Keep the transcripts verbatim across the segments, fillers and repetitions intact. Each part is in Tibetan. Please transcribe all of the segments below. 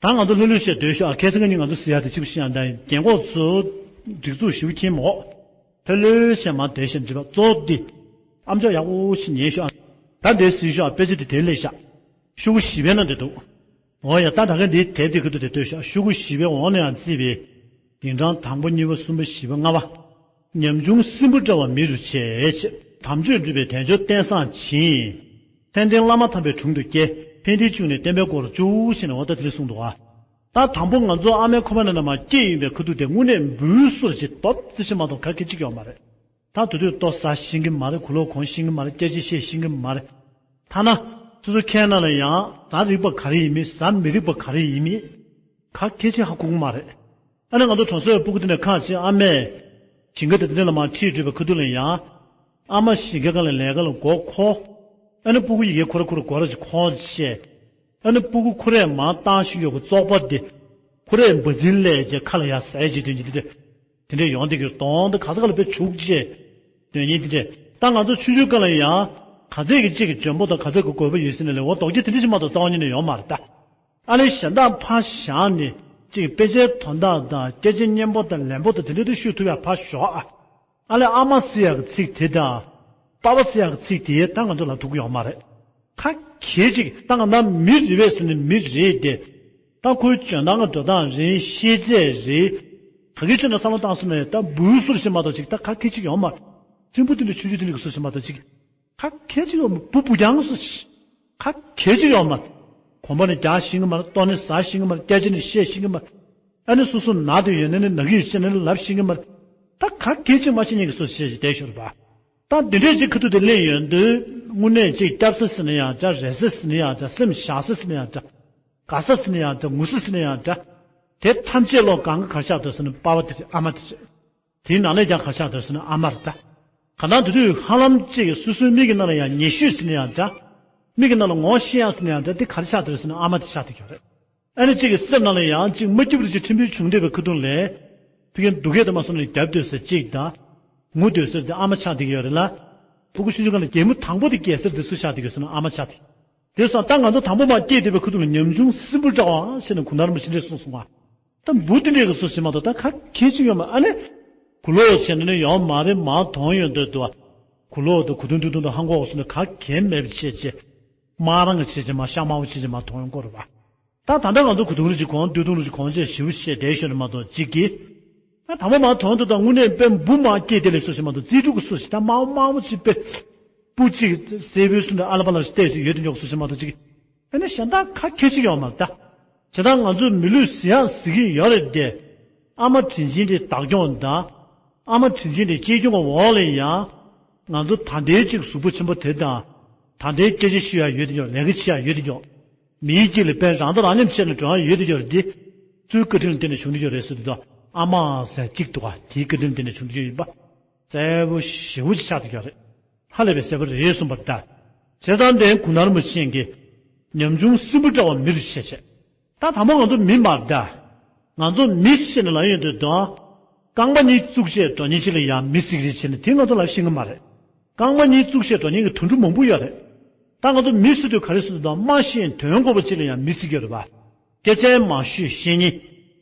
ད་ང་ཚོ་ལྷོད་ལྷོད་བཤད་སྡོད་ཤོག་ཨ། ཁ་སང་ཉིན་ང་ཚོ་ཟེར་ཡ་དེ་གཅིག་པུ་ཤེས་ཡ་འདྲ་ཡིན། རྒན་གོག་ཚོ་སྒྲིག་འཛུགས་ཞིབ་མཁྱེན་མོ། ལྷོད་ལྷོད་བཤད་མ་བསྡད་བཤད་འདྲི་བ་གཙོ་བོ་འདི། ཨམ་ཅོག་ཡག་པོ་ཞིག་ཉན་ཤོག་ཨ། ད་འདི་ཟེར་ཤོག་ཨ། དཔེ་ཆ་དེ་དེ་ལས་ཤག་ཤོག་གུ་བཞི་པའི་ནང་དེ་འདུག་འོ་ཡ། ད་ད་ག་འདི་དེབ་དེ་ཁུ་ཐུ་དེ་ལྟོས་ཤག་ཤོག་གུ་བཞི་པའི་འོག་ནས་ཡང་བརྩིས་པའི། ཉིན་གྲངས་དང་པོ་གཉིས་པ་གསུམ་པ་བཞི་པ་ལྔ་པ། ཉམ་ཆུང་སྲིན་བུ་འདྲ་བ་མི་རུ་བྱེད། དམ་ཆོས་སྒྲུབ་པའི་དལ་འབྱོར་རྟེན་བཟང་བྱིན། མཚན་ལྡན་བླ་མ་དམ་པའི་དྲུང་དུ་སྐྱེ། ཕན་བདེའི་བཅུད་ནི་བསྟན་པའི་སྒོར་བཅུག་ཞེས་ནས་འོ་ད་དེ་ལས་གསུངས་འདུག་ཨ། ད་དང་པོ་ང་ཚོ་ཨ་མའི་ཁོག་པ་ནས་ནམ་སྐྱེས་ཡིན་པའི་ཁུ་ཐུ་དེ་དངོས་གནས་འབུལ་སོར་ཞིག་སྟོབས་རྩི་ཞིག་མ་གཏོགས་ག་གེ་གཅིག་ཡོད་མ་རེད། ད་དུས་དུས་ལྟོ་ཟ་ཤེས་ཀྱི་མ་རེད། གུ་ལོག་གོན་ཤེས་ཀྱི་མ་རེད། སྐད་ཆ་བཤད་ཤེས་ཀྱི་མ་རེད། ཐ་ན། སོ་སོ་ཁྱེད་ན་ལ་ཡང་ཟ་རིགས་པ་ག་རེ་ཡིན་མིན་ཟ་མི་རིགས་པ་ག་རེ་ཡིན་མིན། ག་གེ་ཅིག་ཧ་གོ་གི་མ་རེད། ཨ་ནི་ང་ཚོ་གྲོང་གསེབ་སྤུ་གུ་དེ་ནས་ཁ་ཅིག་ཨ་མས། ཞིང་ཁ་དེ་དེ་ལ་མར་ཁྲིད་འགྲོ་བའི་ཁ་ཐུག་ལ་ཡང་། ཨ་མ་ཞིང་ཁ་ག་ལ་ལས་ཀ་ལ་མགོ་འཁོར། ཨ་ནི་སྤུ་གུ་ཡི་གེ་ཁོ་ར་ཁོ་ར་མགོ་ར་ཅིག་འཁོར་བྱས། ཨ་ནི་སྤུ་གུ་ཁོ་རས་མར་བཏང་ཤེས་ཡོད་པའི་བཙོག་པ་དེ། ཁོ་རས་འབའ་འཛིན་ལས་བྱས་ཁ་ལ་ཡར་ཟ་ཡ་བྱེད་དོན་གྱི་དེ་འདྲ། དེ་འདྲས་ཡོང་དེ་གི་གདོང་དེ་ག་ས་ག་ལ་དཔེ་བྱུག་བྱས། དོན་སྙིང་དེ་འདྲས། ད་ང་ཚོ་ཆུང་ཆུང་སྒང་ལ་ཡང་། ག་ཚད་ཀྱི་གཅིག་གི་འཇོན་པོ་དང་ག་ཚད་ཀྱི་རྒོད་པོ་ཡོད་ཟེར་ནས་ལས་འོ་རྡོག་རྒྱ་དེ་འདྲས་ཞིག་མ་གཏོགས་རྩ་བ་ཉིད་ནས་ཡོང་མ་རེད་ད། ཨ་ལས་གཞན་དག་ཕར་བཞག་ནས་གཅིག་དཔེ་ཆའི་དོན་དག་དང་སྐད་ཆ་སྙན་པོ་དང་ལན་པོ་དང་དེ་འདྲས་དེ་ཤོད་ཐུབ་ཡ་ཕར་ཞོག་ཨ། ཨ་ལས་ཨ་མ་ཟེར་ཡག་གི་ཚིག་དེ་དང་། པ་ཕ་ཟེར་ཡག་གི་ཚིག་དེ་ད་ང་ཚོ་ལབ་ཐུབ་ཀྱི་ཡོད་མ་རེད། ཁ་གྱེས་ཅིག་ད་ང་ད་མི་རེད་པས་ཟེར་ནས་མི་རེད་དེ། ད་ཁོའི་འཇོན་ཐང་གི་འགྲོ་སྟངས་རེད། ཤེས་ཚད་རེད། ག་གི་ཆོད་ན་བསམ་བློ་བཏང་སོང་ན་ད་འབུལ་སོར་ཞིག་མ་གཏོགས་ཅིག་ད་ཁ་གྱེས་ཅིག་ཡོད་མ་རེད། སྲིན་བུ་དེ་འདྲ་ཆུང་ཆུང་དེ་འདྲ་གི་སོར་ཞིག་མ་གཏོགས་ཅིག་ཁ་གྱེས་ཅིག་ཡོད་མ་རེད། འབུ་འབུ་རྐྱང་སོར་ཞིག་ཁ་གྱེས་ཅིག་ཡོད་མ་རེད། གོམ་པ་ནས་རྒྱག་ཤེས་ཀྱི་མ་རེད། ལྟོ་ནས་ཟ་ཤེས་ཀྱི་མ་རེད། སྐད་ཆ་ནས་བཤད་ཤེས་ཀྱི་མ་རེད། ཨ་ནི་སོ་སོ་ན་དེ་ཡོད་ན་ནི་ན་གི་ཡོད་ཤེས་ན་ནི་ལབ་ཤེས་ཀྱི་མ་རེད། ད་ག་གེ་ཅིག་མ་ཤེས་མཁན་གྱི་སོ་སོ་བྱས་ཤིག་བསྡད་ཤོར་བ། ད་འདི་འདྲས་ཅིག་ཁ་ཐུག་དེ་སླེབས་ཡོང་དུས་དངོས་གནས་ཅིག་སྐྱབས་ས་ཟེར་ན་ཡང་འདྲ། རེ་ས་ཟེར་ན་ཡང་འདྲ། སེམས་བཞག་ས་ཟེར་ན་ཡང་འདྲ། དགའ་ས་ཟེར་ན་ཡང་འདྲ། ངུ་ས་ཟེར་ན་ཡང་འདྲ། དེ་ཐམས་ཅད་ལོག་གང་ག་གར་ཆགས་འདུག་ཟེར་ན་པ་ཕ་དེ་རེད། ཨ་མ་དེ་རེད། དེའི་ནང་ནས་ཀྱང་གར་ཆགས་འདུག་ཟེར་ན་ཨ་མ་རེད་ད། གང་ལྟར་དེ་དུས་ཧ་ལམ་ཅིག་སོ་སོའི་མིག་གི་ནང་ལ་ཡང་ཉེ་ཤོས་ཟེར་ན་ཡང་འདྲ། མིག་གི་ནང་ལ་ངོ་ཤེས་ཡག་ཟེར་ན་ཡང་འདྲ། དེ་གར་ཆགས་འདུག་ཟེར་ན་ཨ་མ་དེ་ཆགས་བསྡད་ཀྱི་ཡོད་རེད། ཨ་ནི་གཅིག་གི་སེམས་ནང་ལ་ཡང་གཅིག་མ་སྐྱིད་པོ་ཅིག་ཕྲན་བུ་བྱུང་བསྡད་པའི་ཁ་ཐུག་ལས། ཕ་གིར་སྡུག་སྐད་དུ་མ་སོང་ནས་རྒྱབ་སྡོད་ས་གཅིག་དང་། ངུ་སྡོད་ས་དེ་ཨ་མ་ཆགས་བསྡད་ཀྱི་ཡོད་རེད་ལ། ཕྲུ་གུ་ཆུང་ཆུང་སྒང་ལ་གད་མོ་དང་པོ་དེ་སྐྱེས་ས་དེ་སུ་ཆགས་བསྡད་ཀྱི་ཡོད་ཟེར་ན་ཨ་མ་ཆགས་བསྡད། དེ་སོང་ད་ང་ཚོ་དང་པོ་མར་སྐྱེས་བསྡད་པའི་ཁ་ཐུག་ལ་ཉམ་ཆུང་སྲིན་པོ་འདྲ་བ་ཟེར་ནས་གུང་ཐང་རིན་པོ་ཆེ་འདྲས་གསུངས་སོང་བ། ད་འབུ་དེ་འདྲས་ཀྱི་སོ་ཞིག་མ་གཏོགས་ད་ག་གེ་ཅིག་ཡོད་མ་རེད། ཨ་ནི། གུ་ལོག་བྱས་ན་ནི་ཡོད་མ་རེད། མར་དོན་ཡོང་འདོད་འདུག་བ། གུ་ལོག་དང་གུ་དུང་དུ་དུང་དུ་ཧང་གོག་སོང་ནས་ག་གེ་མེད་པ་བྱས་བྱས། དམར་རང་གི་བྱས་བྱས་མར་ཤ་དམར་པོ་བྱས་བྱས་མར་དོན་ཡོང་གི་རེད་བ། ད་ད་ལྟ་ང་ཚོ་གོས་ཐུང་རེ་ཅིག་གོན། སྟོད་ཐུང་རེ་ཅིག་གོན་བྱས་ཞེ་པོ་བྱས་བསྡད་ཤོར་ནས་མ་གཏོགས་གཅིག་གིས། ད་དང་པོ་མར་དོན་དུ་ད་དངོས་གནས་དཔེ་འབུ་མར་སྐྱེས་དེ་ལས་སོ་ཞིག་མ་གཏོགས་རྩིས་ཕྲུག་གི་སོ་ཞིག་ད་དམར་པོ་དམར་པོ་ཅིག་དཔེ། སྤུ་གཅིག་སེར་པོའི་སོ་འདྲ་ཨ་ལ་པ་ལ་ཞིག་བལྟས་སུ་ཡོད་དེ་ཉོག་སོ་ཞིག་མ་གཏོགས་གཅིག་ཨ་ནི་གཞན་དག་ག་གེ་ཅིག་ཡོད་མ་རེད་ད། བྱས་ཙང་ང་ཚོ་མི་ལུས་ཟིན་ཡག་ཟིན་གྱི་ཡོད་རེད་དེ། ཨ་མ་དྲིན་ཆེན་དེ་བདག་སྐྱོང་དང་། ཨ་མ་དྲིན་ཆེན་དེ་གཅེས་སྐྱོང་གི་འོག་ལ་ཡང་། ང་ཚོ་ད་ལྟའི་གཅིག་གཟུགས་པོ་ཆེན་པོ་དེ་དང་། ད་ལྟའི་སྐད་ཆ་ཤོད་ཡག་ཡོད་དེ་ཡོད། ལས་ཀ་བྱེད་ཡག་ཡོད་དེ་ཡོད། མིའི་དཀྱིལ་ལ་དཔེ་རང་དོ་རང་མཉམ་བྱས་ནས་འགྲོ་ཡག་ཡོད་དེ་ཡོད་རེད་དེ། སུའི་བཀའ་དྲིན་ལ་བརྟེན་ནས་བྱུང་དེ་ཡོད་རེད་ཟེར་དུས་ཨ་མ་ཟེར་གཅིག་འདུག་ག་དེའི་བཀའ་དྲིན་ལ་བརྟེན་ནས་བྱུང་དེ་ཡོད་པ། གསལ་པོ་ཞེ་པོ་ཅིག་ཆགས་བསྡད་ཀྱི་ཡོད་རེད། ཧ་ལས་པའི་གསལ་པོ་རེད་གསུངས་པ་ལྟར། བྱས་ཙང་དེ་གུང་ཐང་རིན་པོ་ཆེ་གིས། ཉམ་ཆུང་སྲིན་པོ་འདྲ་བ་མི་རུ་བྱེད་བྱས། ད་དང་པོ་ང་ཚོ་མི་མ་རེད་ད། ང་ཚོ་མི་ཟེར་ནས་ལབ་ཡོང་དུས་དང་། རྐང་པ་གཉིས་བཙུགས་བྱས་འགྲོ་མཁན་ཅིག་ལ་ཡང་མི་ཟེར་གི་རེད་ཟེར་ནས་དེ་ང་ཚོ་ལབ་ཤེས་ཀྱི་མ་རེད། རྐང་པ་གཉིས་བཙུགས་བྱས་འགྲོ་མཁན་གྱི་དུད་འགྲོ་མང་པོ་ཡོད་རེད། ད་ང་ཚོ་མི་ཟེར་དུས་ག་རེ་ཟེར་དུས་དང་སྨྲ་ཤེས་དོན་གོ་བ་ཅིག་ལ་ཡང་མི་ཟེར་གྱི་ཡོད་རེད་པ། སྐད་ཆ་མང་ཤོས་བཤད་མཁན།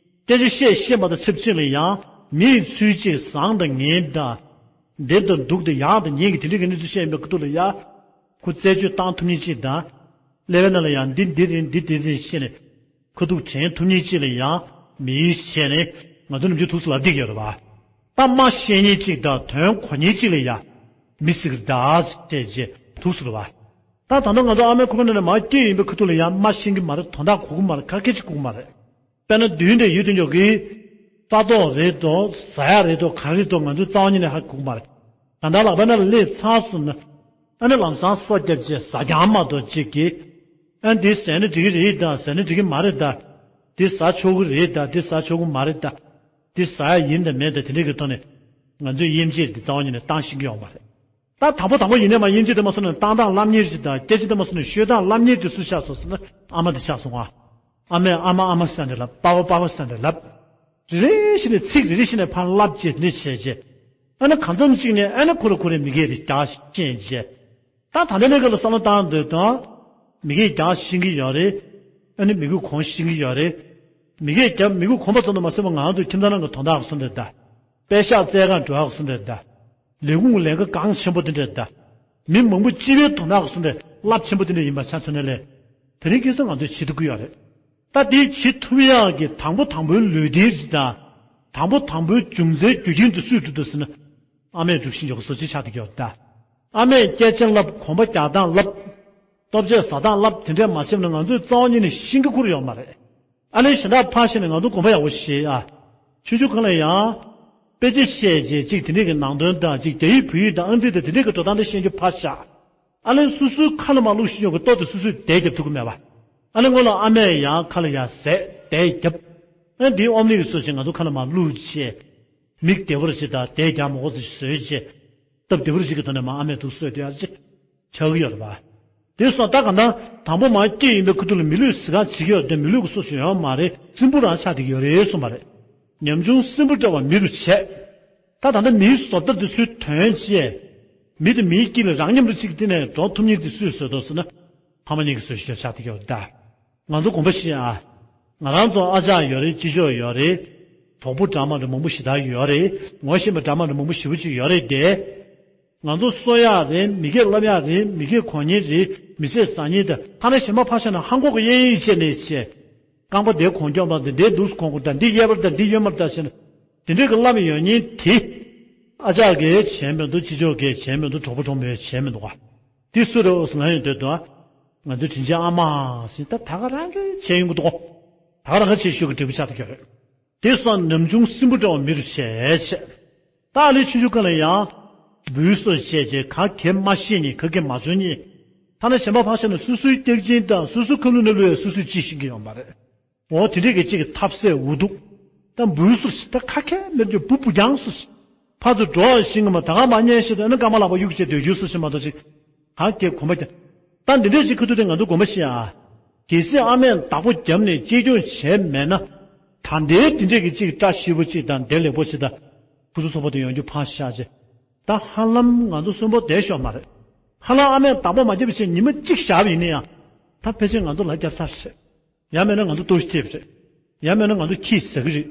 སྐད་ཆ་བཤད་ཤེས་པ་དང་ཆབས་ཅིག་ལ་ཡང་མིའི་ཚུལ་གཅིག་བཟང་དང་ངན་དང་། བདེ་དང་སྡུག་དང་ཡག་དང་ངན་གྱི་དེ་འདྲའི་གི་གནས་ཚུལ་བཤད་ཡོང་པའི་ཁ་ཐུག་ལ་ཡ། ཁོ་རྩད་གཅོད་བཏང་ཐུབ་མཁན་གཅིག་དང་། ཀླད་པའི་ནང་ལ་ཡང་འདི་འདི་རེད་འདི་འདི་རེད་བཤད་ནས། ཁ་ཐུག་དྲན་ཐུབ་མཁན་གཅིག་ལ་ཡང་མིའི་བྱས་ནས་ང་ཚོ་ནམ་རྒྱུན་ཐུགས་སུ་ལབ་བསྡད་ཀྱི་ཡོད་རེད་པ། ད་སྨྲ་ཤེས་མཁན་གཅིག་དང་དོན་གོ་མཁན་གཅིག་ལ་ཡང་མི་ཟེར་གི་རེད་ད་ཟེར་བྱས་ཐུགས་སུ་རེད་པ། ད་ད་ལྟ་ང་ཚོ་ཨ་མའི་ཁོག་པའི་ནང་ནས་མར་སྐྱེས་ཡིན་པའི་ཁ་ཐུག་ལ་ཡང་སྨྲ་ཤེས་ཀྱི་མ་རེད། དོན་དག་གོ་གི་མ་རེད། ག་སྐད་ཅིག་གོ་གི་མ་རེད། དཔེར་ན་མདུན་དེ་ཡོད་དེ་ཉོ་གི། ས་ཐོག་རེད་དོ། ཟ་ཡག་རེད་དོ། ག་རེ་རེད་དོ། ང་ཚོའི་རྩ་བ་ཉིད་ནས་ཧ་གོ་གི་མ་རེད། གང་ལྟར་ལག་པའི་ནང་ལ་སླེབས་ཚར་སོང་ན། ཨ་ནི་ལམ་སང་སོ་བརྒྱབ་བྱས་ཟ་རྐྱང་མ་གཏོགས་གཅིག་གིས། ཨ་འདི་ཟས་ན་འགྲིག་གི་རེད་ད། ཟས་ན་འགྲིག་གི་མ་རེད་ད། འདི་ཟ་ཆོག་གི་རེད་ད། འདི་ཟ་ཆོག་གི་མ་རེད་ད། འདི་ཟ་ཡག་ཡིན་དང་མིན་དང་དེ་འདྲའི་གི་ཐོག་ནས། ང་ཚོས་དབྱེ་འབྱེད་འདི་རྩ་བ་ཉིད་ནས་བཏང་ཤེས་ཀྱི་ཡོད་མ་རེད། ད་དང་པོ་དང་པོ་ཡིན་ནའི་མ་དབྱེ་འབྱེད་དེ་མ་སོང་ན་བཏང་སྟངས་བསླབ་མཁན་ཞིག་དང་སྐད་ཆ་དེ་མ་སོང་ན་ཤོད་སྟངས་བསླབ་མཁན་དེ་སུ་ཆགས་སོང་ཟེར་ན་ཨ་མ་དེ་ཆགས་སོང་ཨ། ཨ་མས་ཨ་མ་ཨ་མ་ཟེར་ནས་ལབ། པ་ཕ་པ་ཕ་ཟེར་ནས་ལབ། རེ་རེ་བཞིན་ནས་ཚིག་རེ་རེ་བཞིན་ནས་ཕར་བསླབ་བྱས་དེ་འདྲ་བྱས་བྱས། ཨ་ནི་གང་འཚམ་ཅིག་ནས་ཨ་ནི་ཁོ་ར་ཁོ་རའི་མི་སྐད་རེ་རྒྱག་ཤེས་བྱས། ད་ད་ལྟ་ནས་ཁ་ལ་བསམ་བློ་བཏང་འདོད་དང་། མི་སྐད་རྒྱག་ཤེས་ཀྱི་ཡོད་རེད། ཨ་ནི་མི་གུས་གོན་ཤེས་ཀྱི་ཡོད་རེད། མི་སྐད་རྒྱབ་མི་གུ་གོམ་པ་ཙམ་དུ་མ་ཟིན་པ་ང་ཚོ་ཁྱིམ་ཚང་ནང་གི་དོན་དག་གི་སོང་འདྲ་ད། པད་ཤག་བཙལ་གང་འགྲོ་ཡག་སོང་འདྲ་ད། ལས་ཁུངས་ལས་ཀ་གང་ཆེན་པོ་དེ་འདྲ་ད། མི་མང་པོ་སྤྱི་པའི་དོན་དག་གི་སོང་འདྲ་རླབས་ཆེན་པོ་དེ་འདྲ་ཡིན་པ་ཆ་མཚོན་ན་ལས། དེ་རིང་ཁ་སང་ང་ཚོས་བྱེད་ཐུབ་ཀྱི་ཡོད་རེད། ད་དེ་བྱེད་ཐུབ་ཡག་གི་དང་པོ་དང་པོའི་ལུས་རྟེན་རེད་ད། དང་པོ་དང་པོའི་རྒྱུ་མཚན་རྒྱུ་རྐྱེན་དེ་སུས་སྒྲུབ་ཐུབ་ཟེར་ན། ཨ་མས་སྒྲུབ་བཞིན་ཡོད་པ་སོ་ཅི་ཆགས་བསྡད་ཀྱི་ཡོད་ད། ཨ་མས་སྐྱེལ་ཆེན་བསླབ་གོམ་པ་རྒྱག་སྟངས་བསླབ། ལྟོ་ཆས་ཟ་སྟངས་བསླབ་དེ་འདྲས་མ་བྱས་ན་ང་ཚོའི་རྩ་བ་ཉིད་ནས་ཤེས་ཀྱི་ཁུར་ཡོད་མ་རེད། ཨ་ནི་གཞན་དག་ཕར་བཞག་ནས་ང་ཚོ་དགོངས་པ་ཡག་པོ་བཞེས་ཨ། ཆུང་ཆུང་སྒང་ལ་ཡང་། དཔེ་ཆ་བཤད་རྗེས་གཅིག་དེ་འདྲས་ཀྱི་ནང་དོན་དང་གཅིག་རྒྱ་ཡིག་བོད་ཡིག་དང་ཨང་རྩིས་དང་དེ་འདྲས་ཀྱི་འགྲོ་སྟངས་དེ་ཤེས་རྒྱུ་ཕར་བཞག་ཨ་ལན་སོ་སོའི་ཁ་ལ་མ་བླུགས་ཤེས་ཀྱི་ལྟོ་དེ་སོ་སོས་དེ་རྒྱབ་ཐུབ་ཀྱི་མེད་པ། ཨ་ལན་སྔོན་ལ་ཨ་མས་ཡང་ཁ་ལ་ཡར་ཟས་དེ་རྒྱབ། ཨ་ནི་དེའི་ཨོམ་ལི་གི་སོ་ཞིག་ང་ཚོ་ཁ་ལ་མ་བླུགས་བྱས། མིག་བདེ་བོར་བྱེད་དང་དེ་རྒྱག་མ་དགོས་ཚོ་ཞིག་བཟོས་བྱས། སྟབས་བདེ་བོར་ཞིག་གི་ཐོག་ནས་མ་ཨ་མས་འདུག་གསོས་དེ་ཡར་ཅིག་ཆགས་ཀྱི་ཡོད་རེད་པ། དེ་སོང་ད་གང་ལྟར་དང་པོ་མ་སྐྱེས་ཡིན་པའི་ཁུ་ཐུག་ལ་མི་ལུས་ཟི་གང་བྱེད་ཀྱི་ཡོད་དེ་མི་ལུས་ཀྱི་སོ་ཞིག་ཡོད་མ་རེད་སྲིན་བུ་རང་ཆགས་བསྡད་ཀྱི་ཡོད་རེད་གསུངས་པ་རེད། ཉམ་ཆུང་སྲིན་བུ་འདྲ་བ་མི་རུ་བྱས། ད་ད་ལྟ་མིའི་བཟོ་ལྟ་འདི་ཚོའི་དོན་བཅས། མི་དེ་མིའི་དཀྱིལ་ལ་རང་མཉམ་རུ་གཅིག་སྟེང་ནས་འགྲོ་ཐུབ་མཁན་དེ་སུས་བཟོས་འདུག་ཟེར་ན། ཕ་མ་གཉིས་ཀྱིས་བཟོས་ཤིག་ཆགས་བསྡད་ཀྱི་ཡོད་རེད་ད། ང་ཚོ་དགོངས་པ་བཞེས་ཨ། ང་རང་ཚོ་ཨ་ཅག་ཡོད་རེད་ཅི་ཅོག་ཡོད་རེད། གྲོགས་པོ་འདྲ་མི་འདྲ་མང་པོ་ཞེ་དྲག་ཡོད་རེད། ངོ་ཤེས་པ་འདྲ་མི་འདྲ་མང་པོ་ཞེ་པོ་ཅིག་ཡོད་རེད་དེ། ང་ཚོ་གསོ་ཡག་རེད། མི་སྐད་ལབ་ཡག་རེད། མི་སྐད་གོ་མཁན་རེད། མི་ཚེ་ཟ་མཁན་དང་ཐ་ན་གཞན་པ་ཕར་བཞག་ན་ཧང་གོ་གི་གཡས་གཡོན་བྱས་ནས་བྱས། རྐང་པ་དེ་གོང་འཁྱོག་པ་དང་འདིའི་འདུག་གོང་གོ་དང་འདི་གཡས་པར་དང་འདི་གཡོན་མར་དང་བྱས་ན། དེ་འདྲས་ཀྱི་བླ་མ་ཡོད་མཁན་དེ། ཨ་ཅག་གིས་བྱས་མི་འདུག་ཅི་ཅོག་གིས་བྱས་མི་འདུག་གྲོགས་པོ་གྲོགས་མོས་བྱས་མི་འདུག་ག་དེ་སུ་རེད་འོ་ཟེར་ང་ཡོང་འདོད་འདུག་ཨ། ང་ཚོའི་དྲིན་ཅན་ཨ་མ་ཟེར་ད་ད་ག་རང་གིས་བྱས་ཡོང་གི་འདུག་ག་ད་ག་རང་གིས་བྱས་ཤོག་གི་འབྲས་བུ་ཆགས་བསྡད་ཀྱི་རེད། དེ་སོང་ནམ་ཆུང་སྲིན་པོ་འདྲ་བ་མི་རུ་བྱས་བྱས། ད་ལས་ཆུང་ཆུང་སྒང་ལ་ཡང་། འབུའི་སོ་བཤད་བྱས་ག་གེ་མ་ཤེས་ནས་ག་གེ་མ་བྱུང་ནས། ཐ་ན་གཞན་པ་ཕར་བཞག་ན་སོ་སོའི་སྟེགས་ཅན་དང་སོ་སོའི་ཁ་ལུ་ནང་ལུ་ཡང་སོ་སོས་ཅི་ཤེས་ཀྱི་ཡོད་མ་རེད། འོ་དེ་འདྲས་ཀྱི་གཅིག་གི་ཐབས་ཟད་འུ་སྡུག་ད་འབུའི་སོ་ཞིག་ད་ཁ་ཁས་མེད་རྒྱུ་བུ་བུ་རྒྱང་སོ་ཞིག་ཕར་ཚུར་འགྲོ་བ་ཤིང་གི་མ་ད་ག་མ་ཉན་ཤེས་ད་ནི་སྐར་མ་ལག་པ་གཡུག་བྱས་སྡོད་རྒྱུ་སོ་ཞིག་མ་གཏོགས་ཅིག་གང་གས་གོམ་པ་རྒྱག་ད་འདི་འདྲས་ཅིག་ཁུ་ཐུག་དེ་ང་ཚོ་དགོངས་པ་བཞེས་ཨ། གལ་སྲིད་ཨ་མས་བདག་པོ་བརྒྱབ་ནས་གཅེས་སྐྱོང་བྱས་མེད་ན། ད་ལྟའི་འདི་འདྲས་ཀྱི་གཅིག་བཀྲ་ཤིས་པོ་གཅིག་དང་བདེ་ལེགས་པོ་གཅིག་དང་། ཁུ་ཚུར་ཚོགས་པ་དེ་ཡོང་རྒྱུ་ཕངས་ཤག་ཅེས། ད་ཧ་ལམ་ང་ཚོ་གསོན་པོ་བསྡད་ཤོག་མ་རེད། ཧ་ལམ་ཨ་མས་བདག་པོ་མ་བརྒྱབ་པ་བྱས་ཉི་མ་གཅིག་བཞག་པ་ཡིན་ན་ཡང་། ད་ཕལ་ཆེར་ང་ཚོ་ལ་རྒྱབ་ཚར་རེད། ཡང་མིན་ན་ང་ཚོ་ལྟོ་ཤི་ཐེབས་རེད། ཡང་མིན་ན་ང་ཚོ་ཁྱི་ཟ་གི་རེད།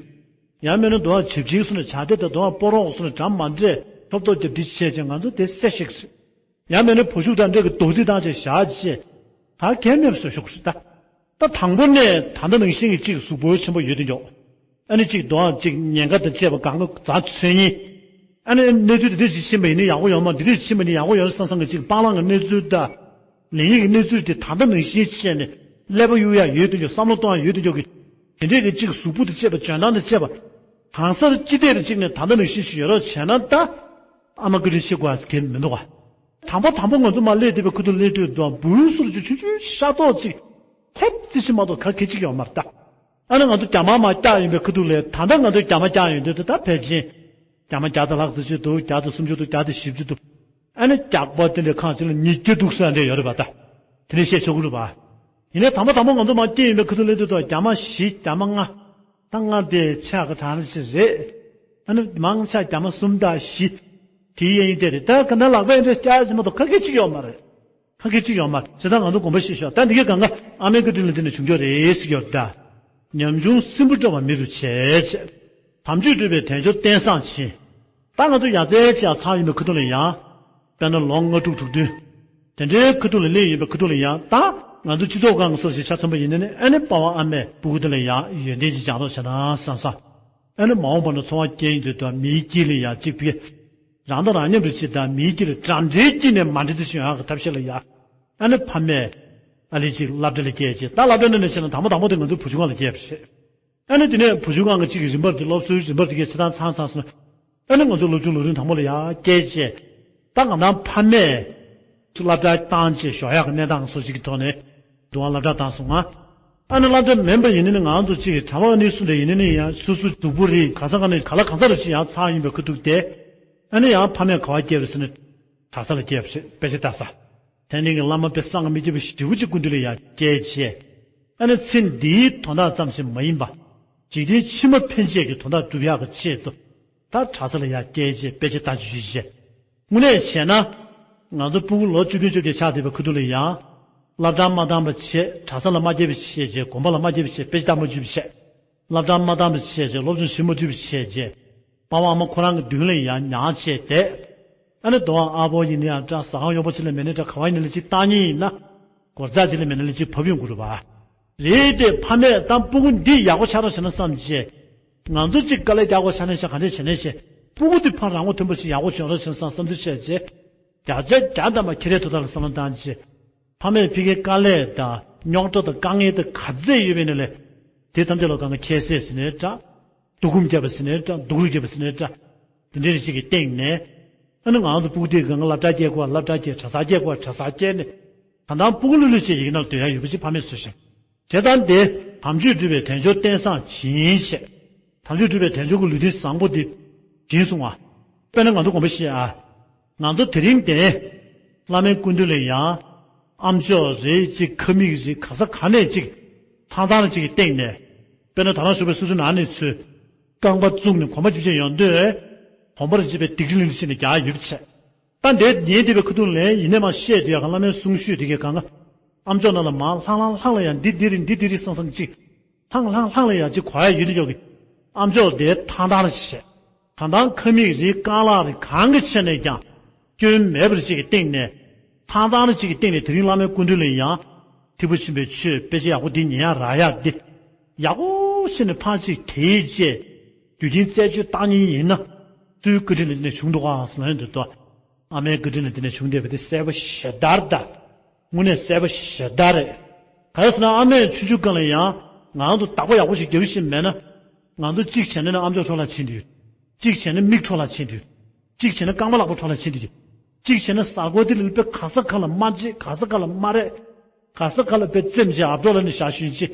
ཡང་མིན་ན་དོ་བ་བྱབ་ཆིག་སོང་ནས་བྱ་དེ་དང་དོ་བ་སྤོ་རོག་སོང་ནས་གྲམ་མ་འདྲེས་ཐོབ་ཐོབ་རྒྱབ་འདི་བྱས་ཀྱང་ང་ཚོ་དེ་སེ་ཤེག་རེད། ཡང་མིན་ན་བུ་ཤུགས་དང་འདྲེས་ཀྱི་རྡོག་རྫིས་བཏང་བྱས་བཞག་བྱས། ད་གལ་མེད་པ་བཟོ་ཤོག་རེད་ད། ད་དང་པོ་ནས་ད་ལྟ་ནང་བཞིན་གྱི་གཅིག་གཟུགས་པོ་ཆེན་པོ་ཡོད་དེ་འཇོག་ཨ་ནི་གཅིག་རྡོ་ཨ་གཅིག་ཉེན་ཁ་དང་བཅས་པ་གང་ག་རྫ་ཚོན་ཡིན། ཨ་ནི་གནས་ཚུལ་དེ་འདྲ་ཞིག་ཕྱིན་པ་ཡིན་ན་ཡག་པོ་ཡོད་མ་འདི་འདྲ་ཞིག་ཕྱིན་པ་ཡིན་ན་ཡག་པོ་ཡོད་བསམ་བསམ་གི་གཅིག་སྤང་བླང་གི་གནས་ཚུལ་དང་། ལེགས་ཉེས་ཀྱི་གནས་ཚུལ་དེ་ད་ལྟ་ནང་བཞིན་བྱས་ནས་ཀླད་པ་གཡུག་ཡག་ཡོད་དུ་འཇོག་བསམ་བློ་གཏོང་ཡག་ཡོད་དུ་འཇོག་གི། དེ་འདྲས་ཀྱི་གཅིག་གཟུགས་པོ་དང་བཅས་པ་འཇོན་ཐང་དང་བཅས་པ། གང་སར་ཅི་བདེ་རུ་གཅིག་ནས་ད་ལྟ་ནང་བཞིན་ཞིག་ཡོད་རོགས་བྱས་ན་ད། ཨ་མ་བཀའ་དྲིན་ཆེ་དགོས་ཟེར་མཁན་མི་འདུག་ག་དང་པོ་དང་པོ་ང་ཚོ་མ་སླེབས་དེ་བའི་ཁུ་ཐུག་སླེབས་དུས་དང་འབུའི་སོར་གྱི་ཆུང་ཆུང་ཤ་ཏོག་ཅིག་ཐེབས་ཙི་ཞིག་མ་གཏོགས་ག་གེ་གཅིག་ཡོད་མ་རེད་ད། ཨ་ནི་ང་ཚོ་རྒྱ་མ་མ་བཀྱག་ཡིན་པའི་ཁུ་ཐུག་ལས་ད་ལྟ་ང་ཚོ་རྒྱ་མ་བཀྱག་ཡོང་དུས་ད་ད་ཕལ་ཆེར། རྒྱ་མ་བརྒྱ་དང་ལྷག་ཙམ་ཅིག་འདུག་བརྒྱ་དང་སུམ་ཅུ་འདུག་བརྒྱ་དང་བཞི་བཅུ་འདུག་ཨ་ནི་རྒྱག་པ་དེ་འདྲའི་ཁག་ཅིག་ལ་ཉིས་བརྒྱ་འདུག་ཟེར་འདྲ་ཡོད་རེད་པ་ད། དེ་འདྲ་བཤད་ཆོག་གི་རེད་པ། ཡིན་ནའི་དང་པོ་དང་པོ་ང་ཚོ་མ་སྐྱེས་ཡིན་པའི་ཁུ་ཐུག་སླེབས་དུས་ད་རྒྱ་མ་བཞི་རྒྱ་མ་ལྔ། ད་ལྔ་དེ་ཆག་གི་གྲངས་ཅིག་རེད། ཨ་ནི་མང་ཆ་རྒྱ་མ་གསུམ་དང་བཞི། དེའི་གཡས་གཡོན་དེ་རེད་ད་ག་ན་ལག་པས་འདྲ་བསྐྱར་ཅིག་མ་གཏོགས་ག་གེ་གཅིག་ཡོད་མ་རེད། ཕ་གི་གཅིག་ཡོད་མ་རེད། བྱས་ཙང་ང་ཚོ་དགོངས་པ་བཞེས་ཤོག་ད་འདི་གའི་གང་ག་ཨ་མའི་བཀའ་དྲིན་ལ་བརྟེན་ནས་བྱུང་རྒྱུ་རེད་ཟེར་གྱི་ཡོད་ད། ཉམ་ཆུང་སྲིན་པོ་འདྲ་བ་མི་རུ་བྱས་བྱས། དམ་ཆོས་སྒྲུབ་པའི་དལ་འབྱོར་རྟེན་བཟང་ཕྱིན། ད་ང་ཚོ་ཡ་རྩེ་ཅིག་ཡ་ཚར་ཡིན་པའི་ཁ་ཐུག་ལ་ཡང་། དཔེར་ན་ལོ་ལྔ་དྲུག་དྲུག་བདུན། དེ་འདྲའི་ཁ་ཐུག་ལ་སླེབས་ཡིན་པའི་ཁ་ཐུག་ལ་ཡང་ད་ང་ཚོ་སྤྱི་ཚོགས་སྒང་གི་སོ་སོའི་ཆ་མཚོན་པ་ཡིན་ན་ནི་ཨ་ནི་པ་ཝང་ཨ་མས་སྤུ་གུ་དེ་ལ་ཡང་ཡོན་ཏན་ཅིག་སྦྱང་རོགས་བྱས་ན་བསམ་བསམ། ཨ་ནི་མ་འོངས་པ་ན་འཚོ་བ་སྐྱེལ་ཡིན་དུས་ད་མིའི་དཀྱིལ་ལ་ཡང་གཅིག་པུས། རང་དང་རང་མཉམ་རེ་བྱེད་དང་མིའི་དཀྱིལ་ལ་འདྲ་འདྲའི་དཀྱིལ་ནས་མ་འདྲ་ཚེ་བྱུང་ཡག་གི་ཐབས་ཤེས་ལ་ཡ། ཨ་ནི་ཕ་མས། ཨ་ལས་གཅིག་སློབ་གྲྭ་ལ་སྐྱེལ་བྱས་ད་སློབ་གྲྭ་ནང་ནས་བྱས་ན་དང་པོ་དང་པོ་དེ་ང་ཚོའི་བུ་ཆུང་སྒང་ལ་སྐྱེལ་བ་རེད། ཨ་ནི་དེ་ནས་བུ་ཆུང་སྒང་གི་གཅིག་གི་རིམ་པར་དེ་སློབ་གསོའི་རིམ་པར་དེ་གས་བྱེད་སྟངས་ཚང་ཚང་སོང་། ཨ་ནི་ང་ཚོ་སློབ་ཆུང་ལོ་རིམ་དང་པོ་ལ་ཡར་སྐྱེལ་བྱས། ད་ང་དང་ཕ་མས། སློབ་གྲྭ་བཏང་བྱས་ཞོགས་ཡག་གི་གནས་སྟངས་སོགས་ཅིག་གི་ཐོག་ནས། དུ་བ་སློབ་གྲྭ་བཏང་སོང་ང་། ཨ་ནི་སློབ་གྲྭ་མིན་པ་ཡིན་ན་ནི་ང་ཚོ་གཅིག་གི་གྲྭ་པ་གཉིས་གསུམ་འདྲ་ཡིན་ན་ནི་ཡང་སོ་སོའི་གཟུགས་པོ་རིགས་ག་ས་ག་ནས་ག་ལ་གང་ས་རུ་ཅིག་ཡང་ཚང་ཡིན་པའི་ཁུ་ཐུག་དེ། ཨ་ནི་ཡང་ཕ་མས་ག་བ་སྐྱེལ་བ་ཟེར་ན། གྲྭ་ས་ལ་སྐྱེལ་བ་རེད་དཔེ་ཆ་ལྟ་ས། དེ་ནས་ཀྱི་བླ་མ་དཔེ་བསམ་གྱིས་མི་ཁྱབ་པའི་ཞེ་པོ་ཅིག་སྐུ་མདུན་ལ་ཡར་སྐྱེལ་བྱས། ཨ་ནི་ཚེ་འདིའི་དོན་དག་ཙམ་ཞིག་མ་ཡིན་པ། འཇིག་རྟེན་ཕྱི་མ་ཕན་ཆད་ཀྱི་དོན་དག་སྒྲུབ་ཡག་གི་ཆེད་དུ། ད་གྲྭ་ས་ལ་ཡར་སྐྱེལ་བྱས་དཔེ་ཆ་ལྟ་རྒྱུ་ཞིག་བྱས། དངོས་གནས་བྱས་ན། ང་ཚོ་སྤུ་གུ་ལོ་བཅུ་བདུན་བཅོ་བརྒྱད་ཆགས་བསྡད་པའི་ཁུ་ཐུག་ལ་ཡང་། སློབ་གྲྭ་མ་བཏང་བ་བྱས་གྲྭ་ས་ལ་མ་སྐྱེལ་བ་བྱས་བྱས་དགོན་པ་ལ་མ་སྐྱེལ་བ་བྱས་དཔེ་ཆ་ལྟ་མ་བཅུག་བྱས། སློབ་གྲྭ་མ་བཏང་བ་བྱས་རྗེས། སློབ་སྦྱོང་བྱེད་མ་ཐུབ་པ་བྱས་རྗེས། པ་ཕ་ཨ་མ་ཁོ་རང་གི་མདུན་ལ་ཡང་མྱངས་བྱས་བསྡད། ཨ་ནི་རྡོ་ཨ་ཕོ་ཡིན་ན་ཡང་འདྲ། ཟ་ཁང་གཡོག་པོ་ཅིག་ལས་མེད་ན་འདྲ། ག་བ་ཡིན་ན་ལས་ཅིག་བཏང་མཁན་ཡིན་ན། སྒོར་རྩ་ཅིག་ལས་མེད་ན་ལས་ཅིག་བབས་ཡོང་གི་རེད་པ། རེད་དེ་ཕ་མས་ད་སྤུ་གུ་འདི་ཡག་པོ་ཆགས་རོགས་བྱས་ན་བསམ་བྱས། ང་ཚོ་ཅིག་དཀའ་ལས་རྒྱག་དགོས་ཆགས་ནས་ཤག་ག་འདྲས་བྱས་ནས་བྱས། སྤུ་གུ་འདི་ཕར་རང་མགོ་ཐོན་པ་ཞིག་ཡག་པོ་བྱུང་རོགས་བྱས་ན་བསམ་བསམ་ཚུལ་བྱས་རྗེས། བརྒྱ་ཆ་བརྒྱ་ཐམ་པ་ཁྱེད་རའི་ཐོག་ཐག་ལ་བསམ་བློ་བཏང་རྗེས། ཕ་མས་ཕ་གིའི་དཀའ་ལས་དང་རྙོག་དྲ་དང་དཀའ་ངལ་དང་ག་ཚད་ཡོད་པ་ཡིན་ན་ལས། དེ་ཐམས་ཅད་ལ་གང་ག་ཁྱད་བསད་ཟེར་ནའི་འདྲ། སྡུག་སྒོམ་བརྒྱབ་པ་ཟེར་ནའི་འདྲ། སྡུག་རུས་བརྒྱབ་པ་ཟེར་ནའི་འདྲ། དེ་འདྲའི་རིགས་ཤིག་གི་སྟེང་ནས། ཨ་ནི་ང་ཚོ་སྤུ་གུ་དེ་གང་ག་སློབ་གྲྭ་སྐྱེལ་དགོས་སློབ་གྲྭ་སྐྱེལ། གྲྭ་ས་སྐྱེལ་དགོས་གྲྭ་ས་སྐྱེལ་ནས། ད་ལྟ་སྤུ་གུ་ལྷོད་ལྷོད་བྱས་ཡིག་སྣ་ལ་སྡོད་ཡ་ཡོད་པ་ཅིག་ཕ་མས་བཟོས་ཤིང་། བྱས་ཙང་དེ་དམ་ཆོས་སྒྲུབ་པའི་དལ་འབྱོར་རྟེན་བཟང་བྱིན་ཞེས། དམ་ཆོས་སྒྲུབ་པའི་དལ་འབྱོར་གྱི་ལུས་རྟེན་བཟང་པོ་འདི་བྱིན་གསུང་བ། དཔེར་ན་ང་ཚོ་དགོངས་པ་བཞེས་ཨ། ང་ཚོ་དེ་རིང་དེ། བླ་མའི་སྐུ་མདུན་ལ་ཡང་། ཨ་མཆོག་རེད་ཅིག་ཁབ་མིག་རེད། ག་ས་ག་ནས་ཅིག་ཚང་ཚང་རེ་ཅིག་གི་སྟེང་ནས། དཔེར་ན་ད་རང་ཞུ་བའི་སོ་སོའི་ནང་ནས་ཚུར། རྐང་པ་བཙུགས་ནས་གོམ་པ་བཅུ་ཅན་ཡོང་དུས། གོམ་པ་རེ་བྱས་པའི་སྡིག་སྒྲིབ་ལིང་ལིང་བྱས་ནས་རྒྱག་ཡོད་པ་བྱས། ད་འདིར་ཉན་བསྡད་པའི་ཁ་ཐུག་ལ་ཡིན་ནའི་མ་བཤད་དུས་ཡ་གང་བླ་མའི་གསུང་ཆོས་དེ་གའི་གང་ག་ཨ་མཆོག་རྣམས་ལ་མར་ལྷང་ལྷང་ལྷང་ལ་ཡང་འདི་འདི་རེད་འདི་འདི་རེད་བསམ་བསམ་ཅིག་ལྷང་ལྷང་ལྷང་ལ་ཡང་ཅིག་གོ་ཡ་ཡོད་དུ་ཡོད་གི་ཨ་མཆོག་དེ་ཐང་ཐང་རེད་བཤད། ད་ལྟ་ཁབ་མིག་རེད་རྐང་ལག་རེད་གང་གི་ཆེད་ནས་ཀྱང་སྐྱོན་མེད་པར་ཅིག་གི་སྟེང་ནས་ཐང་ཐང་རེ་ཅིག་གི་སྟེང་ནས་དེ་རིང་བླ་མའི་སྐུ་མདུན་ལ་ཡང་ཐེག་པ་ཆེན་པོའི་ཆོས་དཔེ་ཆ་ཡག་པོ་འདི་ཉན་ཡ་རག་ཡ་འདི་ཡག་པོ་ཤེས་ནས་ཕར་ཅིག་དེའི་རྗེས་རྒྱུ་རྐྱེན་རྩད་གཅོད་བཏང་མཁན་ཡིན་ན་སུའི་བཀའ་དྲིན་ལ་འདི་ནས་བྱུང་འདུག་ག་ཟེར་ལབ་ཡོང་དུས་ཨ་མའི་བཀའ་དྲིན་ལ་འདི་ནས་བྱུང་བསྡད་པ་འདི་གསལ་པོ་ཞེ་དྲག་རེད་ད། དངོས་གནས་གསལ་པོ་ཞེ་དྲག་རེད། ག་རེ་ཟེར་ན་ཨ་མས་ཆུང་ཆུང་སྒང་ལ་ཡང་ང་རང་ཚོ་བདག་པོ་ཡག་པོ་ཞིག་རྒྱབ་ཤེས་མེད་ན། ང་ཚོ་གཅིག་བྱས་ན་ནི་ཨ་མཆོག་འཕྲོ་བརླག་ཕྱིན་དུས། གཅིག་བྱས་ན་མིག་འཕྲོ་བརླག་ཕྱིན་དུས། གཅིག་བྱས་ན་རྐང་པ་ལག་པ་འཕྲོ་བརླག་ཕྱིན་དུས། གཅིག་བྱས་ན་གཟའ་འཁོར་དེ་ལ་དཔེ་ག་ས་ག་ལ་མ་བརྗེད་ག་ས་ག་ལ་མ་རེད། ག་ས་ག་ལ་དཔེ་རྩེད་མོ་བྱས་ཨབ་ཏོ་ལ་ནི་བཞག་ཤོད་ཅིག་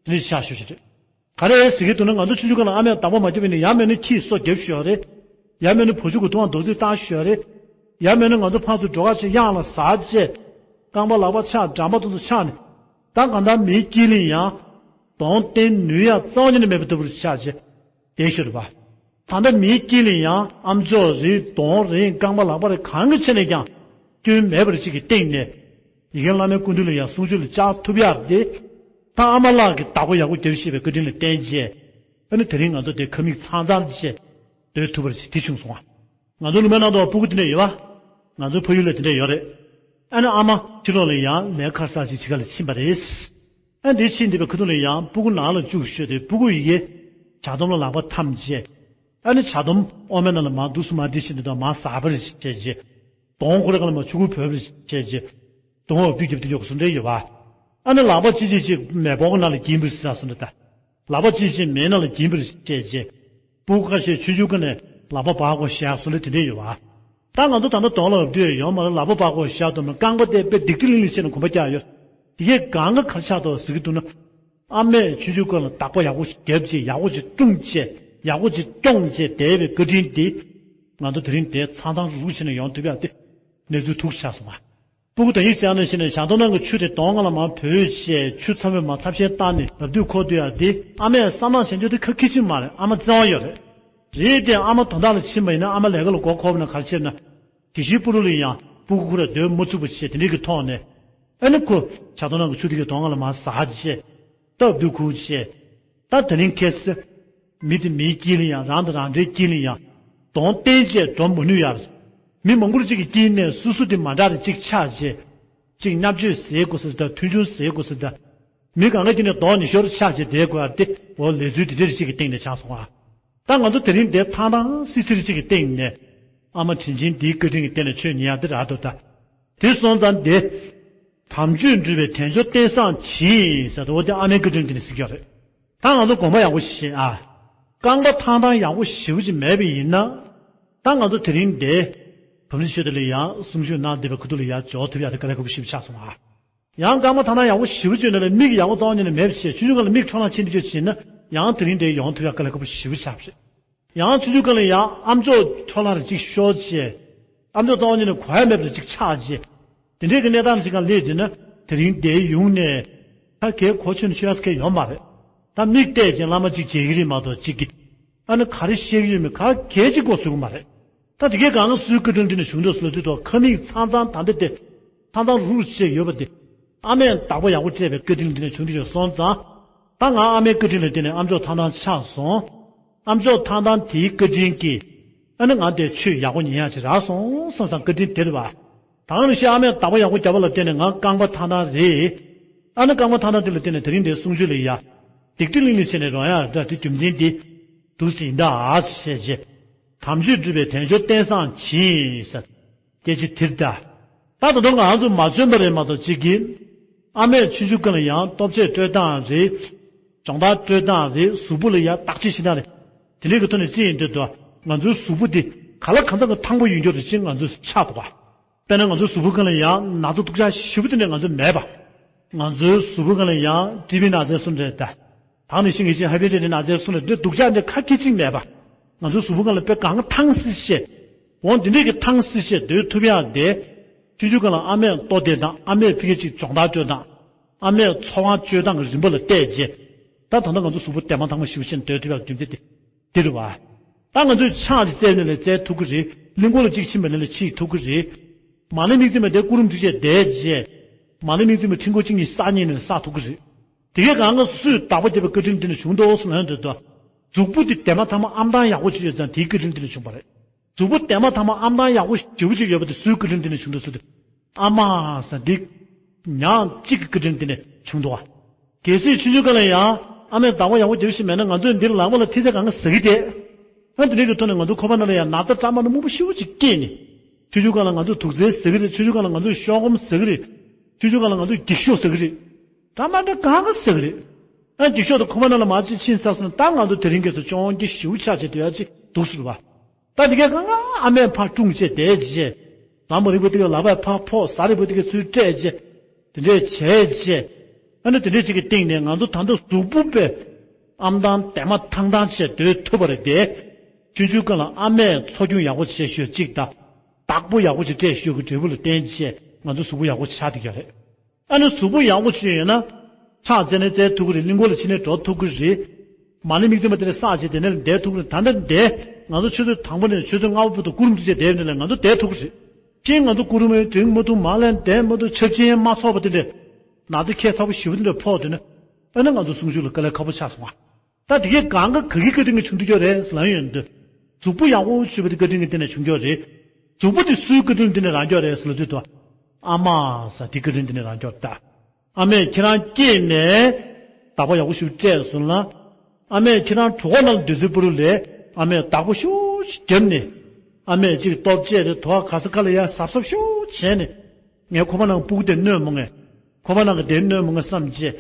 དེ་ནི་བཞག་ཤོད་ཅིག་རེད། ག་རེ་ཟེར་གྱི་འདུག་ན་ང་ཚོ་ཆུང་ཆུང་སྒང་ལ་ཨ་མས་བདག་པོ་མ་བརྒྱབ་པ་ཡིན་ན་ཡང་མིན་ན་ཁྱིས་སོ་བརྒྱབ་ཤོད་རེད། ཡང་མིན་ན་བུ་ཆུང་གི་ཐུགས་དབང་རྡོག་རྫིས་བཏང་ཤོད་རེད། ཡང་མིན་ན་ང་ཚོ་ཕར་ཚུར་འགྲོ་ཁ་ཆེ་གཡང་ལ་ཟ་བྱས། རྐང་པ་ལག་པ་ཆག་འགྲམ་པ་དེ་ཚོ་ཆག་ནས། ད་གང་ལྟར་མིའི་དཀྱིལ་ལ་ཡང་། གདོང་བསྟན་ནུས་ཡ་རྩ་བ་ཉིད་ནས་མེད་པ་ལྟ་བུར་ཆག་བྱས། བསྡད་ཤོད་རེད་པ། ད་ལྟ་མིའི་དཀྱིལ་ལ་ཡང་ཨ་མཆོག་རེད་གདོང་རེད་རྐང་པ་ལག་པ་རེད་གང་གི་ཆེད་ནས་ཀྱང་སྐྱོན་མེད་པར་གཅིག་གི་སྟེང་ནས་ཡི་གེ་བླ་མའི་སྐུ་མདུན་ལ་ཡང་གསུང་ཆོས་ལ་བཅར་ཐུབ་ཡག་དེ། ད་ཨ་མ་ལགས་ཀྱིས་བདག་པོ་ཡག་པོ་རྒྱབ་ཤེས་པའི་བཀའ་དྲིན་ལ་བརྟེན་བྱས། ཨ་ནི་དེ་རིང་ང་ཚོ་དེ་ཁབ་མིག་ཚང་ཚང་བྱས་སྡོད་ཐུབ་པར་བྱས་དེ་བྱུང་སོང་བ། ང་ཚོ་ལུང་པའི་ནང་དུ་སྤུ་གུ་དེ་འདྲ་ཡོད་པ། ང་ཚོའི་ཕ་ཡུལ་ལ་དེ་འདྲ་ཡོད་རེད། ཨ་ནི་ཨ་མ་ཕྱི་ལོགས་ལ་ཡང་ལས་ཁ་གསར་ཞིག་བྱེད་ག་ལ་ཕྱིན་པ་རེད། ཨ་འདི་ཕྱིན་བསྡད་པའི་ཁ་ཐུག་ལ་ཡང་སྤུ་གུ་ནང་ལ་བཅུག་ཤོད་དེ་སྤུ་གུ་ཡི་གེ་ཇ་དོམ་ལ་ལག་པ་འཐམ་བྱས། ཨ་ནི་ཇ་དོམ་ཨོ་མའི་ནང་ལ་མར་འདུག་སུ་མར་བསྡད་ཤིང་འདི་དང་མར་ཟ་བར་བྱས་རྗེས། གདོང་ཁོ་རེ་ག་ལ་མར་ཆུ་ཁོལ་བོས་པར་བྱས་རྗེས། གདོང་འོག་བདུད་རྒྱབ་སྟེ་གཡོག་སུ་འདྲ་ཡོད་པ། ཨ་ནི་ལག་པ་གཅིག་གཅིག་གཅིག་མེ་ཕོག་ནང་ལ་འགྱིང་བར་ཟ་སུ་འདྲ་ད། ལག་པ་གཅིག་གཅིག་མེ་ནང་ལ་འགྱིང་བར་བྱས་རྗེས། སྤུ་གུ་ཁ་ཤས་ཆུང་ཆུང་སྒང་ནས་ལག་པ་སྦར་དགོས་ཤག་སུ་འདྲ་དེ་འདྲ་ཡོད་པ། ད་ང་ཚོ་ད་ལྟ་གདོང་ལ་འོ་དེ་ཡོད་མ་རེད། ལག་པ་སྦར་དགོས་ཤག་དུ་མ་རྐང་པ་དེ་དཔེ་སྡིག་སྒྲིབ་ལིང་ལིང་བྱས་ནས་གོམ་པ་རྒྱག་ཡོད། དེ་གས་གང་ག་ག་རེ་ཆགས་འདུག་ཟེར་གྱི་འདུག་ན། ཨ་མས་ཆུང་ཆུང་སྒང་ལ་བདག་པོ་ཡག་པོ་ཞིག་བརྒྱབ་བྱས་ཡག་པོ་ཞིག་བསྲུངས་བྱས་ཡག་པོ་ཞིག་སྐྱོང་བྱས་བསྡད་པའི་བཀའ་དྲིན་དེ། ང་ཚོ་དེ་རིང་དེ་ཚང་ཚང་རུག་རུག་བྱས་ནས་ཡོང་ཐུབ་ཡག་དེ་གནས་ཚུལ་ཐུགས་ཆགས་སོང་ང་། སྤུ་གུ་ད་ཡིན་ཟེར་ནས་ཤི་ནས་ཇ་དོམ་ནང་གི་ཆུ་དེ་གདོང་ལྔ་ལ་མར་བོས་བྱས་ཆུ་ཚ་མོས་མར་ཚབས་ཆེན་བཏང་ནས་རབ་དུས་འཁོར་དུས་ཡག་དེ་ཨ་མས་བསམ་བློ་བྱེད་རྒྱུ་དེ་ཁ་ཁེ་ཆེ་མ་རེད། ཨ་མ་བཙན་དབང་ཡོད་རེད། རེད་དེ་ཨ་མ་དོན་དག་ལ་ཕྱིན་པ་ཡིན་ན་ཨ་མ་ལས་ཀ་ལ་མགོ་འཁོར་བ་ན་ག་རེ་བྱེད་ན། དེ་བཞིན་སྤུ་རུ་ལ་ཡང་སྤུ་གུ་ཁོ་ར་སྡོད་མ་ཚུགས་པ་བྱས་དེ་འདྲའི་གི་ཐོག་ནས། ཨ་ནི་ཁོ་ཇ་དོམ་ནང་གི་ཆུ་དེ་གི་གདོང་ལྔ་ལ་མར་ཟག་བྱས། སྟབས་བདེ་ཁུག་བྱས། ད་དེ་རིང་ཁ་སང་། མི་དེ་མིའི་དཀྱིལ་ལ་ཡང་རང་དང་རང་འདྲའི་དཀྱིལ་ལ་ཡང་། གདོང་བསྟན་བྱས་འགྲོ་མ་ནུས་ཡག་རེད། མི་མང་པོ་ཅིག་གི་དཀྱིལ་ནས་སོ་སོ་དེ་མ་འདྲ་རེ་ཅིག་ཆགས་བྱས། ཅིག་བརྙས་བཅོས་ཟེར་དགོས་ས་དང་མཐོང་ཆུང་ཟེར་དགོས་ས་དང་། མི་གང་ག་དེ་ནས་གདོང་ཉི་ཤོར་ཆགས་བྱས་བསྡད་དགོས་ཡག་དེ་འོ་ལས་ཚུལ་དེ་འདྲ་ཅིག་གི་སྟེང་ནས་ཆགས་སོང་ང་། ད་ང་ཚོ་དེ་རིང་འདིར་ཐང་ཐང་སི་སི་རེ་ཅིག་གི་སྟེང་ནས། ཨ་མ་དྲིན་ཆེན་འདིའི་བཀའ་དྲིན་གྱི་སྟེང་ནས་ཆོས་ཉན་ཡག་འདི་རག་འདུག་ད། དེ་སོང་ཙང་འདི། དམ་ཆོས་སྒྲུབ་པའི་དལ་འབྱོར་རྟེན་བཟང་བྱིན་ཟེར་དུས་འོ་དེ་ཨ་མའི་བཀའ་དྲིན་འདི་ནས་ཟེར་གྱི་ཡོད་རེད། ད་ང་ཚོ་དགོངས་པ་ཡག་པོ་བཞེས་ཨ། རྐང་པ་ཐང་ཐང་ཡག་པོ་ཞེ་པོ་ཅིག་མེད་པ་ཡིན་ན། ད་ང་ཚོ་དེ་རིང་འདི། བུམ་ཆུ་ཆོས་སྡེ་ལ་ཡང་གསུང་ཆོས་གནང་བསྡད་པའི་ཁུ་ཐུག་ལ་ཡང་འབྱོར་ཐུབ་ཡག་དེ་དཀའ་ལས་ཁག་པོ་ཞེ་པོ་ཆགས་སོང་ཨ། ཡང་རྐང་པ་ཐང་ཐང་ཡག་པོ་ཞེ་པོ་བྱས་ན་ལས་མིག་ཡག་པོ་རྩ་བ་ཉིད་ནས་མེད་པ་བྱས་ཆུང་ཆུང་སྒང་ལ་མིག་འཕྲོ་བརླག་ཕྱིན་དུས་བྱས་ན་ཡང་དེ་རིང་འདིར་ཡོང་ཐུབ་ཡག་དཀའ་ལས་ཁག་པོ་ཞེ་པོ་ཆགས་པ་རེད། ཡང་ཆུང་ཆུང་སྒང་ལ་ཡང་ཨ་མཆོག་འཕྲོ་བརླག་རེ་ཅིག་ཤོར་བྱས། ཨ་མཆོག་རྩ་བ་ཉིད་ནས་གོ་ཡ་མེད་པ་རེ་ཅིག་ཆགས་བྱས། དེ་འདྲའི་གི་གནས་སྟངས་ཅིག་སྒང་སླེབས་དུས་ན་དེ་རིང་འདིར་ཡོང་ནས་ད་གའི་གོ་ཆོད་ནས་ཆོས་ཡག་གའི་ཡོད་མ་རེད། ད་མིག་བལྟས་ཀྱང་བླ་མ་གཅིག་མཇལ་གྱི་རེད་མ་གཏོགས་གཅིག་གིས་ཨ་ནི་ག་རེ་བཤད་ཀྱི་ཡོད་མེད་ག་གས་གཅིག་གོ་ཟེར་གྱི་མ་རེད། ད་དེ་གའི་སྒང་ལ་སུའི་བཀའ་དྲིན་འདི་ནས་བྱུང་འདུག་ཟེར་ལབ་དུས་ཐོག་ཁ་མིག་ཚང་ཚང་ད་འདི་དེ་ཐང་ཐང་རུག་རུག་བྱས་ཡོད་པ་དེ། ཨ་མས་བདག་པོ་ཡག་པོ་སྤྲད་པའི་བཀའ་དྲིན་འདི་ནས་བྱུང་འདི་ཡོད་སོང་ཙང་། ད་ང་ཨ་མའི་བཀའ་དྲིན་ལ་བརྟེན་ནས་ཨ་མཆོག་ཐང་ཐང་ཆགས་སོང་། ཨ་མཆོག་ཐང་ཐང་དེའི་བཀའ་དྲིན་གྱིས་ཨ་ནི་ང་དེ་ཆོས་ཡག་པོ་ཉན་ཡག་ཅིག་རག་སོང་བསམ་བསམ་བཀའ་དྲིན་དེ་རེད་པ། ད་ག་ནང་བཞིན་ཨ་མས་བདག་པོ་ཡག་པོ་བརྒྱབ་པ་ལ་བརྟེན་ནས་ང་རྐང་པ་ཐང་ཐང་རེད། ཨ་ནི་རྐང་པ་ཐང་ཐང་དེ་ལ་བརྟེན་ནས་དེ་རིང་འདིའི་གསུང་ཆོས་ལ་ཡ། སྡིག་སྒྲིབ་གླིང་ལ་ཕྱིན་ནས་རོལ་ཡག་འདྲ་དེ་རྒྱུ་མཚན་འདི། འདུག་སེ་ཡིན་ད་ཨ་ཞེས་བྱས། དམ་ཆོས་སྒྲུབ་པའི་དལ་འབྱོར་རྟེན་བཟང་བྱིན་ཟེར། སྐད་ཆ་དེ་རེད་ད། ད་ད་དུང་ང་ཚོ་མ་བྱོན་པ་རེད་མ་གཏོགས་གཅིག་གིས། ཨ་མས་ཆུང་ཆུང་སྒང་ལ་ཡང་ལྟོ་ཆས་སྤྲོད་སྟངས་རེད། སྦྱོང་བརྡར་སྤྲོད་སྟངས་རེད། གཟུགས་པོ་ལ་ཡང་བརྟག་དཔྱད་བྱེད་སྟངས་རེད། དེ་འདྲའི་གི་ཐོག་ནས་ཅི་ཡིན་འདོད་དོ། ང་ཚོའི་གཟུགས་པོ་འདི་ག་ལ་གང་འཚམ་གི་ཐང་པོ་ཡོད་རྒྱུ་རེད་ཅེས་ང་ཚོས་ཆགས་འདུག་ག། དཔེར་ན་ང་ཚོའི་གཟུགས་པོ་སྒང་ལ་ཡང་ན་ཚ་སྡུག་ཅག་ཞེ་པོ་དེ་འདྲ་ང་ཚོ་མེད་པ། ང་ཚོའི་གཟུགས་པོ་སྒང་ལ་ཡང་ཊི་བི་ན་ཚ་གསུམ་རེད་ད། ད་ནི་ཤིང་གི་ཤིང་ཧའི་པར་ཊན་སི་ན་ཚ་གསུམ་རེད་འདི་སྡུག་ཅག་འདི་ཁ་སྐད་ཅིག་མེད་པ། ང་ཚོའི་གཟུགས་པོ་སྒང་ལ་དཔེ་གང་གི་ཐང་སི་ཤེས། འོང་འདི་འདྲས་ཀྱི་ཐང་སི་ཤེས་སྡོད་ཐུབ་ཡག་དེ། ཆུང་ཆུང་སྒང་ལ་ཨ་མས་ལྟོ་ལྡན་དང་ཨ་མས་ཕ་གི་ཅིག་སྦྱོང་བརྡར་སྤྲོད་དང་། ཨ་མས་འཚོ་བ་སྤྱོད་སྟངས་ཀྱི་རིམ་པ་ལ་བལྟས་རྗེས། ད་ད་ལྟ་ང་ཚོ་གཟུགས་པོ་ལྡན་མ་ཐང་མ་ཞེ་པོ་ཅིག་སྡོད་ཐུབ་ཡག་རྒྱུ་མཚན་དེ། འདི་རེད་བ། ད་ང་ཚོས་ཕྱག་ཅིག་བཙལ་ནས་ལས་བཙལ་ཐུབ་ཀྱི་རེད། གླིང་སྐོར་ལ་གཅིག་ཕྱིན་པ་ནས་ལས་ཕྱིན་ཐུབ་ཀྱི་རེད། མ་ཎི་དམིགས་བརྩེ་མ་དེ་ཀུ་རུ་མཐུ་ཆེ་བསྡད་རྗེས། མ་ཎི་དམིགས་བརྩེ་མ་ཁྲི་སྐོར་གཅིག་གཉིས་བསགས་ཉིན་ནས་བསགས་ཐུབ་ཀྱི་རེད། དེ་གས་གང་ག་སུས་བདག་པོ་བརྒྱབ་པའི་བཀའ་དྲིན་དེ་ནས་བྱུང་འདུག་སུ་ལན་འདོད་དོ། གཟུགས་པོ་དེ་ལྡན་མ་ཐང་མ་ཨམ་ཐང་ཡག་པོ་བྱེད་ཡོད་ཙང་དེའི་བཀའ་དྲིན་དེ་ནས་བྱུང་བ་རེད། གཟུགས་པོ་ལྡན་མ་ཐང་མ་ཨམ་ཐང་ཡག་པོ་ཞེ་པོ་ཅིག་ཡོད་པ་དེ་སུའི་བཀའ་དྲིན་དེ་ནས་བྱུང་འདུག་ཟེར་དུས། ཨ་མ་ཟེར་འདི། ཉག་གཅིག་གི་བཀའ་དྲིན་དེ་ནས་བྱུང་འདུག་བ། གལ་སྲིད་ཆུང་ཆུང་སྒང་ལ་ཡང་ཨ་མས་བདག་པོ་ཡག་པོ་རྒྱབ་ཤེས་མེད་ན་ང་ཚོས་འདིར་ལངས་པ་ལ་ཐི་ཚེ་གང་ག་ཟ་གི་དེ། ཨ་འདི་འདྲའི་གི་ཐོག་ནས་ང་ཚོ་ཁོ་པ་ན་ལ་ཡང་ན་ཚ་སྐྲག་མ་ན་སྨུག་པོ་ཤུགས་ཅིག་སྐྱེས་ནས། ཆུང་ཆུང་སྒང་ལ་ང་ཚོས་དུག་རྫས་ཟ་གི་རེད། ཆུང་ཆུང་སྒང་ལ་ང་ཚོས་ཤོག་སྒོམ་ཟ་གི་རེད། ཆུང་ཆུང་སྒང་ལ་ང་ཚོས་འགྱིག་ཤོག་ཟ་གི་རེད། འདྲ་མ་འདྲ་གང་ག་ཟ་གི་རེད། ཨ་འགྱིག་ཤོག་དང་ཁོ་པ་ན་ལ་མ་ཅིག་ཕྱིན་ཚར་སོང་ན་ད་ང་ཚོ་དེ་རིང་གི་ཚོ་ཅོང་གི་ཞིའུ་ཆགས་བྱས་སྡོད་ཡ་ཅིག་འདུག་ཟེར་བ། ད་དེ་གས་གང་ག་ཨ་མས་ཕར་སྲུང་བྱས་བསྡད་རྗེས། ཟ་མ་རིག་པ་དེ་གས་ལག་པས་ཕར་ཕོག་ཟ་རིག་པ་དེ་གས་ཚུར་སྤྲད་རྗེས། དེ་འདྲས་བྱས་རྗེས། ཨ་ནི་དེ་འདྲས་ཅིག་གི་སྟེང་ནས་ང་ཚོ་ད་ལྟ་གཟུགས་པོ་དཔེ། ཨམ་ཐང་ལྡན་མ་ཐང་ཐང་བྱས་སྡོད་ཐུབ་པ་རེད་དེ། ཆུང་ཆུང་སྒང་ལ་ཨ་མས་འཚོ་སྐྱོང་ཡག་པོ་བྱས་ཤོས་གཅིག་དང་། བདག་པོ་ཡག་པོ་ཅིག་སྤྲད་ཤོས་ཀྱི་འབྲས་བུ་ལ་བརྟེན་བྱས་ང་ཚོ་གཟུགས་པོ་ཡག་པོ་ཆགས་བསྡད་ཀྱི་རེད། ཨ་ནི་གཟུགས་པོ་ཡག་པོ་ཅིག་ཡོད་ན། ཕྱག་བཙལ་ནས་བཙལ་ཐུབ་ཀྱི་རེད། གླིང་སྐོར་ལ་ཕྱིན་ནས་འགྲོ་ཐུབ་ཀྱི་རེད། མ་ཎི་དམིགས་བརྩེ་མ་དེ་ནས་བསགས་བྱས་དེ་ནས་བསྡད་ཐུབ་ཀྱི་རེད། ད་ལྟ་འདི་ང་ཚོ་ཆུ་ཚོད་དང་པོ་ནས་ཆུ་ཚོད་ལྔ་པ་བར་དུ་ཀུ་རུ་མཐུ་ཆེ་བསྡད་ཡོད་ནས་ལས་ང་ཚོ་བསྡད་ཐུབ་ཀྱི་རེད། ཅིང་ང་ཚོ་ཀུ་རུ་མའི་འགྲིག་མ་ཐུབ་མ་ལན་བསྡད་མ་ཐུབ་ཆབ་ཆེན་མ་ཚོགས་པ་དེ་འདྲས། ན་ཚ་ཁྱད་མཚར་པོ་ཞེ་པོ་དེ་འདྲས་ཕོག་དེ་ནས། ཨ་ནི་ང་ཚོ་གསུང་ཆོས་ལ་དཀའ་ལས་ཁག་པོ་ཆགས་སོང་ང་། ད་དེ་གས་གང་ག་ག་གི་བཀའ་དྲིན་གྱིས་བྱུང་འདུག་ཀྱོ་རེད་ཟེར་ལབ་ཡོང་དུས། གཟུགས་པོ་ཡག་པོ་ཞུ་བ་དེ་བཀའ་དྲིན་གྱིས་དེ་ནས་བྱུང་ཀྱོ་རེད། གཟུགས་པོ་དེ་སུའི་བཀའ་དྲིན་དེ་ནས་རག་ཀྱོ་རེད་ཟེར་ལབ་དུས་དོ། ཨ་མ་ཟེར་དེ་བཀའ་དྲིན་དེ་ནས་རག་ཀྱོ་ད། ཨ་མས་ཁྱེད་རང་སྐྱེས་ནས་བདག་པོ་ཡག་པོ་ཞིག་སྤྲད་སོང་ལ། ཨ་མས་ཁྱེད་རང་གྲོད་ཁོག་ནང་ལ་སྡོད་ཚེ་པུ་རུ་ལས་ཨ་མས་བདག་པོ་ཤུགས་ཤིག་བརྒྱབ་ནས། ཨ་མས་ཅིག་ལྟོ་བཅད་དེ་དོ་ག་ས་ག་ལ་ཡ་གཟབ་གཟབ་ཤུགས་བྱས་ནས། ངས་ཁོ་པ་ནང་སྤུ་གུ་དེ་གནོད་མི་ངེས། ཁོ་པ་ནང་གི་དེ་གནོད་མི་ངེས་བསམ་བྱས།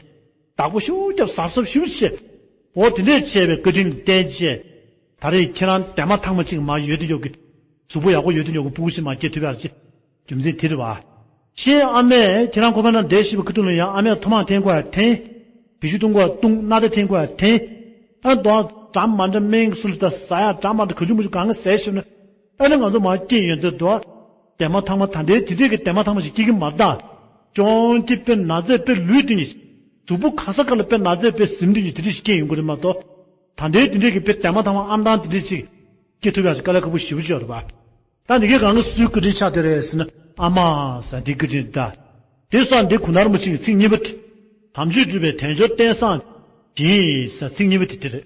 བདག་པོ་ཤུགས་བརྒྱབ་གཟབ་གཟབ་ཤུགས་བྱས། འོ་དེ་འདྲས་བྱས་པའི་བཀའ་དྲིན་ལ་བརྟེན་བྱས། ད་རེས་ཁྱེད་རང་ལྡན་མ་ཐང་མ་ཅིག་མར་ཡོད་དུ་ཡོད་ཀྱི། གཟུགས་པོ་ཡག་པོ་ཡོད་དུ་ཡོད་ཀྱི་སྤུ་གུ་ཞིག་མར་སྐྱེ་ཐུབ་ཡག་ཅིག་རྒྱུ་མཚན་དེ་རེད་བ། ཤེས་ཨ་མས་ཁྱེད་རང་ཁོ་པ་ན་བསྡད་ཤི་བའི་ཁ་ཐུག་ལ་ཡང་ཨ་མས་ཐོ་མག་འཐེན་དགོས་ཡ་འཐེན། བི་ཤུ་བཏུང་དགོས་ཡ་བཏུང་སྣ་ད་འཐེན་དགོས་ཡ་འཐེན། ཨ་མདོ་འདྲ་མ་འདྲ་སྨན་གྱི་སུ་ལ་ད་ཟ་ཡ་འདྲ་མ་འདྲ་ག་ཅུ་མ་ཅུ་གང་ག་ཟས་ཤི་ན། ཨ་ནི་ང་ཚོ་མར་སྐྱེས་ཡོད་ཚད་དོ། ལྡན་མ་ཐང་མ་ད་ལྟའི་དེ་འདྲས་ཀྱི་ལྡན་མ་ཐང་མ་ཞིག་སྐྱེ་གི་མ་རེད་ད། ཅོང་ཅི་དཔེ་ན་ཚས་དཔེ་ལུས་དེ་ནི། གཟུགས་པོ་ག་ས་ག་ལ་དཔེ་ན་ཚས་དཔེ་ཟིམ་དེ་ནི་དེ་འདྲས་ཞིག་སྐྱེས་ཡོང་གི་རེད་མ་གཏོགས། ད་ལྟའི་དེ་འདྲས་ཀྱི་དཔེ་ལྡན་མ་ཐང་མ་ཨམ་ཐང་དེ་འདྲས་ཞིག་སྐྱེ་ཐུབ་ཡག་ཞིག་དཀའ་ལས་ཁག་པོ་ཞེ་པོ་ཅིག་ཡོད་རེད་པ། ད་འདི་གས་གང་ག་སུའི་བཀའ་དྲིན་ཆགས་བསྡད་རེད་ཟེར་ན་ཨ་མ་ཟེར་འདི་བཀའ་དྲིན་ད། དེ་སོགས་འདི་གུང་ཐང་རིན་པོ་ཆེའི་ཚིག་གཉིས་པ་དེ། དམ་ཆོས་སྒྲུབ་པའི་དལ་འབྱོར་རྟེན་བཟང་བྱིན་ཟེར་ཚིག་གཉིས་པ་དེ་དེ་རེད།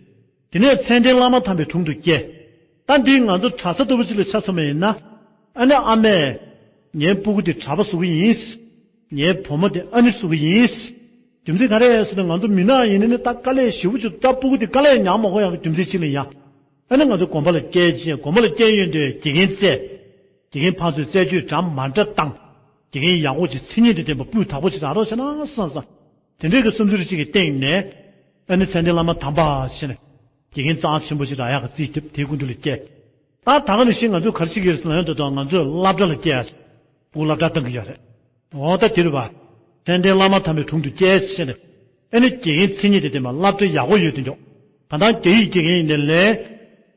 དེ་ནས་མཚན་ལྡན་བླ་མ་དམ་པའི་དྲུང་དུ་བསྐྱལ། ད་འདི་ང་ཚོ་གྲྭ་ས་ལྟ་བུ་ཅིག་ལ་ཆ་མཚོན་པ་ཡིན་ན། ཨ་ནི་ཨ་མས། ངའི་སྤུ་གུ་དེ་གྲྭ་པ་བཟོ་གི་ཡིན། ངའི་བུ་མོ་དེ་ཨ་ནི་བཟོ་གི་ཡིན། རྒྱུ་མཚན་ག་རེ་ཟེར་ན་ང་ཚོ་མི་ནག་ཡིན་ནི་ནི་ད་དཀའ་ལས་ཞེ་པོ་ཅིག་ད་སྤུ་གུ་དེ་དཀའ་ལས་མྱངས་མ་དགོས་ཡག་གི་རྒྱུ་མཚན་ཅིག་ལ་ཡ། ཨ་ནི་ང་ཚོ་དགོན་པ་ལ་བསྐྱལ་རྗེས་དགོན་པ་ལ་བསྐྱལ་ཡོང་དུས་དགེ་རྒན་བཙལ། དགེ་རྒན་ཕར་ཚུར་རྩད་གཅོད་འདྲ་མ་འདྲ་བཏང་། དགེ་རྒན་ཡག་པོ་ཅིག་མཚན་ཉིད་དང་ལྡན་པ་སྤུས་དག་པོ་ཅིག་རག་རོགས་བྱས་ན་བསམ་བསམ། དེ་འདྲའི་གི་བསམ་ཚུལ་ཅིག་གི་སྟེང་ནས། ཨ་ནི་མཚན་ལྡན་བླ་མ་དམ་པ་ཞེས་ནས། དགེ་རྒན་རྩ་ཆེན་པོ་ཅིག་རག་ཡག་གི་རྩིས་ཐེབས་དེའི་སྐུ་མདུན་ལ་བསྐྱལ། ད་ད་ག་ནང་བཞིན་ང་ཚོས་ག་རེ་བྱེད་ཀྱི་ཡོད་ཟེར་ན་ཡང་དེ་དང་ང་ཚོས་སློབ་གྲྭ་ལ་བསྐྱལ་ཡ་རེད། སློབ་གྲྭ་བཏང་གི་ཡོད་རེད། འོ་ད་དེ་རེད་པ། མཚན་ལྡན་བླ་མ་དམ་པའི་དྲུང་དུ་བསྐྱལ་ཟེར་ནས། ཨ་ནི་དགེ་རྒན་མཚན་ཉིད་དང་ལྡན་པ་སློབ་གྲྭ་ཡག་པོ་ཡོད་དུ་འཇོག་གང་ལྟར་རྒྱ་ཡིག་དགེ་རྒན་ཡིན་ནའི་ལས།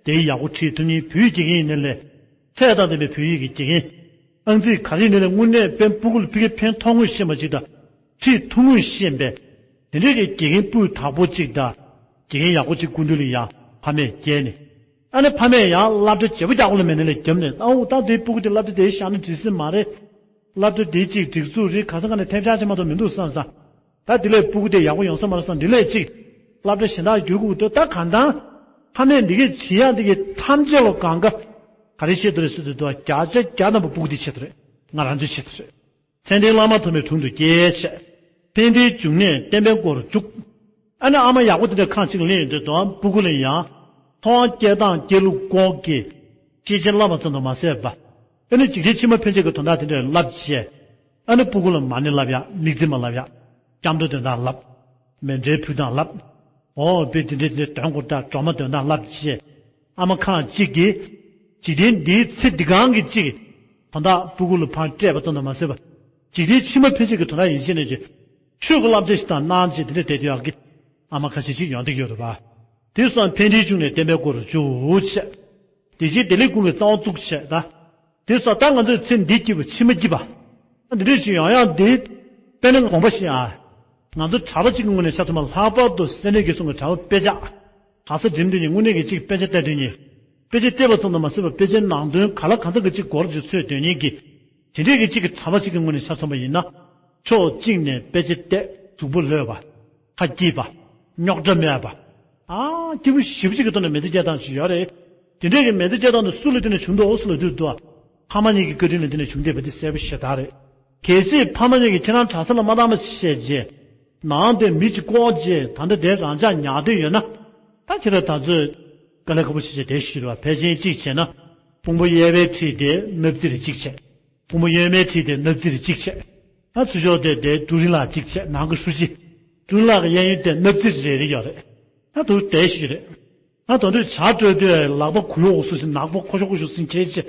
རྒྱ་ཡིག་ཡག་པོ་ཁྲིད་ཐུབ་མཁན། བོད་ཡིག་དགེ་རྒན་ཡིན་ནའི་ལས། ཚད་དང་ལྡན་པའི་བོད་ཡིག་གི་དགེ་རྒན། ཨང་རྩིས་ག་རེ་ཡིན་ནའི་ལས་དངོས་གནས་དཔེ་སྤུ་གུ་ལ་ཕ་གིར་ཕན་ཐོགས་ངོས་ཤེས་པ་ཅིག་དང་། ཁྲིད་ཐུབ་ངོས་ཤེས་པའི། དེ་འདྲའི་གི་དགེ་རྒན་སྤུས་དག་པོ་ཅིག་དང་། དགེ་རྒན་ཡག་པོ་ཅིག་སྐུ་མདུན་ལ་ཡང་ཕ་མས་བསྐྱལ་ནས། ཨ་ནི་ཕ་མས་ཡང་སློབ་གྲྭ་བརྗེ་པོ་རྒྱག་དགོས་ལ་མེད་ནའི་ལས་བརྒྱབ་ནས། ཨའུ་ད་དེའི་སྤུ་གུ་དེ་སློབ་གྲྭ་དེ་བཞག་ན་འགྲིག་ས་མ་རེད། སློབ་གྲྭ་དེ་གཅིག་སྒྲིག་འཛུགས་རེད་ག་ས་ག་ནས་ཐེབས་ཆག་ཅིག་མ་གཏོགས་མི་འདུག་བསམ་བསམ། ད་དེ་ལས་སྤུ་གུ་དེ་ཡག་པོ་ཡོང་ས་མ་རེད་བསམ། དེ་ལས་གཅིག་སློབ་གྲྭ་གཞན་དག་བསྒྱུར་དགོས་འདུག་ད་གང་ལྟར་ཕ་མས་འདི་གས་བྱེད་ཡག་འདི་གས་ཐམས་ཅད་ལོ་གང་ག་ག་རེ་བཤད་འདུག་རེད་ཟེར་དུས་དུ་བརྒྱ་ཆ་བརྒྱ་རྣམ་པ་སྤུ་གུ་འདི་ཆེད་དུ་རེད། ང་རང་ཚོའི་ཆེད་དུ་རེད། མཚན་ལྡན་བླ་མ་ཐོགས་མེད་དྲུང་དུ་བསྐྱེད་བྱས། ཕན་བདེའི་འབྱུང་གནས་བསྟན་པའི་སྒོར་འཇུག་ཨ་ནི་ཨ་མ་ཡག་པོ་དེ་འདྲ་ཁང་གཅིག་ལེན་ཡོང་དུས་དུ་སྤུ་གུ་ལ་ཡང་མཐོང་བ་སྐྱེ་སྟངས་སྐྱེ་ལུགས་སྐོར་གྱི་ཤེས་བྱ་བསླབ་པ་ཙམ་དུ་མ་ཟད་པ། ཨ་ནི་འཇིག་རྟེན་ཕྱི་མ་ཕན་ཆད་ཀྱི་དོན་དག་དེ་འདྲ་བསླབ་བྱས། ཨ་ནི་སྤུ་གུ་ལ་མ་ཎི་བསླབ་ཡག་མིག་རྩིས་མ་བསླབ་ཡག་སྐྱབས་འགྲོ་འདོན་སྟངས་བསླབ། མཎྜལ་ཕུལ་སྟངས་བསླབ། འོ་དཔེ་དེ་འདྲའི་དེ་འདྲའི་འདོན་དགོས་འདྲ་སྒྲོལ་མ་འདོན་སྟངས་བསླབ་བྱས། ཨ་མ་ཁང་གཅིག་གིས། འཇིག་རྟེན་འདིའི་ཚེ་འདི་གང་གི་གཅིག་དོན་དག་སྤུ་གུ་ལ་ཕར་སྤྲད་པ་ཙམ་དུ་མ་ཟད་པ། འཇིག་རྟེན་ཕྱི་མ་ཕན་ཆད་ཀྱི་དོན་དག་ཡིན་ཕྱིན་ནས་ཀྱི། ཆོས་ཀྱི་བསླབ་བྱ་ཞིག་དང་གནང་བྱས་དེ་འདྲ་བསྡད་དུས་ཡག་གི་ཨ་མ་ཁ་ཤས་ཅིག་ཡོང་བསྡད་ཡོད་རེད་པ། དེ་སོང་ཕན་བདེའི་འབྱུང་གནས་བསྟན་པའི་སྒོ་རུ་འཇུག་བྱས། བདེ་ཆེན་བདེ་ལེགས་ཀུན་གྱི་རྩ་བ་བཙུགས་བྱས་ད། དེ་སོང་ད་ང་ཚོས་ཚེ་འདི་སྐྱིད་པ་ཕྱི་མ་སྐྱིད་པ། འདི་འདྲས་ཅིག་ཡོང་ཡག་འདི། དཔེར་ན་དགོངས་པ་བཞེས་ཨ། ང་ཚོ་གྲྭ་པ་གཅིག་གི་ངོས་ནས་ཆ་མཚོན་པ་ལྷག་པར་དུ་སེ་འབྲས་དགེ་གསུམ་གྱི་གྲྭ་པ་དཔེ་ཆ། ག་ས་འགྲིམ་དུས་ནི་དངོས་གནས་ཀྱི་གཅིག་དཔེ་ཆ་བལྟས་དུས་ནི། དཔེ་ཆ་བལྟས་པ་ཙམ་དུ་མ་ཟད་པར་དཔེ་ཆའི་ནང་དོན་ག་ལ་གང་འདྲ་གི་གཅིག་སྒོར་གཅིག་འཚོལ་འདོད་མཁན་གྱི། དེ་འདྲས་ཀྱི་གཅིག་གི་གྲྭ་པ་གཅིག་གི་ངོས་ནས་ཆ་མཚོན་པ་ཡིན་ན། ཕྱོགས་གཅིག་ནས་དཔེ་ཆ་བལྟས་གཟུགས་པོ་ལྷོད་པ། ཁ་སྐྱིད་པ། རྙོག་དྲ་མེད་པ། ཨ་སྐྱིད་པོ་ཞེ་པོ་ཅིག་གི་ཐོག་ནས་མི་ཚེ་སྐྱེལ་སྟངས་ཤིག་ཡོད་རེད། དེ་འདྲས་ཀྱི་མི་ཚེ་སྐྱེལ་སྟངས་དེ་སུ་ལ་བརྟེན་ནས་བྱུང་འདུག་སུ་ལ་བརྟེན་འདུག་ཕ་མ་གཉིས་ཀྱི་བཀའ་དྲིན་ལ་བརྟེན་ནས་བྱུང་བསྡད་པ་དེ་གསལ་པོ་ཞེ་དྲག་རེད། གལ་སྲིད་ཕ་མ་གཉིས་ཀྱིས་ཁྱེད་རང་གྲྭ་ས་ལ་མ་བཏང་པ་བྱས་རྗེས། ནང་དེ་མི་གཅིག་བཀོག་རྗེས་ད་ལྟ་དེ་རང་ཅག་ཉར་འདོད་ཡོད་ན། ད་ཁྱེད་རང་ད་ཚོས་དཀའ་ལས་ཁག་པོ་བྱས་བྱས་དེ་ཞུས་རེད་བ། ཕལ་ཆེར་གཅིག་བྱས་ན། ཕུང་པོ་གཡས་པའི་འཁྲིས་དེ་སྣབས་རྩིར་གཅིག་བྱས། ཕུང་པོ་གཡོན་མའི་འཁྲིས་དེ་སྣབས་རྩིར་གཅིག་བྱས། ད་ཚུར་ཤོག་དེ་དེ་ཀྲུའུ་རིན་ལགས་གཅིག་བྱས། ནང་གི་ཧྲུའུ་ཅི། ཀྲུའུ་རིན་ལགས་ཀྱི་གཡས་གཡོན་དེ་སྣབས་རྩིར་རེ་རེ་ཡོད་རེད། ད་དུ་དེ་ཞུས་རེད། ད་དོན་དུ་ཇ་སྤྲོད་དུས་ལག་པ་གུ་ཡོག་སུ་ཞིག་ནག་པོ་ཁོ་ཤོག་ཁོ་ཤོག་སིན་ཁྱེར་ཅེ།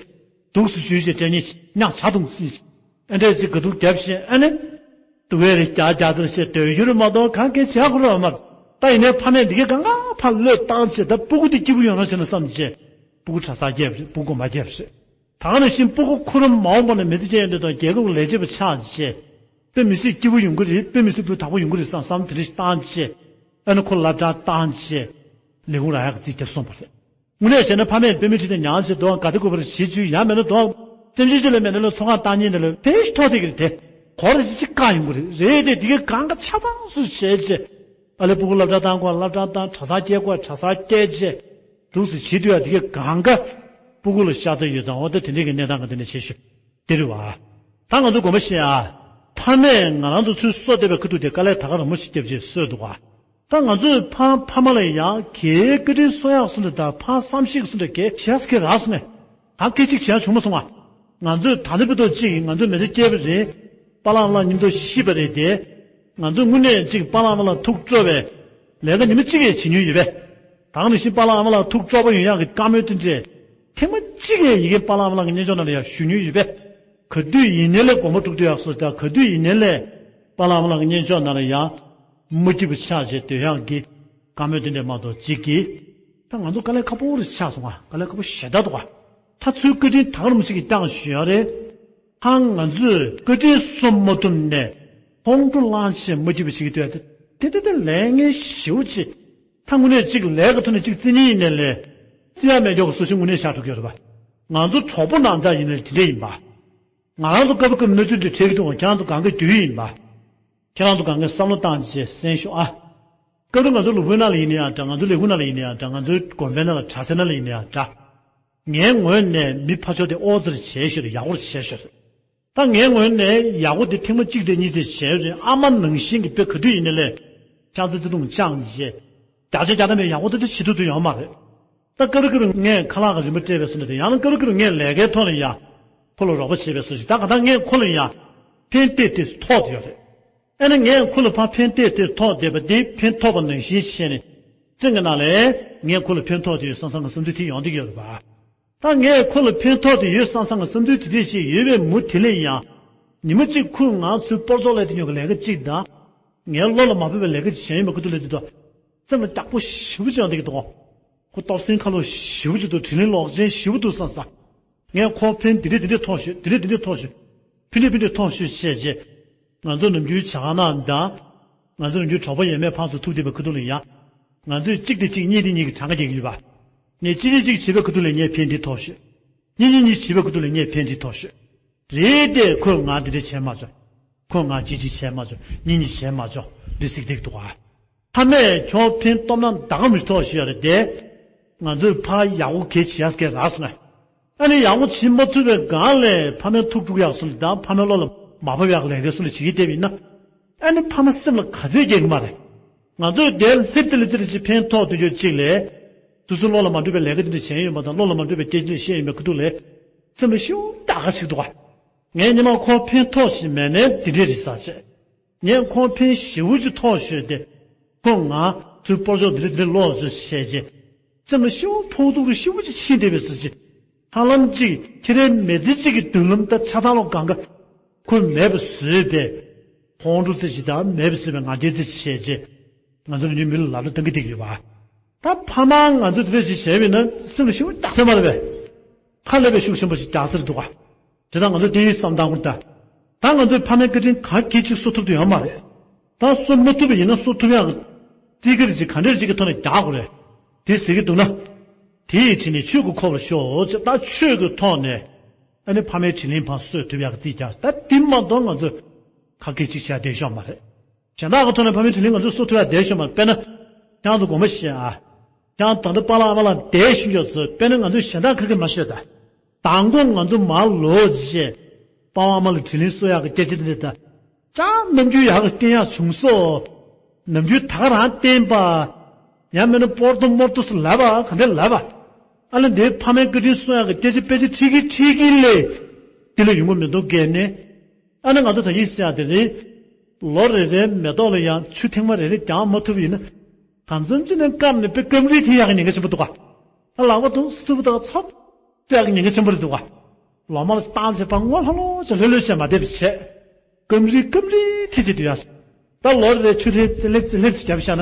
འདུག་སུ་ཞུས་ཅེ་དེ་ཉིད་ཉག་ཇ་འཐུང་སིན། ཨེ་འདྲས་ཅིག་ག་དུང་རྒྱབ་བཞིན་ཨ་ནི། དུ་བས་རེ་རྒྱ་རྒྱ་ཚར་ཞེས་དོན་ཡུར་མ་གཏོང་གང་གལ་ཆེ་ཁོ་ར་མར། ད་ཡིན་ནའི་ཕ་མས་འདི་གའི་གང་ག་ཕར་བློས་བཏང་ཅེ་ད་སྤུ་གུ་དེ་སྐྱིད་པོ་ཡོང་རོགས་བྱས་ན་བསམ་ཅེ། སྤུ་གུ་གྲྭ་ས་རྒྱབ་རེད། སྤུ་གུ་དགོན་པ་རྒྱབ་རེད། ད་ག་ནང་བཞིན་སྤུ་གུ་ཁོ་རང་མ་འོངས་པ་ནས་མི་ཚེ་སྐྱེལ་ཡོང་དུས་དང་རྒྱལ་ཁབ་ལས་བྱེད་པ་ཆགས་བྱས། དཔེ་མི་སྲིད་སྐྱིད་པོ་ཡོང་གི་རེད། དཔེ་མི་སྲིད་སྤུས་དག་པོ་ཡོང་གི་རེད་བསམ་བསམ་དེ་འདྲ་ཞིག་བཏང་བྱས། ཨ་ནི་ཁོ་སློབ་གྲྭར་བཏང་བྱས། ལས་ཁུངས་རག་ཡག་གི་རྩིས་རྒྱབ་སོང་བ་རེད། དངོས་གནས་བྱས་ན་ཕ་མས་དཔེ་མི་ཁྲིད་དེ་ཉར་བྱས་དོ་ག་དེ་དགོས་པ་རེད་བྱེད་རྒྱུ་ཡ་མེད་ན་དོ། སེམས་ཅན་ཅིག་ལ་མེད་ན་ལ་ཚོང་ཁང་བཏང་ཉིན་དེ་ལ་ཕན་ཐོགས་དེ་གི་རེད་དེ། གོ་རེ་ཅིག་བཀག་ཡོང་གི་རེད། རེད་དེ་དེ་གའི་གང་ག་ཆ་ཚང་སུ་བྱས་བྱས། ཨ་ལས་སྤུ་གུ་སློབ་གྲྭ་བཏང་དགོས་སློབ་གྲྭ་བཏང་གྲྭ་ས་སྐྱེལ་དགོས་གྲྭ་ས་སྐྱེལ་བྱས། འདུག་སེ་བྱེད་དུས་ཡ་དེ་གའི་གང་ག་སྤུ་གུ་ལ་ཤ་ཚ་ཡོད་ཙང་འོ་ད་དེ་འདྲའི་གི་གནས་སྟངས་ག་དེ་འདྲ་བྱེད་ཤོག་དེ་རེད་བ། ད་ང་ཚོ་དགོངས་པ་བཞེས་ཨ། ཕ་མས་ང་རང་ཚོ་ཚུར་གསོ་བསྡད་པའི་ཁ་ཐུག་དེ་དཀའ་ལས་ད་ག་རིང་མོ་ཞིག་བརྒྱབ་རྗེས་གསོས་འདུག་ག་ད་ང་ཚོས་ཕ་ཕ་མ་ལ་ཡང་གའི་བཀའ་དྲིན་གསོ་ཡག་སུ་འདྲ་དང་ཕ་བསམ་ཤེས་སུ་འདྲ་གའི་བྱས་སུ་གའི་རག་སོང་ནས་ད་སྐད་ཅིག་བྱས་བྱུང་མ་སོང་ང་། ང་ཚོས་ད་ལྟ་བར་དུ་གཅིག་ང་ཚོའི་མི་ཚེ་སྐྱེལ་བ་རེད། པཱ་ལགས་ལ་མཉམ་དུ་ཤི་བ་རེད་དེ། ང་ཚོས་དངོས་གནས་གཅིག་པཱ་ལགས་ལ་ཐུགས་སྤྲོ་བའི་ལས་ཀ་ཉི་མ་གཅིག་གས་བྱེད་མྱོང་ཡོད་པས། ད་ག་ནང་བཞིན་པཱ་ལགས་ཨ་མ་ལགས་ཐུགས་སྤྲོ་པོ་ཡོང་ཡག་གི་བཀའ་མོལ་དེ་འདྲས། ཐེངས་མ་གཅིག་ཡས་ཡི་གེ་པཱ་ལགས་ཨ་མ་ལགས་ཀྱི་སྙན་ཅོག་ནང་ལ་ཡང་ཞུ་མྱོང་ཡོད་པས། ག་དུས་ཡིན་ནའི་ལས་དགོངས་པ་དཀྲུག་དུས་ཡག་སོ་ད་ག་དུས་ཡིན་ནའི་ལས་པཱ་ལགས་ཨ་མ་ལགས་ཀྱི་སྙན་ཅོག་ནང་ལ་ཡང་མ་སྐྱིད་པ་ཆགས་བྱས་སྡོད་ཡག་གི་བཀའ་མོལ་དེ་འདྲས་མ་གཏོགས་གཅིག་གིས། ད་ང་ཚོ་དཀའ་ལས་ཁག་པོ་རེ་ཆགས་སོང་ང་། དཀའ་ལས་ཁག་པོ་ཞེ་དྲག་འདུག་ག་ད་ཚོའི་བཀའ་དྲིན་ད་ག་རིང་མོ་ཞིག་གིས་བསྐྱངས་བཞིན་ཡོད་རེད། ད་ང་ཚོས་བཀའ་དྲིན་གསོ་མ་ཐུབ་ནས་ཁོང་ཁྲོ་ལངས་བྱས་མ་སྐྱིད་པ་ཞིག་གི་སྡོད་དེ་དེ་དེ་ལས་ངན་ཞེ་པོ་ཅིག་ད་དངོས་གནས་གཅིག་ལས་ཀ་ཐོག་ནས་གཅིག་བརྩི་ཉེན་ཡིན་ནའི་ལས། བརྩི་ཡ་མེད་མཁན་གྱི་བཟོ་ཞིག་དངོས་གནས་ཆགས་འགྲོ་གི་ཡོད་རེད་པ། ང་ཚོ་གྲོགས་པོ་ནང་ཚགས་ཡིན་ནའི་དེ་འདྲས་ཡིན་པ། ང་རང་ཚོ་སྐབས་སྐབས་གནས་ཚུལ་འདི་འཕྲད་ཀྱི་འདུག་ག་ཁྱེད་རང་ཚོ་གང་གའི་དུས་ཡིན་པ། ཁྱེད་རང་ཚོ་གང་གའི་བསམ་བློ་བཏང་བྱས་གསན་ཤོག་ཨ། སྐབས་རེ་ང་ཚོ་ལུས་པོའི་ནང་ལ་ཡིན་ན་ཡང་འདྲ། ང་ཚོ་ལས་ཁུངས་ནང་ལ་ཡིན་ན་ཡང་འདྲ། ང་ཚོའི་དགོན་པའི་ནང་ལ་གྲྭ་སའི་ནང་ལ་ཡིན་ན་ཡང་འདྲ། ངའི་ངོས་ནས་མི་ཕར་ཕྱོགས་དེ་ཨོ་ཙི་རེ་བྱས་ཤོད་རེད། ཡག་པོ་རེ་བྱས་ཤོད་རེད། ད་ངའི་ངོས་ནས་ཡག་པོ་དེ་ཐེངས་མ་གཅིག་དེ་གཉིས་དེ་བྱས་རེད། ཨ་མ་ནང་བཞིན་གྱི་དཔེ་ག་དུས་ཡིན་ནའི་ལས་ཤ་ཚ་བརྩེ་དུང་བཅངས་བྱས། བརྒྱ་ཆ་བརྒྱ་ཐམ་པའི་ཡག་པོ་དེ་དེ་བྱེད་ཐུབ་ཐུབ་ཡོད་མ་རེད། ད་སྐབས་རེ་སྐབས་རེ་ངས་ཁ་ལག་གི་རིན་པ་སྤྲད་པའི་བཟོ་འདྲ་དེ་ཡང་ན་སྐབས་རེ་སྐབས་རེ་ངས་ལས་ཀའི་ཐོག་ལ་ཡང་ཁོ་ལ་རོགས་པ་བྱས་པའི་བཟོ་ཞིག་ད་ག་ད་ངས་ཁོ་ལ་ཡང་ཕན་ཏོག་ཙམ་ཐོགས་བསྡད་ཡོད་རེད། ཨ་ནི་ངས་ཁོ་ལ་ཕར་ཕན་ཏོག་ཙམ་ཐོགས་བསྡད་པ་དེ་ཕན་ཐོགས་པ་ནང་བཞིན་བྱས་ནས་སེམས་ཀྱི་ནང་ལ་ངས་ཁོ་ལ་ཕན་ཐོགས་བསྡད་ཡོད་བསམ་བསམ་གྱི་བསམ་ཚུལ་དེ་ཡོང་བསྡད་ཡོད་རེད་པ། ད་ངས་ཁོ་ལ་ཕན་ཐོགས་བསྡད་ཡོད་བསམ་བསམ་གྱི་བསམ་ཚུལ་དེ་འདྲས་ཅིག་ཡོད་པའི་མུ་དེ་ལས་ཡང་། ཉི་མ་གཅིག་ཁོས་ང་ཚོའི་སྤོར་ཚོགས་ལས་དེ་ཉོ་གི་ལས་ཀ་གཅིག་དང་། ངའི་བློ་ལ་མ་ཕོག་པའི་ལས་ཀ་ཅིག་བྱས་ཡོད་མ་ཁུ་ཐུག་ལས་དེ་དོ། སེམས་ལ་སྐྱག་པོ་ཞེ་པོ་ཅིག་ཡོང་བསྡད་ཀྱི་འདུག་ཁོ་སྟོབས་ཟིན་ཁ་ལོ་ཞེ་པོ་ཅིག་འདུག་དྲིན་ལན་ལོག་ཅན་ཞེ་པོ་འདུག་བསམ་ས། ངས་ཁོ་ཕན་དེ་འདྲས་དེ་འདྲས་ཐོགས་ཤོད། དེ་འདྲས་དེ་འདྲས་ཐོགས་ཤོད། ཕན་འདྲས་ཕན་འདྲས་ཐོགས་ཤོད་བཤད་རྗེས། ང་ཚོ་ནམ་རྒྱུན་བྱ་དགའ་གནང་དང་། ང་ཚོ་ནམ་རྒྱུན་གྲོགས་པོ་ཡས་མས་ཕར་ཚུར་ཐུག་བསྡད་པའི་ཁུ་ཐུག་ལ་ཡ། ང་ཚོས་གཅིག་དེ་གཅིག་གཉིས་དེ་གཉིས་ཀྱི་གྲངས་ཀ་རྒྱག་གི་ཡོད་པ། ངས་གཅིག་གཅིག་གཅིག་བྱེད་པའི་ཁུ་ཐུག་ལ་ངས་ཕན་འདི་ཐོགས་ཤོད། གཉིས་གཉིས་གཉིས་བྱེད་པའི་ཁུ་ཐུག་ལ་ངས་ཕན་འདི་ཐོགས་ཤོད། རེད་དེ་ཁོས་ང་འདི་འདྲ་བྱས་མ་བྱུང་། ཁོས་ང་གཅིག་གཅིག་བྱས་མ་བྱུང་། གཉིས་གཉིས་བྱས་མ་བྱུང་། འདི་སྲིད་འདེགས་འདུག་ཨ། ཕ་མས་ཁྱོད་ཕན་ཐོགས་ན་ད་ག་མི་ཐོགས་ཞུ་ཡ་རེད་དེ། ང་ཚོས་ཕ་ཡག་པོ་གལ་ཆེ་ཡ་སྐད་རག་སོང་ན། ཨ་ནི་ཡག་པོ་བྱེད་མ་ཐུབ་པའི་སྒང་ལས་ཕ་མའི་ཐུགས་དཀྲུག་ཡག་སོང་ད་ཕ་མའི་བློ་ལ་མ་བབ་ཡག་ལས་ཀའི་སོང་ལ་བྱེད་ཀྱི་བསྡད་པ་ཡིན་ན། ཨ་ནི་ཕ་མ་སེམས་ལ་ག་ཚོད་སྐྱེ་གི་མ་རེད། ང་ཚོས་དེར་ལྷེབ་ཙི་ལི་ཙི་རེ་ཅིག་ཕན་ཐོགས་དུས་ཚོད་ཅིག་ལས། སོ་སོའི་བློ་ལ་མ་འགྲོ་བའི་ལས་ཀ་དེ་འདྲ་བྱས་ཡོད་མ་དང་བློ་ལ་མ་འགྲོ་བའི་སྐད་ཆ་བཤད་ཡོད་མེད་ཁུ་ཐུག་ལས། སེམས་ལ་ཤི་བོ་ཏག་ཁ་ཞིག་འདུག་ག། ངས་ཉི་མ་ཁོ་ཕན་ཐོགས་ཤིག་མེད་ནའི་འདི་འདྲས་རེད་ཟེར་བྱས། ངས་ཁོ་ཕན་ཞེ་པོ་ཅིག་ཐོགས་ཤོད་དེ། ཁོ་ང་ཚོའི་སྤོར་ཆོག་འདི་རེད་འདི་རེད་ལོག་ཟེར་བྱས་རྗེས། སེམས་ལ་ཤི་བོ་ཕོག་ཐུག་རུ་ཤི་བོ་ཅིག་ཕྱིན་བསྡད་པའི་ཟེར་གྱི། ཧ་ལམ་ཅིག་ཁྱེད་རའི་མི་ཚེ་གཅིག་གི་མདུན་ལམ་ད་ཆ་ཚང་ལོ་གང་ག་ཁོས་མེད་པ་བཟོས་པས། ཁོང་ཁྲོ་ཚེ་ཞིག་ད་མེད་པ་བཟོས་པའི་ང་རྒྱལ་ཚེ་ཞིག་བྱས་རྗེས། ང་ཚོ་ནི་མི་ལ་ལབ་ལ་བཏང་གི་བསྡད་ཀྱི་ཡོད་པ། ད་ཕ་མ་ང་ཚོ་དེ་འདྲ་ཞིག་བྱས་པས་ན་སེམས་ལ་ཤི་བོ་རྒྱག་ཐུབ་མ་རེད་པས། ཁ་ལས་པའི་ཤུགས་ཆེན་པོ་ཞིག་རྒྱག་ས་རེད་འདུག་ག། དེ་དག་ང་ཚོ་དེའི་བསམ་སྟངས་ཀུན་ལྟ། ད་ང་ཚོའི་ཕ་མའི་བཀའ་དྲིན་ག་གེ་ཅིག་གསོ་ཐུབ་ཐུབ་ཡོད་མ་རེད། ད་གསོ་མ་ཐུབ་པ་ཡིན་ན་གསོ་ཐུབ་ཡག་གི་རྩིས་ཀ་རེ་ཅིག་ག་འདྲ་ཅིག་གི་ཐོག་ནས་རྒྱག་དགོས་རེད། དེ་ཟེར་གི་འདུག་ན། དེ་ཡི་དྲིན་ནི་ཆོས་ཀྱི་ཁོ་བར་ཤོག་ཅེས་ད་ཆོས་ཀྱི་ཐོག་ནས། ཨ་ནི་ཕ་མའི་དྲིན་ལན་ཕར་གསོ་ཐུབ་ཡག་གི་རྩིས་རྒྱག་ད་དེ་མ་གཏོགས་ང་ཚོས་ག་གེ་ཅིག་བྱ་བསྡད་ཤོག་མ་རེད། གཞན་དག་གི་ཐོག་ནས་ཕ་མའི་དྲིན་ལན་ང་ཚོས་གསོ་ཐུབ་ཡག་བསྡད་ཤོག་མ་རེད། དཔེར་ན། ཁྱེད་རང་ཚོ་དགོངས་པ་བཞེས་ཨ། ཁྱེད་རང་ད་ལྟ་པཱ་ལགས་ཨ་མ་ལགས་འདས་ཤིག་ཡོད་ཚོད་དཔེར་ན་ང་ཚོས་གཞན་དག་ཁ་སྐད་མ་བཤད་ད། མདང་དགོང་ང་ཚོ་མར་ལོག་རྗེས། པཱ་ལགས་ཨ་མ་ལགས་དྲིན་ལན་གསོ་ཡག་གི་སྐད་ཆ་འདི་འདྲ་ད། ཅང་ནམ་རྒྱུན་ཡག་གི་བསྟན་ཡག་བྱུང་སོང་། ནམ་རྒྱུན་ད་ག་རང་བསྟན་པ། ཡང་མིན་ན་པོར་ཏོ་མོར་ཏོ་སུ་ལབ་པ་ག་འདྲ་ལབ་པ། ཨ་ལ་འདིའི་ཕ་མའི་བཀའ་དྲིན་གསོ་ཡག་གི་སྐད་ཆ་དཔེ་ཆ་ཁྲིད་ཀྱི་ཁྲིད་ཀྱི་ལས། དེ་ལས་ཡོང་གི་མི་འདུག་གས་ནས། ཨ་ནི་ང་ཚོ་ད་གིན་བཤད་དེ་རེད། ལོ་རེ་རེའི་མེ་ཏོག་ལ་ཡང་ཆུ་ཐེངས་མ་རེ་རེ་རྒྱག་མ་ཐུབ་ཡིན་ན། གང་འཚམ་ཅིག་ནས་སྐམ་ནས་དཔེ་སྐམ་རིལ་ཐེབས་ཡག་གི་ཉེན་ཁ་ཆེན་པོ་འདུག་ག། ཨ་ལག་པ་དུང་སུ་ཐུབ་དང་ཚོགས་ཐེབས་ཡག་གི་ཉེན་ཁ་ཆེན་པོ་རེད་འདུག་ག། ལོ་མང་བཏང་བྱས་པ་སྔོ་ལྷོ་ལྷོ་བྱས་ལྷོད་ལྷོད་བྱས་མ་བསྡད་པ་བྱས། སྐམ་རིལ་སྐམ་རིལ་ཐེབས་བྱས་སྡོད་ཡག་ད་ལོ་རེ་རེ་ཆུ་ཐེངས་ཙི་ལེབ་ཙི་ལེབ་ཅིག་བརྒྱབ་བཞག་ན།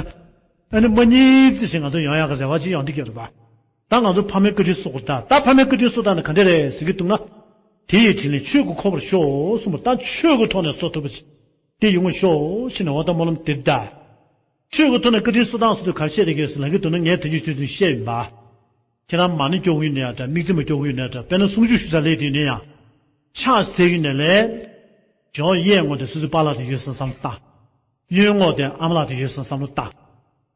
ཨ་ནི་མ་ཉིད་ཙི་ཞིག་ང་ཚོ་ཡོང་ཡག་གི་རེ་བ་ཅིག་ཡོང་འདི་ག་རེད་པ། ད་ང་ཚོ་ཕ་མའི་བཀའ་དྲིན་གསོ་དགོས་ད། ད་ཕ་མའི་བཀའ་དྲིན་གསོ་སྟངས་ནི་ག་འདྲ་རེད་ཟེར་གྱི་འདུག་ན། དེ་ཡི་དྲིན་ལན་ཆོས་ཀྱི་ཁོ་བར་ཤོག་གསུངས་པ་ད་ཆོས་ཀྱི་ཐོག་ནས་གསོ་ཐུབ་པ་ཅིག་དེ་ཡོང་བར་ཤོག་ཞེས་ནས་འོ་ད་སྨོན་ལམ་དེ་ད། ཆོས་ཀྱི་ཐོག་ནས་བཀའ་དྲིན་གསོ་སྟངས་ཟེར་དུས་ག་རེ་བཤད་རེད་གས་ཟེར་ལབ་ཀྱི་འདུག་ན་ངས་དེ་རྗེས་དུས་དུས་བཤད་ཡིན་པ། ཁྱེད་རང་མ་ཎི་སྐྱོར་གྱི་ཡོད་ན་འདྲ་དམིགས་བརྩེ་མ་སྐྱོར་གྱི་ཡོད་ན་འདྲ་དཔེར་ན་གསུང་ཆོས་ཞུ་ས་སླེབས་དུས་ནས་ཡང་། ཕྱག་འཚལ་གྱི་ནས་ལས། ཇོ་གཡས་ངོ་དེ་སོ་སོའི་པཱ་ལགས་དེ་ཡོད་བསམ་བསམ་བཏང་། གཡོན་ངོ་དེ་ཨ་མ་ལགས་དེ་ཡོད་བསམ་བསམ་བློ་བཏང་།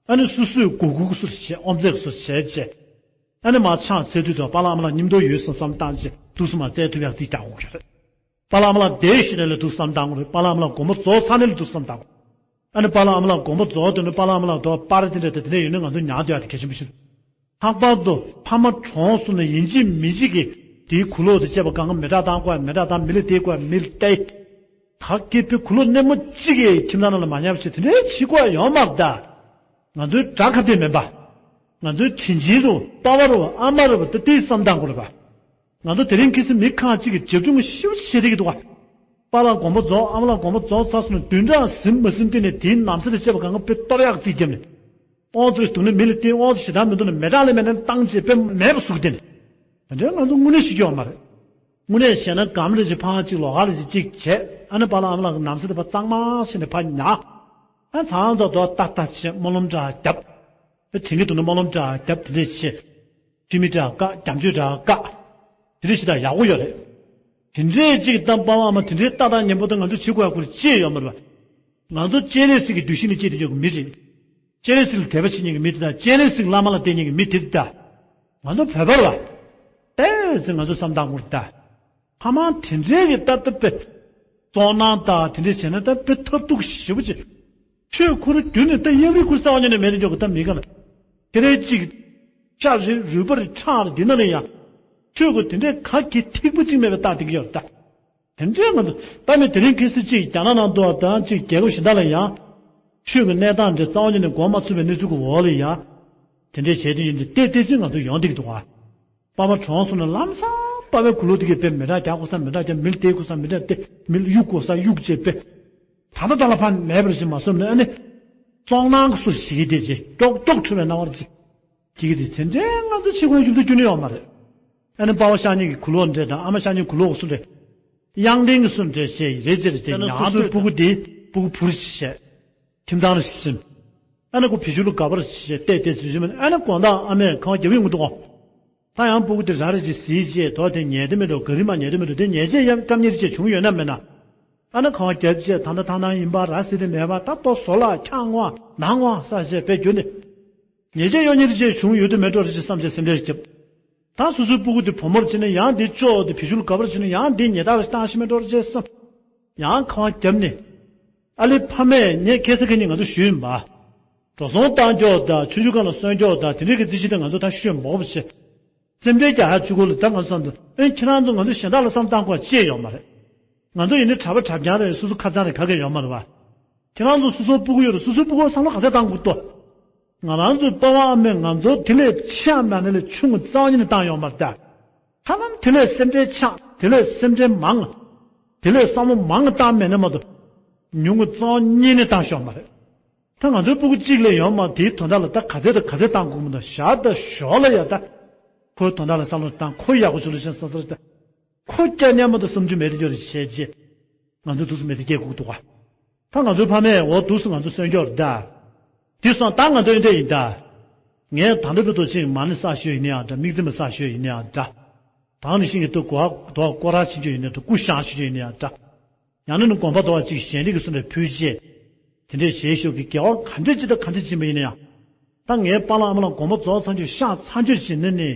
ཨ་ནི་སོ་སོས་གུ་གུ་གུ་སུ་བྱས་ཨོམ་ཚེ་གུ་སུ་བྱས་བྱས། ཨ་ནི་མར་ཕྱག་འཚལ་དུས་དང་པཱ་ལགས་ཨ་མ་ལགས་མཉམ་དུ་ཡོད་བསམ་བསམ་བཏང་བྱས་འདུག་སེ་མར་བཙལ་ཐུབ་ཡག་རྩིས་རྒྱག་དགོས་ཀྱི་རེད། པཱ་ལགས་ཨ་མ་ལགས་བསྡད་ཤི་ནས་ལས་འདུག་བསམ་བཏང་དགོས་རེད། པཱ་ལགས་ཨ་མ་ལགས་དགོངས་པ་རྫོགས་ཚར་ནས་ལས་འདུག་བསམ་བཏང་དགོས། ཨ་ནི་པཱ་ལགས་ཨ་མ་ལགས་དགོངས་པ་རྫོགས་དོན་ནི་པཱ་ལགས་ཨ་མ་ལགས་དོ་པར་དེ་འདྲ་དེ་དེ་འདྲ་ཡོད་ན་ང་ཚོ་ཉར་སྡོད་ཡག་དེ་གལ་ཆེན་པོ་ཞིག་རེད། ལྷག་པར་དུ་ཕ་མ་གྲོངས་སོང་ན་ཡིན་གཅིག་མིན་གཅིག་གིས་དེའི་གུ་ལོག་དེ་བཅད་པ་གང་ག་མེ་སྲེག་བཏང་དགོས་མེ་སྲེག་བཏང་མི་ལ་སྟེར་དགོས་མི་ལ་སྟེར། ད་སྐྱེས་པའི་གུ་ལོག་སྣེ་མོ་གཅིག་གིས་ཁྱིམ་ཚང་ནང་ལ་མ་ཉར་བ་བྱས་དེ་འདྲའི་བྱེད་དགོས་ཡོད་མ་རེད་ད། ང་ཚོའི་དགྲ་ཁ་གཏད་མིན་པ། ང་ཚོའི་དྲིན་ཆེན་རུ་པ་ཕ་རུ་ཨ་མ་རུ་བ་ད་དེའི་བསམ་སྟངས་དགོས་རེད་པ། ང་ཚོ་དེ་རིང་ཁ་སང་མི་ཁག་ཅིག་གིས་རྒྱབ་ལྗོངས་ཤུགས་ཆེ་རེད་ཀྱི་འདུག་ག། པཱ་ལགས་དགོངས་པ་རྫོགས་ཨ་མ་ལགས་དགོངས་པ་རྫོགས་ཚར་སོང་ན་བདུན་ཕྲག་ཟིན་མ་ཟིན་སྟེང་ནས་དེའི་ནམ་ཟེར་དེ་བཅད་པ་གང་ག་དཔེ་གཏོར་ཡག་རྩིས་བརྒྱབ་ནས། དབང་ཚུགས་སྡུག་ནི་མི་ལ་བརྟེན་དབང་ཚུགས་ཞེ་དྲག་མི་འདུག་ན་མེ་སྲེག་ལས་མེད་ན་བཏང་བྱས་དཔེ་མེད་པ་བཟོ་གི་དེ་ནས། དེ་འདྲའི་ང་ཚོ་དངོས་གནས་ཤེས་ཀྱི་ཡོད་མ་རེད། དངོས་གནས་བཤད་ན་སྒམ་རེ་ཅིག་ཕར་གཅིག་ལོགས་ཀ་རེ་ཅིག་གཅིག་བྱས་ཨ་ནི་པཱ་ལགས་ཨ་མ་ལགས་ཀྱི་ནམ་ཟེར་དེ་ཕར་གཙང་མ་བྱས་ནས་ཕར་ཉར། ཨ་ཚང་ཚོ་རྡོ་ཏག་ཏག་བྱས་སྨོན་ལམ་འདྲ་བརྒྱབ། ཨ་དྲན་གྱི་འདུག་ན་སྨོན་ལམ་འདྲ་བརྒྱབ་དེ་འདྲས་བྱས། ཁྲིམས་མི་འདྲ་བཀག་རྒྱབ་ཆོས་འདྲ་བཀག་དེ་འདྲས་བྱས་ད་ཡག་པོ་ཡོད་རེད། དེ་འདྲས་ཅིག་ད་པཱ་ལགས་ཨ་མ་དེ་འདྲས་ཏག་ཏག་ཉན་པོ་ད་ང་ཚོ་བྱེད་དགོས་ཡག་ཁུར་ཅི་ཡོད་མ་རེད་པ། ང་ཚོ་སྤྱན་རས་གཟིགས་ཀྱི་གདུལ་ཞིང་ནས་སྐྱེས་ཏེ་ཡོད་ཀྱི་མི་རེད། སྤྱན་རས་གཟིགས་ལ་དད་པ་བྱེད་མཁན་གྱི་མི་དེ་དང་སྤྱན་རས་གཟིགས་བླ་མ་ལ་བརྟེན་མཁན་གྱི་མི་དེ་དེ་དང་། ང་ཚོ་བོད་པ་རེད་པ། ཏོག་ཙམ་ང་ཚོ་བསམ་སྟངས་ངོ་ད། ཕ་མ་དེ་འདྲའི་གི་ད་ལྟ་དཔེ། བཙོག་ནང་ད་དེ་འདྲའི་བྱས་ན་ད་དཔེ་ཐབས་སྡུག་ཞེ་པོ་ཅིག་ཆོས་ཁོ་རང་རྒྱུན་ནས་ད་གཡག་རིགས་ཁུར་ས་བ་ཉོ་ནས་མེད་དེ་འཇོག་གི་ད་མི་ག་ལ། དེ་རེད་ཅིག་ཤ་རེད་རུས་པ་རེད་ཁྲག་རེད་འདི་ན་ལ་ཡང་། ཆོས་ཁོ་དེ་འདྲའི་ག་གི་ཐིགས་པ་ཅིག་མེད་པའི་རྟགས་དེ་གི་ཡོད་ད། དེ་འདྲའི་ང་ཚོ་ད་ནི་དེ་རིང་ཁ་སང་ཅིག་རྒྱ་ནག་ནང་དུ་བ་དང་ཅིག་རྒྱལ་ཁབ་གཞན་དག་ལ་ཡང་། ཆོས་ཀྱི་གནས་སྟངས་འདི་རྩ་བ་ཉིད་ནས་འགོག་མ་ཚུགས་པའི་གནས་ཚུལ་གྱི་འོག་ལ་ཡང་། དེ་འདྲའི་བྱས་དུས་ཡིན་དུས་ཏོག་ཙམ་ང་ཚོ་ཡོང་བསྡད་ཀྱི་འདུག་ག། པ་ཕ་གྲོངས་སོང་ན་ལམ་སང་པ་ཕའི་གུ་ལུག་དེ་གས་དཔེ་མི་དྲག་རྒྱག་དགོས་ས་མི་དྲག་རྒྱག་མི་ལ་སྟེར་དགོས་ས་མི་དྲག་སྟེར་མི་ལ་གཡུག་དགོས་ས་གཡུག་བྱས་དཔེ། ད་ལྟ་ད་ལ་ཕ་མེད་པར་ཞིག་མ་བཟོ་ནས་ཨ་ནི། བཙོག་ནང་གི་སུ་ཞིག་གིས་དེ་རྗེས་ཀྱོག་ཀྱོག་འཁྲུལ་བའི་སྣང་བར་ཅིག་ཅིག་གིས་དེ་དེ་འདྲའི་ང་ཚོ་ཕྱི་ཁོང་ཡུལ་དུ་རྒྱུ་ནི་ཡོད་མ་རེད། ཨ་ནི་པ་ཕ་ཤ་ཉེ་གི་གུ་ལུག་འདྲ་དང་ཨ་མ་ཤ་ཉེ་གི་གུ་ལུག་སུ་འདྲ། གཡང་ལྡན་གི་སུ་འདྲ་བྱས་རེད་ཅེས་རེད་ཅེས་ཉག་ཚོའི་སྤུ་གུ་དེ་སྤུ་གུ་བུ་རེ་བྱས། ཁྱིམ་ཚང་རེ་ཟིན། ཨ་ནི་ཁོ་བེད་སྤྱོད་ལ་དགའ་བར་བྱས་བལྟས་བལྟས་ཟིན་ཟིན་མིན་ཨ་ནི་དགོང་དག་ཨ་མས་ཁང་བརྒྱབ་ཡོང་གི་འདུག་གོ། ད་ཡང་སྤུ་གུ་དེ་ར་རེ་ཅིག་ཟིལ་རྗེས་དོ་དེ་ཉལ་དེ་མེད་འགྲོ་ག་རི་མ་ཉལ་དེ་མེད་འགྲོ་དེ་ཉལ་རྗེས་ཡང་སྐམ་ཉེར་ཅིག་བྱུང་ཡོད་ན་མེད་ན། ཨ་ན་ཁང་བ་རྒྱབ་བཅས་ད་ལྟ་ཐང་ཐང་ཡིན་པ་ར་སི་དེ་མེད་པ་ད་ལྟོ་བཟོ་ལ་འཁྱག་ངོ་ནང་ངོ་ས་བྱས་པའི་རྒྱུ་ནི། ཉེས་ཆད་གཡོག་ཉེས་རེ་བྱས་བྱུང་ཡོད་དུ་མེད་འགྲོ་རེ་བྱས་བསམ་བྱས་སེམས་ཁྲལ་བརྒྱབ། ད་སོ་སོའི་སྤུ་གུ་དེ་བུ་མོར་བྱས་ན་ཡང་དེ་ཅོག་དེ་བེད་སྤྱོད་ག་པར་བྱས་ན་ཡང་དེ་ཉེས་དག་རེ་བཏང་ཤི་མེད་འགྲོ་རེ་བྱས་བསམ། ཡང་ཁང་བ་རྒྱབ་ནས། ཨ་ལེ་ཕ་མས་ངས་ཁ་སང་ཁ་ཉིན་ང་ཚོ་ཞུས་ཡིན་པ། འགྲོ་སོང་བཏང་ཀྱོག་དང་ཆུང་ཆུང་སྒང་ལ་གསོན་ཀྱོག་དང་དེ་འདྲའི་གི་རྩིས་གཞི་དེ་ང་ཚོ་ད་ཤོད་མོག་པོ་བྱས། སེམས་ཁྲལ་རྒྱག་ཡ་གཅིག་པོ་ལ་ད་ང་ཚོ་བསམ་དུ་ཨེ་ཁྱེད་རང་ཚོ་ང་ཚོ་གཞན་དག་ལ་བསམ་བཏང་དགོས་ཅི་ཡོད་མ་རེད། ང་ཚོ་ཡིན་ནའི་གྲྭ་པ་གྲྭ་རྐྱང་རེད། སོ་སོ་ཁ་རྩང་རེད། ག་གེ་ཡོད་མ་རེད་བ། ཁྱེད་རང་ཚོ་སོ་སོ་སྤུ་གུ་ཡོད་རེད། སོ་སོའི་སྤུ་གུ་བསམ་བློ་ག་ཚད་བཏང་དགོས་ཏོ། ང་རང་ཚོའི་པ་ཕ་ཨ་མས་ང་ཚོ་དེ་ལས་ཆེ་བ་མ་ནས་ལས་ཆུང་ངུ་རྩ་བ་ཉིད་ནས་བཏང་ཡོད་མ་རེད་ད། ཧ་ལམ་དེ་ལས་སེམས་ཁྲལ་ཆགས། དེ་ལས་སེམས་ཁྲལ་མང་། དེ་ལས་བསམ་བློ་མང་བཏང་མེད་ན་མ་གཏོགས། ཉུང་ངུ་རྩ་བ་ཉིད་ནས་བཏང་ཤོག་མ་རེད། ད་ང་ཚོའི་སྤུ་གུ་གཅིག་ལས་ཡོང་མ་དེའི་དོན་དག་ལ་ད་ག་ཚད་དང་ག་ཚད་བཏང་དགོས་མི་འདུག་ཞག་དང་ཞོགས་ལ་ཡ་ད། ཁོའི་དོན་དག་ལ་བསམ་བློ་བཏང་། ཁོ་ཡག་པོ་བྱུང་ལ་ཤེས་བསམ་ས་རེད་ད། ཁོ་སྐྱ་ཉམས་མ་དང་སུམ་ཅུ་མེད་དུ་འགྱུར་བྱས་རྗེས། ང་ཚོ་འདུག་སུ་མེད་དུ་སྐྱེལ་དགོས་འདུག་ག་ད་ང་ཚོའི་ཕ་མས་འོ་འདུག་སུ་ང་ཚོ་གསོན་སྐྱོར་ད། དེ་སོང་ད་ང་ཚོ་ཡིན་འདྲ་ཡིན་ད། ངས་ད་ལྟ་བར་དུ་ཅིག་མ་ཎི་བསགས་ཤོས་ཡིན་ནའང་འདྲ། དམིགས་བརྩེ་མ་བསགས་ཤོས་ཡིན་ནའང་འདྲ། ད་ནི་ཤིང་གི་ཏུ་གོ་བ་དོ་བ་སྐོར་ར་ཕྱིན་རྒྱུ་ཡིན་ནའང་འདྲ། སྐུ་བཤངས་ཤོས་ཡིན་ནའང་འདྲ། ཡང་ན་ནི་དགོན་པ་དོ་བ་ཅིག་གཞན་རིགས་ཀྱི་སུ་འདྲ་ཕུལ་རྗེས། དེ་འདྲས་བྱེད་ཤོག་གི་དགེ་བ་ག་འདྲས་ཅི་དང་ག་འདྲས་ཕྱིན་པ་ཡིན་ན་ཡང་། ད་ངའི་པཱ་ལགས་ཨ་མ་ལགས་དགོངས་པ་རྫོགས་ཚར་རྒྱུ་བཤད་ཚར་རྒྱུ་བྱས་ན་ནི།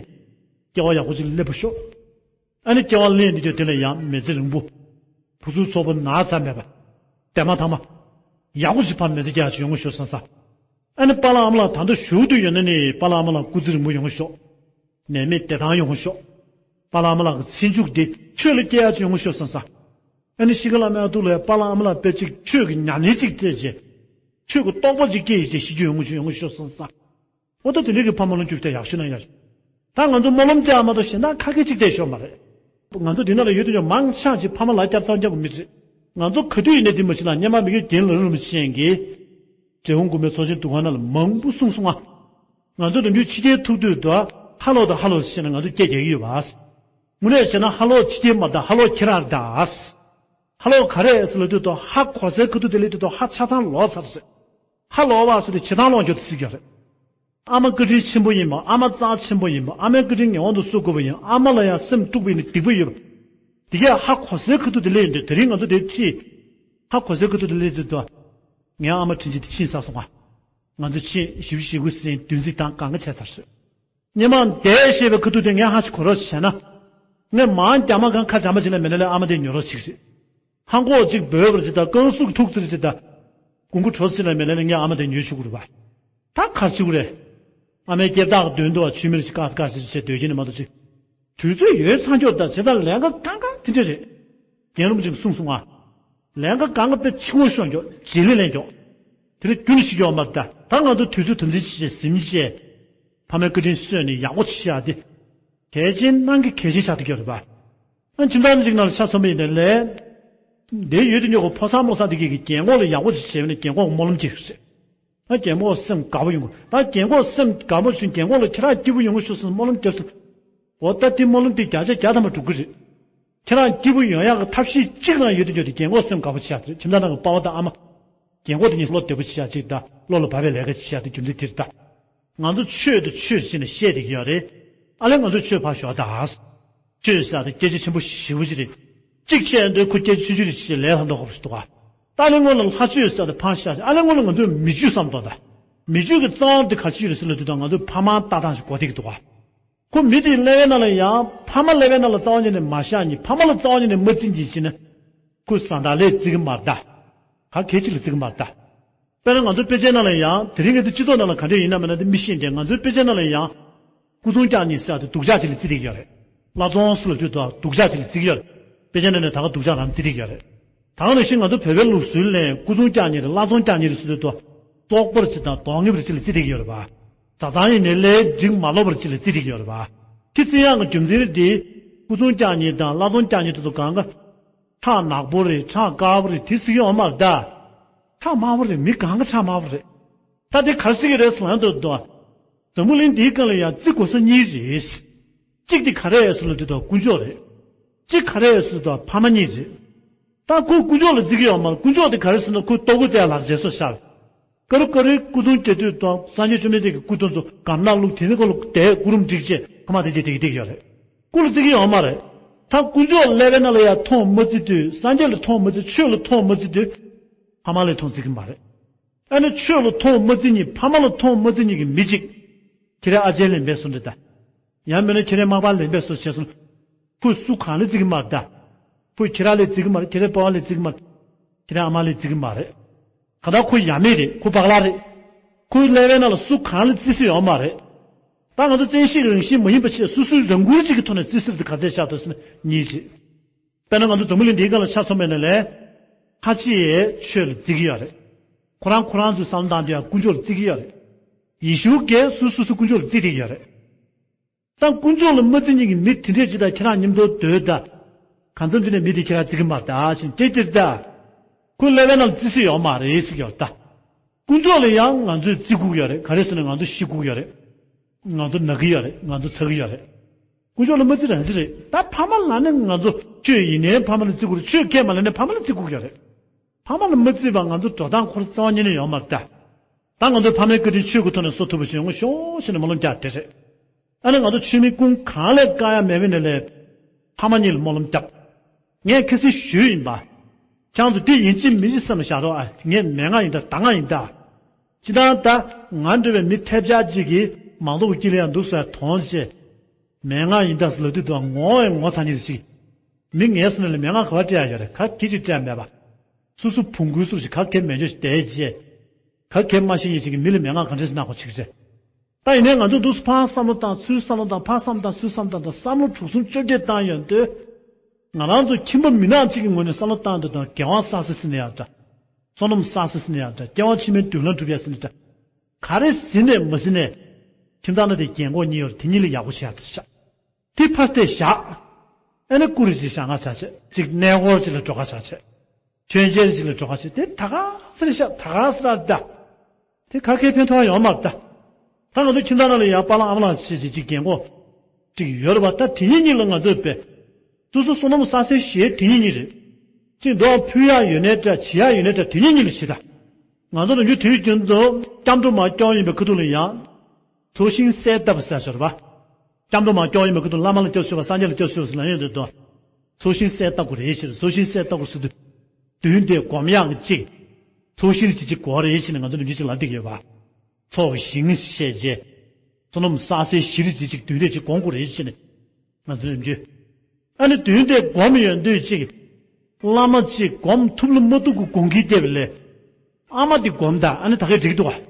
སྐྱེ་བ་ཡག་པོ་ཅིག་ལ་སླེབས་པ་ཤོག་ཨ་ནི་སྐྱེ་བ་ལེན་འདི་རྒྱུ་དེ་ལ་ཡང་མི་ཚེ་རིང་པོ། བུ་ཚུགས་ཚོགས་པ་ན་ཚ་མེད་པ། དེ་མ་ཐག་མ། ཡག་པོ་ཅིག་ཕར་མི་ཚེ་རྒྱག་ཅིག་ཡོང་གི་ཤོག་བསམ་ས། ཨ་ནི་པཱ་ལགས་ཨ་མ་ལགས་ད་ལྟ་བཞུགས་དུས་ཡོད་ན་ནི་པཱ་ལགས་ཨ་མ་ལགས་སྐུ་ཚེ་རིང་པོ་ཡོང་གི་ཤོག་ནད་མེད་བདེ་ཐང་ཡོང་གི་ཤོག་པཱ་ལགས་ཨ་མ་ལགས་ཀྱི་ཚེ་མཇུག་འདི་ཆོས་ལ་སྐྱེལ་ཡག་ཅིག་ཡོང་གི་ཤོག་བསམ་ས། ཨ་ནི་ཤི་ཁ་ལ་མེ་ཏུ་ལ་པཱ་ལགས་ཨ་མ་ལགས་དཔེ་གཅིག་ཆོས་ཀྱི་ཉམས་ལེན་གཅིག་སྤྲད་རྗེས། ཆོས་ཀྱི་རྟོགས་པ་གཅིག་སྐྱེས་རྗེས་ཤི་རྒྱུ་ཡོང་གི་ཡོང་གི་ཤོག་བསམ་ས། འོ་ད་དེ་འདྲའི་གི་ཕ་མ་ལོ་རྒྱུས་དེ་ཡག་ཤོས་ན་ཡག་ཤོས། ད་ང་ཚོ་སྨོན་ལམ་རྒྱག་མ་གཏོགས་གཞན་དག་ཁ་སྐད་གཅིག་བལྟས་ཤོག་མ་རེད། ང་ཚོ་འདི་ན་ལ་ཡོད་དུས་ཀྱང་མང་ཆ་ཅིག་ཕ་མ་ལ་སྐྱབས་ཚང་རྒྱག་དགོས་མི་རེད། ང་ཚོ་ག་དུས་ཡིན་ནའི་འདི་མ་ཤི་ལ་སྙེ་མ་མི་དགེ་རྒན་ལ་རུ་རུ་མི་ཤེས་ཀྱི། འབྲས་སྤུངས་དགོན་པའི་ཚོགས་ཆེན་འདུ་ཁང་ནང་ལ་མང་པོ་གསུངས་སོང་ང་། ང་ཚོ་ནམ་རྒྱུན་ཕྱི་རྒྱལ་ཐུག་དུས་དུ་ཧ་ལོ་དང་ཧ་ལོ་ཟེར་ན་ང་ཚོ་སྐད་རྒྱག་གི་ཡོད་པ། དངོས་གནས་བྱས་ན་ཧ་ལོ་ཕྱི་རྒྱལ་མ་ད་ཧ་ལོ་ཁྱེད་རང་རེད་ད། ཧ་ལོ་ག་རེ་ཟེར་ལ་དུས་དུ་ཧ་གོ་སའི་ཁ་ཐུག་དེ་ལས་དུས་དུ་ཧ་ཆ་ཚང་ལོག་ཚར་ཟེར། ཧ་ལོ་བ་སུ་དེ་ཆེ་ཐང་ལོག་འགྱོ་དུ་སྲིད་རྒྱུ་རེད། ཨ་མ་བཀའ་དྲིན་ཆེན་པོ་ཡིན་པ། ཨ་མ་རྩ་ཆེན་པོ་ཡིན་པ། ཨ་མའི་བཀའ་དྲིན་ངན་དབང་དུ་སོང་དགོས་པ་ཡིན། ཨ་མ་ལ་ཡང་སེམས་དཀྲུགས་པ་ཡིན་ན་སྡིག་པ་ཡོད་པ། དེ་གས་ཧ་གོ་སའི་ཁ་ཐུག་དེ་ལས་ཡིན་དུས་དེ་རིང་ང་ཚོ་དེ་ཁྲིད། ཧ་གོ་སའི་ཁ་ཐུག་དེ་ལས་དུས་དུ། ངའི་ཨ་མ་དྲིན་ཆེན་དེ་ཕྱིན་ཚར་སོང་ང་། ང་ཚོ་ཕྱིན་བཞི་བཅུ་ཞེ་དགུ་ཟིན་བདུན་ཚིགས་དང་གང་ག་བྱས་ཚར་སོང་། སྙེ་མ་འདས་ཞེས་པའི་ཁ་ཐུག་དེ་ངས་ཧ་ཅིག་གོ་རོགས་བྱས་ན། ངས་མང་རྒྱ་མ་གང་ཁ་བྱ་མ་བྱེད་ན་མེད་ན་ལས་ཨ་མ་དེ་ཉོ་རོགས་བྱེད་ཀྱི་རེད། ཧ་གོ་ཅིག་འབོད་པར་ཅི་ད་རྐང་ཟུག་ཐུག་ཚེར་ཅི་ད། དགུན་ཁ་དྲོ་ཚེ་ན་མེད་ན་ལས་ངས་ཨ་མ་དེ་ཉོ་ཆུག་གི་རེད་པ། ད་གར་ཆུག་རེད། ཨ་མའི་སྐྱེ་བདག་མདུན་དུ་བ་ཆུ་མིར་ཅིག་ཀ་ས་ཀ་ཞིག་བྱེད་འདོད་ཀྱི་ནི་མ་གཏོགས་ཅིག་དུས་ཚོད་ཡོད་ཚང་ཀྱོག་ད་བྱེད་ད་ལས་ཀ་གང་གང་དེ་འདྲ་རེད། རྒན་རབས་ཅིག་གསུངས་སོང་ང་། ལས་ཀ་གང་ག་དཔེ་ཕྱི་ངོ་ཤོང་ཀྱོག་རྗེས་ལུས་ལེན་ཀྱོག་དེ་ལས་རྒྱུན་ཞིག་ཡོང་མ་ད། ད་ང་ཚོ་དུས་ཚོད་དམ་འཛིན་བྱེད་ཟིན་བྱས། ཕ་མའི་བཀའ་དྲིན་གསོས་ནས་ཡག་པོ་བྱེད་ཡག་དེ། གལ་ཆེན་གནང་གི་གལ་ཆེན་ཆགས་ཐུབ་ཀྱི་རེད་པ། ཨ་ཁྱིམ་ཚང་གཅིག་ནང་ལ་ཆ་མཚོན་པ་ཡིན་ན་ལས། འདི་ཡོད་དུ་ཉོ་གོ་ཕོ་གསར་མོ་གསར་འདི་གས་ཀྱི་རྒན་གོག་ལ་ཡག་པོ་ཅིག་བྱས་ན་རྒན་གོག་སྨོན་ལམ་སྐྱེ་གི་རེད། ཨ་རྒན་གོག་སེམས་དགའ་པོ་ཡོང་གི་ད། རྒན་གོག་སེམས་དགའ་པོ་བྱུང་རྒན་གོག་ལ་ཁྱེད་རང་སྐྱིད་པོ་ཡོང་གི་ཤོག་ཟེར་སྨོན་ལམ་རྒྱབ་སོང་། འོ་ད་དེ་སྨོན་ལམ་དེ་བརྒྱ་ཆ་བརྒྱ་ཐམ་པ་འགྲུབ་གི་རེད། ཁྱེད་རང་སྐྱིད་པོ་ཡོང་ཡག་གི་ཐབས་ཤེས་གཅིག་རང་ཡོད་དུ་ཉོ་དེ་རྒན་གོག་སེམས་དགའ་པོ་བྱེད་ཡག་དེ་རེད། ཁྱིམ་ཚང་ནང་གི་པ་ཕ་དང་ཨ་མ། རྒན་གོག་དེ་གཉིས་བློ་བདེ་པོ་བྱེད་ཡག་ཅིག་ད། བློ་ལ་བབས་པའི་ལས་ཀ་བྱེད་ཡག་དེ་རྒྱུ་མཚན་དེ་རེད་ད། ང་ཚོ་ཆོས་དང་ཆོས་ཟེར་ནས་བཤད་བསྡད་ཀྱི་ཡོད་རེད། ཨ་ལས་ང་ཚོ་ཆོས་ཕར་ཞོག་ད། ཆོས་ཟེར་ཡག་དེ་སྐད་ཆ་ཆེན་པོ་ཞེ་པོ་ཅིག་རེད། གཅིག་བཤད་འདོད་ཁོ་སྐད་ཆ་ཆུང་ཆུང་རེ་བྱས་ལས་ལྷག་མདོག་ཁ་པོ་ཞིག་འདུག་ག་ད་ལས་སྔོན་ལ་ལྷ་ཆོས་ཟེར་ཡག་དེ་ཕར་བཞག་ཨ་ལས་སྔོན་ལ་ང་ཚོས་མི་ཆོས་བསམ་གཏོང་ད། མི་ཆོས་ཀྱི་རྩ་བ་དེ་ག་ཅི་རེད་ཟེར་ལབ་དུས་ད་ང་ཚོས་ཕ་མ་ལྟ་སྟངས་ཤིག་གོ་ཐིག་འདུག་ག་ཁོ་མི་དེའི་ཀླད་པའི་ནང་ལ་ཡང་ཕ་མ་ཀླད་པའི་ནང་ལ་རྩ་བ་ཉིད་ནས་མ་བཞག་ནས་ཕ་མ་ལ་རྩ་བ་ཉིད་ནས་མ་བརྩི་ནས་བྱས་ན། ཁོ་བཟའ་ཟླ་ལས་བརྩི་གི་མ་རེད་ད། ག་གལ་ཆེ་ལ་བརྩི་གི་མ་རེད་ད། དཔེར་ན་ང་ཚོའི་དཔེ་ཆའི་ནང་ལ་ཡང་དེ་རིང་ངེད་ཚོ་སྤྱི་ཚོགས་ནང་ལ་ག་འདྲ་ཡིན་ན་མེད་ན་དེ་མི་ཤེས་ཏེ་ང་ཚོའི་དཔེ་ཆའི་ནང་ལ་ཡང་། སྐུ་གདུང་བཀྱག་ཉེས་ཟེར་ཡག་དེ་སྡུག་ཅག་ཅིག་ལ་བརྩི་བསྡད་ཀྱི་ཡོད་རེད། བླ་བཙོང་ཟེར་ལབ་དུས་ད་སྡུག་ཅག་ཅིག་ལ་བརྩི་གི་ཡོད་རེད། དཔེ་ཆ་ནང་ནས་ད་ག་སྡུག་ཅག་རང་བརྩི་བསྡད་ཀྱི་ཡོད་རེད། ད་ག་ནང་བཞིན་ང་ཚོ་བོད་པའི་ལུགས་སྲོལ་ལ་སྐུ་གདུང་བཀྱག་ཉེས་རེད། བླ་བཙོང་བཀྱག་ཉེས་རེད་ཟེར་དུས་ད་བཙོག་པ་རེད་ཅིག་དང་གདོང་ངན་པ་རེད་ཅིག་ལ་བརྩི་བསྡད་ཀྱི་ཡོད་རེད་པ། བཟའ་ཚང་ཡིན་ནའི་ལས་འགྲིག་མ་ལོབས་པ་རེད་ཅིག་ལ་བརྩི་བསྡད་ཀྱི་ཡོད་རེད་པ། དེ་བརྩི་ཡག་གི་རྒྱུ་མཚན་རེད་དེ། སྐུ་གདུང་བཀྱག་ཉེས་དང་བླ་བཙོང་བཀྱག་ཉེས་དེ་ཚོ་གང་ག་ཁྲག་ནག་པོ་རེད། ཁྲག་དཀར་པོ་རེད་དེ་ཟེར་གྱི་ཡོད་མ་རེད་ད། ཁྲག་དམར་པོ་རེད། མི་གང་ག་ཁྲག་དམར་པོ་རེད། ད་དེ་ག་རེ་ཟེར་གྱི་རེད་ཟེར་ན་འདུག་དོ། འཛམ་བུ་གླིང་འདིའི་སྒང་ལ་ཡང་བརྩི་དགོས་ས་གཉིས་རེད། གཅིག་དེ་ག་རེ་རེད་ཟེར་ན་འདུག་དོ་དཀོན་མཆོག་རེད། གཅིག་ག་རེ་རེད་ཟེར་ན་འདུག་དོ་ཕ་མ་གཉིས་རེད། ད་ཁོ་དཀོན་མཆོག་ལ་བརྩི་གི་ཡོད་མ་རེད། དཀོན་མཆོག་དེ་ག་རེ་ཟེར་ན་ཁོ་ལྟོ་གོས་བཙལ་ལག་རྗེས་སོར་ཤར། ཀ་རུ་ཀ་རུའི་སྐུ་གདུང་སྐྱེ་དུས་དང་སངས་རྒྱས་བཅོམ་ལྡན་འདས་ཀྱི་སྐུ་གདུང་ཚོ་སྒམ་ནང་བླུགས། དེ་ནས་ཁོ་ལ་དེ་སྐུ་རུམ་བསྒྲིགས་བྱས་ཁ་མ་དེ་རྗེས་དེ་གི་བསྡད་ཀྱི་ཡོད་རེད། སྐུ་ལ་བརྩི་གི་ཡོད་མ་རེད། ད་དཀོན་མཆོག་ལེ་ཝན་ན་ལ་ཡང་མཐོང་མ་བརྩི་དུས། སངས་རྒྱས་ལ་མཐོང་མ་བརྩི། ཆོས་ལ་མཐོང་མ་བརྩི་དུས། ཕ་མ་ལ་མཐོང་བརྩི་གི་མ་རེད། ཨ་ནི་ཆོས་ལ་མཐོང་མ་བརྩི་མཁན། ཕ་མ་ལ་མཐོང་མ་བརྩི་མཁན་གྱི་མི་གཅིག་ཁྱེད་རའི་ཨ་ཅེ་ལ་ལན་འབེབས་སོང་འདྲ་ད། ཡང་མིན་ན་ཁྱེད་རའི་མ་པ་ལ་ལན་འབེབས་སོང་བྱས་སོང་། ཁོས་སུ་གང་ལ་བརྩི་གི་མ་རེད་ད། ཁོས་ཁྱེད་རང་ལ་བརྩི་གི་མ་རེད། ཁྱེད་རའི་པ་ཕ་ལ་བརྩི་གི་མ་རེད། ཁྱེད་རའི་ཨ་མ་ལ་བརྩི་གི་མ་རེད། གང་ལྟར་ཁོ་ཡ་མེད་རེད། ཁོ་སྤག་ལག་རེད། ཁོའི་ཀླད་པའི་ནང་ལ་སུ་གང་ལ་བརྩི་ས་ཡོད་མ་རེད། ད་ང་ཚོ་བཙན་ཤེད་རང་བཞིན་མ་ཡིན་པ་བྱས། སོ་སོའི་རང་འགུལ་གཅིག་གི་ཐོག་ནས་བརྩི་ས་དེ་ག་ཚད་ཆགས་འདུག་ཟེར་ན་གཉིས་རེད། དཔེར་ན་ང་ཚོ་འཛམ་བུ་གླིང་འདིའི་སྒང་ལ་ཆ་མཚོན་པ་ཡིན་ན་ལས། ཁ་ཅིག་ཆོས་ལ་བརྩི་གི་ཡོད་རེད། ཁོ་རང་ཁོ་རང་ཚོའི་བསམ་བློ་བཏང་དུས་ཡང་དཀོན་མཆོག་ལ་བརྩི་གི་ཡོད་རེད། ཡེ་ཤུ་གིས་སུ་སོ་སོ་དཀོན་མཆོག་ལ་བརྩི་བསྡད་ཀྱི་ཡོད་རེད། ད་དཀོན་མཆོག་ལ་མ་བརྩི་མཁན་གྱི་མི་དེ་འདྲས་ཅིག་དང་ཁྱེད་རང་མཉམ་དུ་སྡོད་ད། གང་འཚམ་ཅིག་ནས་མི་དེ་ཁྱེད་རང་བརྩི་གི་མ་རེད་ད་ཞེས་ཏེ་ཏེ་ད། ཁོའི་ཀླད་པའི་ནང་ལ་བརྩི་ས་ཡོད་མ་རེད་ཟེར་གྱི་ཡོད་རེད་ད། དཀོན་མཆོག་ལ་ཡང་ང་ཚོས་བརྩི་དགོས་ཀྱི་ཡོད་རེད། ག་རེ་ཟེར་ན་ང་ཚོ་ཤི་དགོས་ཀྱི་ཡོད་རེད། ང་ཚོ་ན་གི་ཡོད་རེད། ང་ཚོ་ཚ་གི་ཡོད་རེད། དཀོན་མཆོག་ལ་མ་བརྩི་རང་བརྩི་རེད། ད་ཕ་མ་ལབ་ནས་ང་ཚོ་ཆོས་ཡིན་ནའི་ཕ་མ་ལ་བརྩི་དགོས་རེད། ཆོས་ཁས་མ་ལེན་ནའི་ཕ་མ་ལ་བརྩི་དགོས་ཀྱི་ཡོད་རེད། ཕ་མ་ལ་མ་བརྩིས་པ་ང་ཚོ་འགྲོ་སྟངས་ཁོ་རང་རྩ་བ་ཉིད་ནས་ཡོད་མ་རེད་ད། ད་ང་ཚོའི་ཕ་མའི་བཀའ་དྲིན་ཆོས་ཀྱི་ཐོག་ནས་གསོ་ཐུབ་པ་ཞིག་ཡོང་གི་ཤོག་ཞེས་ནས་སྨོན་ལམ་རྒྱག་དེ་རེད། ཨ་ནི་ང་ཚོ་ཆོས་མི་ཀུན་གང་ལས་དཀའ་ཡ་མེད་པའི་ནས་ལས། ཕ་མ་གཉིས་ལ་སྨོན་ལམ་རྒྱབ། ངས་ཁ་སང་ཞུས་ཡིན་པ། ཁྱེད་ཚོ་འདི་ཡིན་གཅིག་མིན་གཅིག་བསམ་བཞག་རོགས་ཨ། ངས་མན་ངག་ཡིན་ད་ད་ང་ཡིན་ད། སྤྱིར་བཏང་ད་ང་འདྲ་བའི་མི་ཐལ་ཆ་གཅིག་གིས་མང་ཚོགས་ཀྱི་དཀྱིལ་ལ་ཡང་འདུག་ཟེར་དོན་ཆེ། མན་ངག་ཡིན་ད་ཟེར་ལབ་དུས་དུ་ངོ་བས་ངོ་ཚ་ཉིད་ཅིག་མི་ངན་སོང་ནས་ལ་མན་ངག་ག་བ་སྤྲད་ཡ་ཡོད་རེད། ག་གེ་ཅིག་སྤྲད་མེད་པ། སོ་སོ་བོང་གུའི་སུ་ཞིག་ག་གེ་མེད་འཇོག་ཞིག་བསྡད་རྗེས། ག་གེ་མ་ཤེས་ཉིད་ཅིག་གི་མི་ལ་མན་ངག་ག་འདྲས་སེ་གནང་དགོས་ཅིག་རེད། ད་ཡིན་ནའི་ང་ཚོ་འདུག་སེ་ཕར་བསམ་བློ་བཏང་ཚུར་བསམ་བློ་བཏང་ཕར་བསམ་བློ་བཏང་ཚུར་བསམ་བློ་བཏང་དང་བསམ་བློ་དྲུག་གསུམ་བཅོ་བརྒྱད་བཏང་ཡོང་དུས། ང་རང་ཚོ་ཁྱིམ་པ་མི་ནག་ཅིག་གི་ངོས་ནས་བསམ་བློ་བཏང་དུས་དང་རྒྱལ་དབང་བསགས་སེ་ཟིན་ནས་ཡང་འདྲ། བསོད་ནམས་བསགས་སེ་ཟིན་ནས་ཡང་འདྲ། སྐྱེ་བ་ཕྱི་མའི་མདུན་ལམ་སྒྲུབ་ཡ་ཟིན་ནས་འདྲ། ག་རེ་ཟིན་ནས་མ་ཟིན་ནས། ཁྱིམ་ཚང་ནང་དེ་རྒན་གོག་གཉིས་ཡོད་རེད། དེ་གཉིས་ལ་ཡག་པོ་བྱེད་ཡ་དེ་ཤག་དེ་ཕར་བལྟས་བཞག་ཨ་ནི་ཀུ་རེ་ཅིག་བཞག་ང་བྱ་བྱེད་ཅིག་གནས་སྐོར་ཅིག་ལ་འགྲོ་ག་བྱ་བྱེད། མཆོད་མཇལ་ཅིག་ལ་འགྲོ་ག་བྱེད་དེ་ད་ག་སེ་རེད་ཤག་ད་ག་སེ་ར་ད། དེ་ག་གེ་ཕན་ཐོགས་ཡོང་མ་རེད་ད། ད་ང་ཚོ་ཁྱིམ་ཚང་ནང་ལ་ཡང་པཱ་ལགས་ཨ་མ་ལགས་ཞེས་བྱེད་ཅིག་རྒན་གོག་ཅིག་ཡོད་རེད་པ། ད་དེ་གཉིས་གཉིས་ལ་ང་ཚོས་དཔེ། སོ་སོ་བསོད་ནམས་བསགས་སའི་གཞི་དེ་གཉིས་གཉིས་རེད། ཅིག་མདོག་ཕུལ་ཡག་ཡོད་ནའི་འདྲ། བྱེད་ཡག་ཡོད་ནའི་འདྲ། དེ་གཉིས་གཉིས་ལ་བྱེད་ད། ང་ཚོ་རང་རྒྱུད་དུས་རྒྱུན་དུ་སྐྱབས་འགྲོ་མ་སྐྱོང་ཡིན་པའི་ཁ་ཐུག་ལ་ཡང་། ཚོགས་ཞིང་གསལ་བཏབ་ཟེར་ཞོར་བ། སྐྱབས་འགྲོ་མ་སྐྱོང་ཡིན་པའི་ཁ་ཐུག་བླ་མ་ལ་སྐྱབས་ཞུ་བ། སངས་རྒྱས་ལ་སྐྱབས་ཞུ་བ་ཟེར་ལ་ཡོང་དུས་དོ། ཚོགས་ཞིང་གསལ་བཏབ་དགོས་རེད་ཟེར། ཚོགས་ཞིང་གསལ་བཏབ་དགོས་ཟེར་དུས། དུས་འདིར་སྒོམ་ཡག་གི་གཅིག་ཚོགས་ཞིང་ཅིག་ཅིག་དགོས་རེད་ཟེར་ནས་ང་ཚོ་ནམ་རྒྱུན་ཅིག་ལབ་བསྡད་ཀྱི་ཡོད་པ། ཚོགས་ཞིང་ཞེས་བྱས། བསོད་ནམས་བསགས་སའི་གཞི་རིགས་ཅིག་ཅིག་དུས་འདིར་ཅིག་སྒོམ་དགོས་རེད་ཟེར་ནས། ང་ཚོ་ནམ་རྒྱུན། ཨ་ནི་དུས་འདིར་སྒོམ་ཡོང་དུས་ཅིག་བླ་མ་ཅིག་སྒོམ་ཐུབ་ལ་མ་ཐུབ་ཀྱི་དགོངས་ཀྱི་བསྡད་པ་ལས། ཨ་མ་དེ་སྒོམ་ད་ཨ་ནི་ད་གས་འགྲིག་འདུག་ག་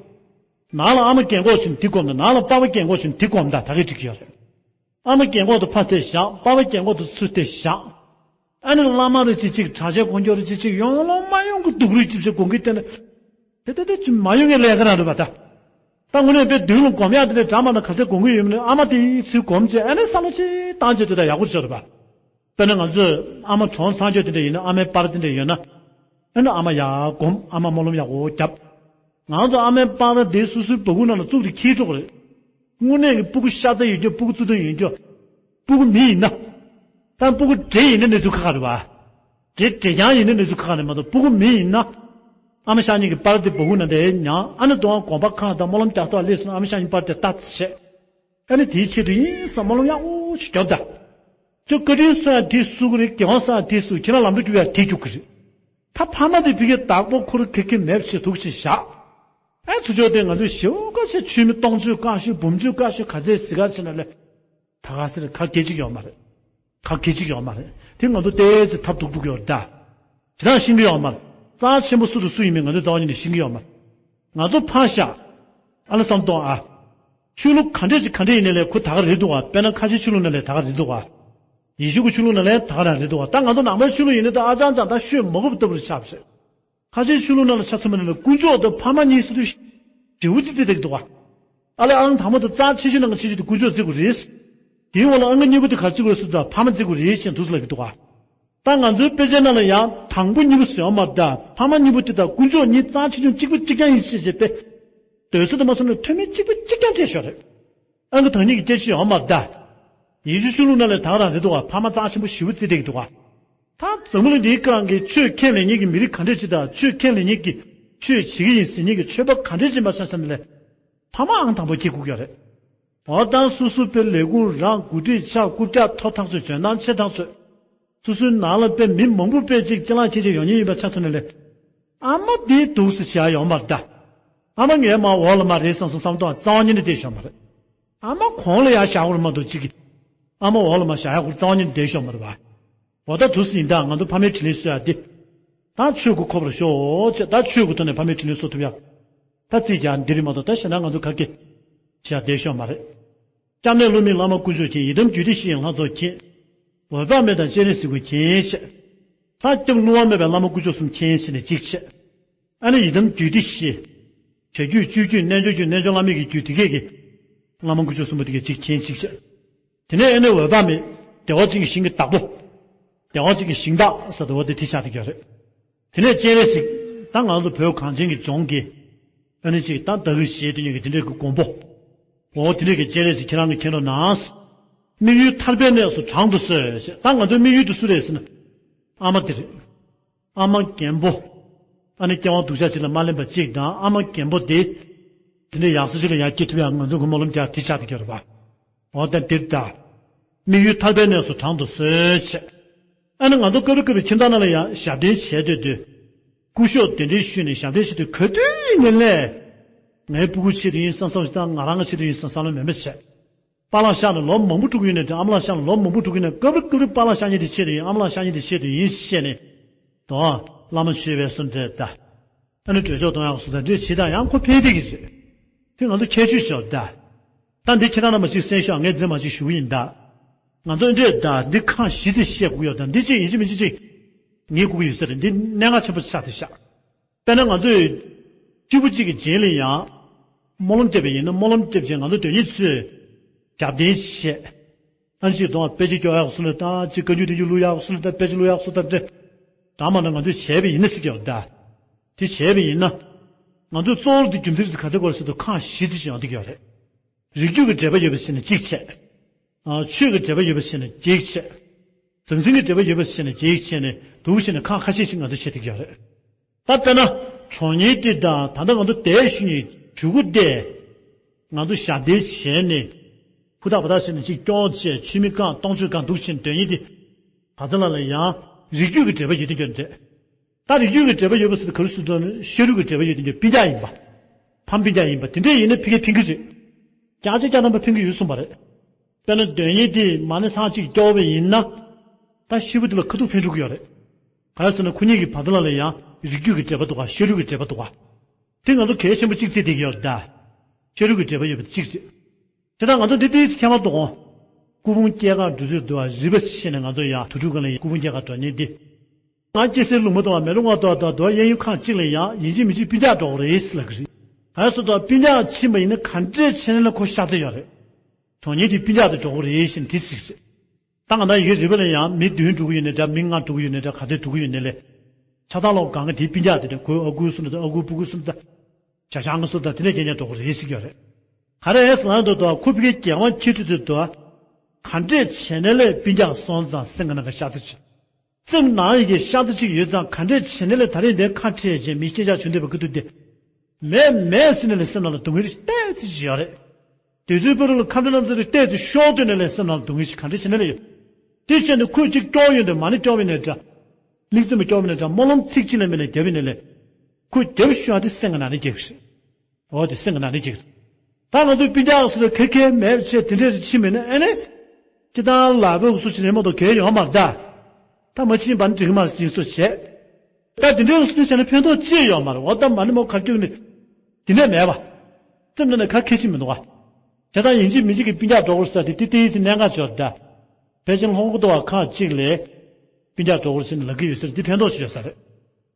ནང་ལ་ཨ་མ་རྒན་གོག་ཅིག་དེ་སྒོམ་ད། ནང་ལ་པ་ཕ་རྒན་གོག་ཅིག་དེ་སྒོམ་ད་ད་གས་འགྲིག་གི་ཡོད་རེད། ཨ་མ་རྒན་གོག་དེ་ཕར་བལྟས་བཞག་པ་ཕ་རྒན་གོག་དེ་ཚུར་བལྟས་བཞག་ཨ་ནི་བླ་མ་རེ་ཅིག་ཅིག་གྲྭ་ཆས་གོན་རྒྱུ་རེ་ཅིག་ཅིག་ཡོང་ལོང་མ་ཡོང་གི་སྡུག་རུས་ཅིག་ཅིག་དགོངས་ཀྱི་བསྡད་ན། དེ་དེ་དེ་ཅིག་མ་ཡོང་ངའི་ལས་ཀ་རང་རེད་པ་ད། ད་དངོས་གནས་དཔེ་མདུན་ལ་སྒོམ་ཡག་དེ་འདྲ་འདྲ་མ་ན་ག་ཚད་དགོངས་ཀྱི་ཡོད་མིན་ཨ་མ་དེ་ཚུར་སྒོམ་བྱས་ཨ་ནི་བསམ་བློ་ཅིག་བཏང་བྱས་དེ་ད་ཡག་པོ་ཅིག་རེད་པ། དཔེར་ན་ང་ཚོས་ཨ་མ་གྲོངས་ཚར་རྒྱུ་དེ་འདྲ་ཡིན་ན། ཨ་མའི་པར་དེ་འདྲ་ཡོད་ན། ཨ་ནི་ཨ་མ་ཡར་སྒོམ། ཨ་མ་སྨོན་ལམ་ཡག་པོ་རྒྱབ། ང་ཚོ་ཨ་མའི་པར་དེ་སོ་སོའི་སྦ་ཁུག་ནང་ལ་བཙུགས་ཏེ་འཁྱེར་འགྲོ་གི་རེད། དངོས་གནས་ཀྱི་སྤུ་གུ་ཤ་ཚ་ཡོད་རྒྱུ། སྤུ་གུ་བརྩེ་དུང་ཡོད་རྒྱུ། སྤུ་གུ་མི་ཡིན་ན། ད་སྤུ་གུ་འདྲེ་ཡིན་ན་གནས་ཚུལ་ཁག་ཁག་རེད་པ། འདྲེ་འདྲེ་རྐྱང་ཡིན་ན་གནས་ཚུལ་ཁག་ཁག་རེད་མ་གཏོགས། སྤུ་གུ་མི་ཡིན་ན། ཨ་མ་ཤ་ཉེ་གི་པར་དེ་སྦ་ཁུག་ནང་དེ་མྱངས། ཨ་ནི་དོ་དགོན་པ་ཁག་དང་སྨོན་ལམ་རྒྱག་ཐོག་སླེབས་སོང་ན་ཨ་མ་ཤ་ཉེ་པར་དེ་ལྟ་ཚེ། ཨ་ནི་དེའི་ཆེད་དུ་ཡིན་བསམ་སྨོན་ལམ་ཡག་པོ་ཞིག་རྒྱོབ་ད། ཁྱོད་བཀའ་དྲིན་གསོ་ཡག་དེ་གསོ་གི་རེད། རྒྱལ་དབང་གསོ་ཡག་དེ་གསོ། ཁྱེད་རང་ལམ་འགྲོ་རྒྱུག་ཡག་དེ་རྒྱུག་གི་རེད། ད་ཕ་མ་དེ་ཕ་གིའི་བདག་པོ་ཁོ་རང་ཁེ་ཁེ་མེད་པ་བྱས་འདུག་ཅིག་བཞག་ཨ་ཚུར་ཕྱོགས་དེ་ང་ཚོས་ཞེ་པོ་ཁ་ཤས་ཆོས་མི་སྟོང་ཚོས་བཀག་ཤོས་འབུམ་ཚོས་བཀག་ཤོས་ག་ཚད་ཟིག་ག་ཕྱིན་ན་ལས། ད་ག་ཟེར་ག་གེ་གཅིག་ཡོད་མ་རེད། ག་གེ་གཅིག་ཡོད་མ་རེད། དེ་ང་ཚོ་ཏོག་ཙམ་ཐབས་སྡུག་སྡུག་ཡོད་རེད་ད། དེ་རང་ཤེས་ཀྱི་ཡོད་མ་རེད། རྩ་ཆེན་པོ་སུ་དང་སུ་ཡིན་མིན་ང་ཚོ་རྩ་བ་ཉིད་ནས་ཤེས་ཀྱི་ཡོད་མ་རེད། ང་ཚོ་ཕར་བཞག་ཨ་ལ་བསམ་གཏོང་ཨ། ཆོས་ལུགས་ག་འདྲས་ཅིག་ག་འདྲས་ཡིན་ནའི་ལས་ཁོ་ད་ག་རེད་འདུག་ག་དཔེར་ན་ཁ་ཆེའི་ཆོས་ལུགས་ནང་ལས་ད་ག་རེད་འདུག་ག་ཡེ་ཤུ་གི་ཆོས་ལུགས་ནང་ལས་ད་ག་རང་རེད་འདུག་ག་ད་ང་ཚོ་ནང་པའི་ཆོས་ལུགས་ཡིན་ནའི་ད་ཨ་ཅང་ཅང་ད་ཤོད་མ་དགོས་པ་ལྟ་བུ་རེད་ཆགས་པ་རེད། ཁ་ཆེའི་ཆོས་ལུགས་ནང་ལ་ཆ་མཚོན་པ་ཡིན་ན་དཀོན་མཆོག་དང་ཕ་མ་གཉིས་སུ་དུ་ཞེ་པོ་ཅིག་བརྩི་བསྡད་ཀྱི་འདུག་ག་ཨ་ལས་ཨང་དང་པོ་དང་རྩ་ཆེ་ཤོས་ནང་གི་ཆེ་ཤོས་དེ་དཀོན་མཆོག་བརྩི་དགོས་རེད། དེའི་འོག་ལ་ཨང་གཉིས་པོ་དེ་ག་རེ་བརྩི་དགོས་རེད་ཟེར་ད་ཕ་མ་བརྩི་དགོས་རེད་ཅེས་འདུག་སེ་ལབ་ཀྱི་འདུག་ག་ད་ང་ཚོའི་དཔེ་ཆའི་ནང་ལ་ཡང་དང་པོ་གཉིས་པོ་ཟེར་ཡོད་མ་རེད་ད། ཕ་མ་གཉིས་པོ་དེ་དང་དཀོན་མཆོག་གཉིས་རྩ་ཆེ་ཆུང་གཅིག་པ་གཅིག་རྐྱང་ཡིན་ཞེས་བྱས་པས། སྡོད་ས་དུ་མ་སོང་ན་མཐོ་དམན་གཅིག་པ་གཅིག་རྐྱང་སྤྲད་ཤོག་རེད། ཨང་ཀི་དང་གཉིས་ཀྱི་སྐད་ཆ་ཡོད་མ་རེད་ད། ཡེ་ཤུ་ཆོས་ལུགས་ནང་ལ་ད་ག་རང་རེད་འདུག་ག་ཕ་མ་རྩ་ཆེན་པོ་ཞེ་པོ་བརྩི་བསྡད་ཀྱི་འདུག་ག་ད་འཛམ་བུ་གླིང་འདིའི་སྒང་གི་ཆོས་ཁས་ལེན་མཁན་གྱི་མི་རིགས་ག་འདྲས་ཅིག་དང་ཆོས་ཁས་ལེན་མཁན་གྱི་ཆོས་བྱེད་ཀྱི་ཡིན་ཟེར་མཁན་གྱི་ཆོས་པ་ག་འདྲས་ཅིག་མ་ཆགས་ཙམ་ལས། ཕ་མ་ཨང་དང་པོ་འཁྱེར་དགོས་ཀྱི་རེད། འོ་ད་སོ་སོ་པའི་ལས་ཁུངས་རང་འགོ་ཁྲིད་ཆགས་རྐུབ་བཀྱག་ཐོག་ཐག་ཆོད་འཇོན་ཐང་ཆེ་ཐག་ཆོད། སོ་སོའི་ནང་ལ་དཔེ་མི་མང་པོ་དཔེ་གཅིག་ཅི་ལང་ཁྱེད་ཅིག་ཡོང་ཉེན་ཡིན་པ་ཆ་མཚོན་ནས་ལས། ཨ་མ་དེ་འདུག་སེ་བྱ་ཡོང་མ་རེད་ད། ཨ་མ་ངའི་མ་འོག་ལ་མ་རེད་བསམ་སོང་བསམ་སྟངས་རྩ་བ་ཉིད་ནས་བསྡད་ཤོག་མ་རེད། ཨ་མ་གོང་ལ་ཡར་བཞག་དགོས་མ་གཏོགས་གཅིག་གིས། ཨ་མ་འོག་ལ་མ་བཞག་ཡག་སྐོར་རྩ་བ་ཉིད་ནས་བསྡད་ཤོག་མ་རེད་བ། འོ་ད་དུས་སུ་ཡིན་ད་ང་ཚོ་ཕ་མའི་དྲིན་ལན་གསོ་ཡག་འདི། ད་ཆོས་སྒོ་ཁོབ་ར་ཤོག་ཅེས་ད་ཆོས་སྒོ་ཐོག་ནས་ཕ་མའི་དྲིན་ལན་གསོ་ཐུབ་ཡག་ད་རྩིས་རྒྱག་འདི་རེད་མ་གཏོགས་ད་གཞན་དག་ང་ཚོ་ག་གེ་བྱས་བསྡད་ཤོག་མ་རེད། སྐྱབས་གནས་བསླུ་མེད་བླ་མ་དཀོན་མཆོག་མཁྱེན། ཡི་དམ་རྒྱུད་སྡེ་བཞི་ཡི་ལྷ་ཚོགས་མཁྱེན། འོད་དཔག་མེད་དང་སྤྱན་རས་གཟིགས་པ་མཁྱེན་ཞེས། ད་སྐྱབས་བསླུ་བ་མེད་པའི་བླ་མ་དཀོན་མཆོག་གསུམ་མཁྱེན་ཞེས་ནས་གཅིག་བྱས། ཨ་ནི་ཡི་དམ་རྒྱུད་སྡེ་བཞི། བྱ་རྒྱུད་སྤྱོད་རྒྱུད་རྣལ་འབྱོར་རྒྱུད་རྣལ་འབྱོར་བླ་མེད་ཀྱི་རྒྱུད་དེ་གས་ཀྱི། བླ་མ་དཀོན་མཆོག་གསུམ་པོ་དེ་གས་གཅིག་མཁྱེན་གཅིག་བྱས། དེ་ནས་ཨ་ནི་འོད་དཔག་མེད། བདེ་བ་ཅན་གྱི་ཞིང་གི་བདག་པོ། བདེ་བ་ཅན་གྱི་ཞིང་བདག་ཟེར་དུས་འོ་དེ་དེ་ཆགས་བསྡད་ཀྱི་ཡོད་རེད། དེ་ནས་སྤྱན་རས་གཟིགས། ད་ང་ཚོ་བོད་གངས་ཅན་གྱི་ལྗོངས་ཀྱི། ཨ་ནི་ཅིག་ད་ད་གི་ཞེས་དེ་ཉིད་ཀྱི་དེ་འདྲས་ཀྱི་མགོན་པོ། འོ་དེ་འདྲས་ཀྱི་སྤྱན་རས་གཟིགས་ཁྱེད་རང་གི་མཁྱེན་རོགས་གནང་། དམིགས་ཡུལ་ཐར་པའི་གནས་སུ་དྲང་དུ་གསོལ་ཞེས། ད་ང་ཚོའི་དམིགས་ཡུལ་དེ་སུ་རེད་ཟེར་ན། ཨ་མ་དེ་རེད། ཨ་མ་རྒན་པོ། ཨ་ནི་སྐྱེ་བ་སྡུག་ཅག་ཅིག་ལ་མ་ལེན་པ་གཅིག་དང་ཨ་མ་རྒན་པོ་དེ། དེ་འདྲའི་ཡག་ས་ཅིག་ལ་ཡར་སྐྱེ་ཐུབ་ཡག་ང་ཚོ་གི་སྨོན་ལམ་རྒྱག་དེ་ཆགས་བསྡད་ཀྱི་ཡོད་རེད་པ། འོ་ད་འདིར་ད། དམིགས་ཡུལ་ཐར་པའི་གནས་སུ་དྲང་དུ་གསོལ་ཞེས། ཨ་ནི་ང་ཚོ་སྐབས་རེ་སྐབས་རེ་ཁྱིམ་བདག་ནང་ལ་ཡང་ཞབས་བརྟན་བྱས་སྡོད་དུས། སྐུ་ཞབས་གདན་འདྲེན་ཞུས་ནས་ཞབས་བརྟན་བྱས་དུས་ག་དུས་ཡིན་ནའི་ལས། ངའི་སྤུ་གུ་ཆེད་དུ་ཡིན་བསམ་བསམ་ཞིག་དང་ང་རང་གི་ཆེད་དུ་ཡིན་བསམ་བསམ་བློ་མེད་མེད་བྱས། པཱ་ལགས་གཤགས་ནས་ལོ་མང་པོ་འགྲོ་གི་ཡོད་ནའི་འདྲ། ཨ་མ་ལགས་གཤགས་ནས་ལོ་མང་པོ་འགྲོ་གི་ཡོད་ནའི་སྐབས་རེ་སྐབས་རེ་པཱ་ལགས་གཤགས་མཁན་དེ་ཆེད་དུ་ཡིན། ཨ་མ་ལགས་གཤགས་མཁན་དེ་ཆེད་དུ་ཡིན་ཞེས་ནས། དོ། བླ་མ་མཆོད་པའི་གསུང་འདྲ་ད། ཨ་ནི་གྲོས་ཆོག་གཏོང་ཡག་སུ་དང་འདྲ་བྱེད་དང་ཡང་ཁོ་ཕན་བདེ་གི་རེད། དེ་ང་ཚོ་ཁྱད་ཆོས་ཤོར་ད། ད་འདི་ཁྱེད་རང་རྣམ་པ་ཅིག་གསན་ཤོག་ངས་འདི་མ་ཅིག་ཞུ་གི་ཡིན་ད། ང་ཚོ་འདྲ་ད་འདི་ཁག་བཞི་ཙམ་བཤད་དགོས་ཡོད་ད། འདི་ཅིག་ཡིན་གཅིག་མིན་གཅིག་ཅིག་ངས་དགོས་ཀྱི་ཡོད་ས་རེད། འདི་གནད་འགག་ཆེན་པོ་ཆགས་ཏེ་ཤག་དཔེར་ན་ང་ཚོས་སྐྱེས་བུ་གཅིག་གི་རྗེས་ལ་ཡང་སྨོན་ལམ་བཏབ་པ་ཡིན་ན། སྨོན་ལམ་བཏབ་རྗེས་ང་ཚོ་དོན་གཉེར་ཚོས་རྒྱབ་རྟེན་བྱས། ཨ་ནི་གཅིག་གདོང་དཔེ་ཆ་སྐྱོར་ཡག་སུ་ལ་དང་གཅིག་བཀའ་འགྱུར་བསྟན་འགྱུར་བླུག་ཡག་སུ་ལ་དང་དཔེ་ཆ་བླུག་ཡག་སུ་དང་འདྲ། ད་མ་ན་ང་ཚོས་བྱས་པ་ཡིན་ན་ཟེར་གྱི་ཡོད་ད། དེ་བྱས་པ་ཡིན་ན། ང་ཚོས་གཙོ་བོར་དེ་རྒྱུ་མཚན་དེ་ག་ཚོད་དགོས་རེད་ཟེར་དུས་ཁག་བཞི་ཙམ་ཞིག་ཡོང་བསྡད་ཀྱི་ཡོད་རེད། རིགས་རྒྱུད་ཀྱི་འབྲེལ་བ་ཡོད་པ་བྱས་ནས་གཅིག་བྱས། ཆོས་ཀྱི་འབྲེལ་བ་ཡོད་པ་བྱས་ནས་གཅིག་བྱས། ཟང་ཟིང་གི་འབྲེལ་བ་ཡོད་པ་བྱས་ནས་གཅིག་བྱས་ནས་འདུག་བྱས་ནས་ཁག་ཁ་ཤས་ཤིག་ང་ཚོས་བྱེད་བསྡད་ཀྱི་ཡོད་རེད། ད་དཔེར་ན། གྲོགས་གཉེར་དེ་དང་ད་ལྟ་ང་ཚོ་དེ་ཞུ་ནས་གྲོས་འགོ་བལྟས། ང་ཚོ་ཞབས་འདེགས་བྱས་ནས། ཧུར་ཐག་བ་ཐག་བྱས་ནས་ཅིག་སྐྱོང་བྱས་ཆུ་མིག་བཀང་སྟོང་མཆོད་བཀང་འདུག་བྱས་ནས་དོན་གཉེར་དེ། བ་ཚ་ལ་ལ་ཡང་རིགས་རྒྱུད་ཀྱི་འབྲེལ་བ་ཡོད་དེ་འདྲ་འདྲ། ད་རིགས་རྒྱུད་ཀྱི་འབྲེལ་བ་ཡོད་པ་ཟེར་དུས་ག་རེ་ཟེར་དུས་ཤ་རུས་ཀྱི་འབྲེལ་བ་ཡོད་དེ་འདྲ། སྤུན་ཀྱག་ཡིན་པ། ཕམ་སྤུན་ཀྱག་ཡིན་པ་དེ་འདྲ་ཡིན་ན་ཕ་གིར་ཕན་གྱི་རེད། བརྒྱ་ཆ་བརྒྱ་ཐམ་པ་ཕན་གྱི་ཡོད་གསུངས་པ་རེད། དཔེར་ན་དོན་གཉེར་དེ་མ་ཎི་ཚར་གཅིག་སྐྱོར་བ་ཡིན་ན། ད་ཤི་བོ་དེ་ལ་ཁ་ཐུག་ཕན་ཐོགས་ཀྱི་ཡོད་རེད། ག་རེ་ཟེར་ན་ཁོ་གཉིས་ཀྱི་བ་ཚ་ལ་ལ་ཡང་རིགས་རྒྱུད་ཀྱི་འབྲེལ་བ་འདུག་ག་ཤ་རུས་ཀྱི་འབྲེལ་བ་འདུག་ག་དེ་ང་ཚོ་གལ་ཆེན་པོ་གཅིག་བརྩིས་བསྡད་ཀྱི་ཡོད་རེད་ད། ཤ་རུས་ཀྱི་འབྲེལ་བ་ཡོད་པ་གཅིག་རེད། དེ་དག་ང་ཚོ་འདི་ཏོག་ཙམ་ཁྱད་པར་འདུག་ག་སྐུ་ཕུང་སྐྱེས་སྐར་འགྲོ་དུས་འདུག་ག་རིལ་བ་བྱས་ནས་ང་ཚོ་ཡང་དུར་ཁྲོད་སྒང་ལ་ཡང་སྐུ་ཕུང་སྐྱེས་སྐར་འགྲོ་མཁན་འདི། ང་སྐྱེ་སའི་ལུང་པ་དང་མེ་རོ་ལྔ་དང་དང་དུ་གཡས་གཡོན་ཁག་གཅིག་ལ་ཡང་ཡིན་གཅིག་མིན་གཅིག་སྤུན་ཀྱག་འགྲོ་གི་རེད་ཟེར་ལབ་ཀྱི་རེད། ག་རེ་ཟེར་དུས་སྤུན་ཀྱག་ཕྱིན་པ་ཡིན་ན་ག་འདྲས་བྱས་ནས་ལ་ཁོ་ཤ་ཚ་ཡོད་རེད། གྲོགས་གཉེར་དེ་སྤུན་ཀྱག་དེ་འགྲོ་གི་རེད་ཟེར་ནས་དེ་ཟེར་གྱི་རེད། ད་ང་ད་ཡི་གེ་རིལ་བ་ལ་ཡང་མི་བདུན་འགྲོ་གི་ཡོད་ནའི་འདྲ། མི་ལྔ་འགྲོ་གི་ཡོད་ནའི་འདྲ། ག་ཚོད་འགྲོ་གི་ཡོད་ནའི་ལས། ཆ་ཚང་ལོག་གང་ག་དེའི་སྤུན་ཀྱག་དེ་འདྲ། ཁོའི་ཨ་ཁུ་སུ་འདྲ་དང་ཨ་ཁུ་ཕྲུ་གུ་སུ་འདྲ། བྱ་བྱང་གི་སུ་འདྲ་དེ་འདྲས་རྐྱང་རྐྱང་འགྲོ་གི་རེད་ཟེར་གྱི་ཡོད་རེད། ག་རེ་ཟེར་ན་འདུག་དོ་ཁོ་ཕ་གིའི་རྒྱལ་དབང་འཁྱེར་དུས་དུས་དོ། ག་འདྲས་བྱས་ནས་ལས་སྤུན་ཀྱག་སོང་ཙང་སེམས་ཀྱི་ནང་གི་ཤ་ཚ་ཅིག་སེམས་ནང་ཡི་གེ་ཤ་ཚ་ཅིག་ཡོད་ཙང་ག་འདྲས་བྱས་ནས་ལས་ད་རེས་འདིར་ཁ་བྲལ་བྱས་མི་སྐྱེ་ཆགས་བྱུང་བསྡད་པ་གི་དུས་དེ། མེད་མེད་ཟེར་ནས་ལས་སེམས་ནང་ལ་སྡུག་བསྔལ་ཏོག་ཙམ་ཅིག་ཡོད་རེད། དུས་ཚོད་ཕ་རོལ་ལ་ཁ་འདྲ་ལམ་ཚོད་རེ་ཏོག་ཙམ་ཤོར་དུས་ནས་ལས་སེམས་ནང་ལ་སྡུག་བསྔལ་ཞིག་ག་འདྲས་བྱས་ནས་ལས་ཡོད། དེ་བྱས་ནས་ཁོས་ཅིག་སྐྱོར་ཡོང་དུས་མ་ཎི་སྐྱོར་བ་ཡིན་ནའི་འདྲ། ལྷུག་རྩོམ་སྐྱོར་བ་ཡིན་ནའི་འདྲ། སྨོན་ལམ་ཚིག་གཅིག་ལས་མེད་ནས་རྒྱབ་ཡིན་ནའི་ལས། ཁོས་རྒྱབ་ཤོར་ཡ་དེ་སེམས་ཀྱི་ནང་ནས་སྐྱེ་གི་རེད། འོ་དེ་སེམས་ཀྱི་ནང་ནས་སྐྱེ་གི་རེད། ད་ང་ཚོའི་སྤུན་ཀྱག་སུ་ལ་ཁེ་ཁེ་མེད་བྱས་དེ་འདྲས་རེ་ཕྱིན་མེད་ན་ཨེ་ནས། སྤྱི་བཏང་ལག་པའི་སུ་ཕྱིན་ནས་མ་གཏོགས་གལ་ཡོད་མ་རེད་ད། ད་མ་ཕྱིན་པ་ནི་འགྲིག་གི་མ་རེད་ཟེར་སོ་བྱས། ད་དེ་འདྲའི་སུ་བྱས་ན་ཕན་ཐོགས་ཅི་ཡོད་མ་རེད། འོ་ད་མ་ཎི་མོ་ག་རྒྱུག་ནི། དེ་འདྲས་མེད་པ། སེམས་ནང་ནས་ག་ཁེ་ཕྱིན་མི་འདུག་ག་བྱས་ཙང་ཡིན་གཅིག་མིན་གཅིག་གི་སྤུན་ཀྱག་འགྲོ་དགོས་ས་དེ་དེ་ཏོག་ཙམ་གནད་འགག་ཆེ་བ་རེད་ད། ཕལ་ཆེར་ལྷག་པར་དུ་བ་ཁག་གཅིག་ལས། སྤུན་ཀྱག་འགྲོ་དགོས་ཟེར་ནས་ལབ་ཀྱི་ཡོད་ས་རེད། འདི་ཕན་ཐོགས་ཆེ་ཡོད་ས་རེད།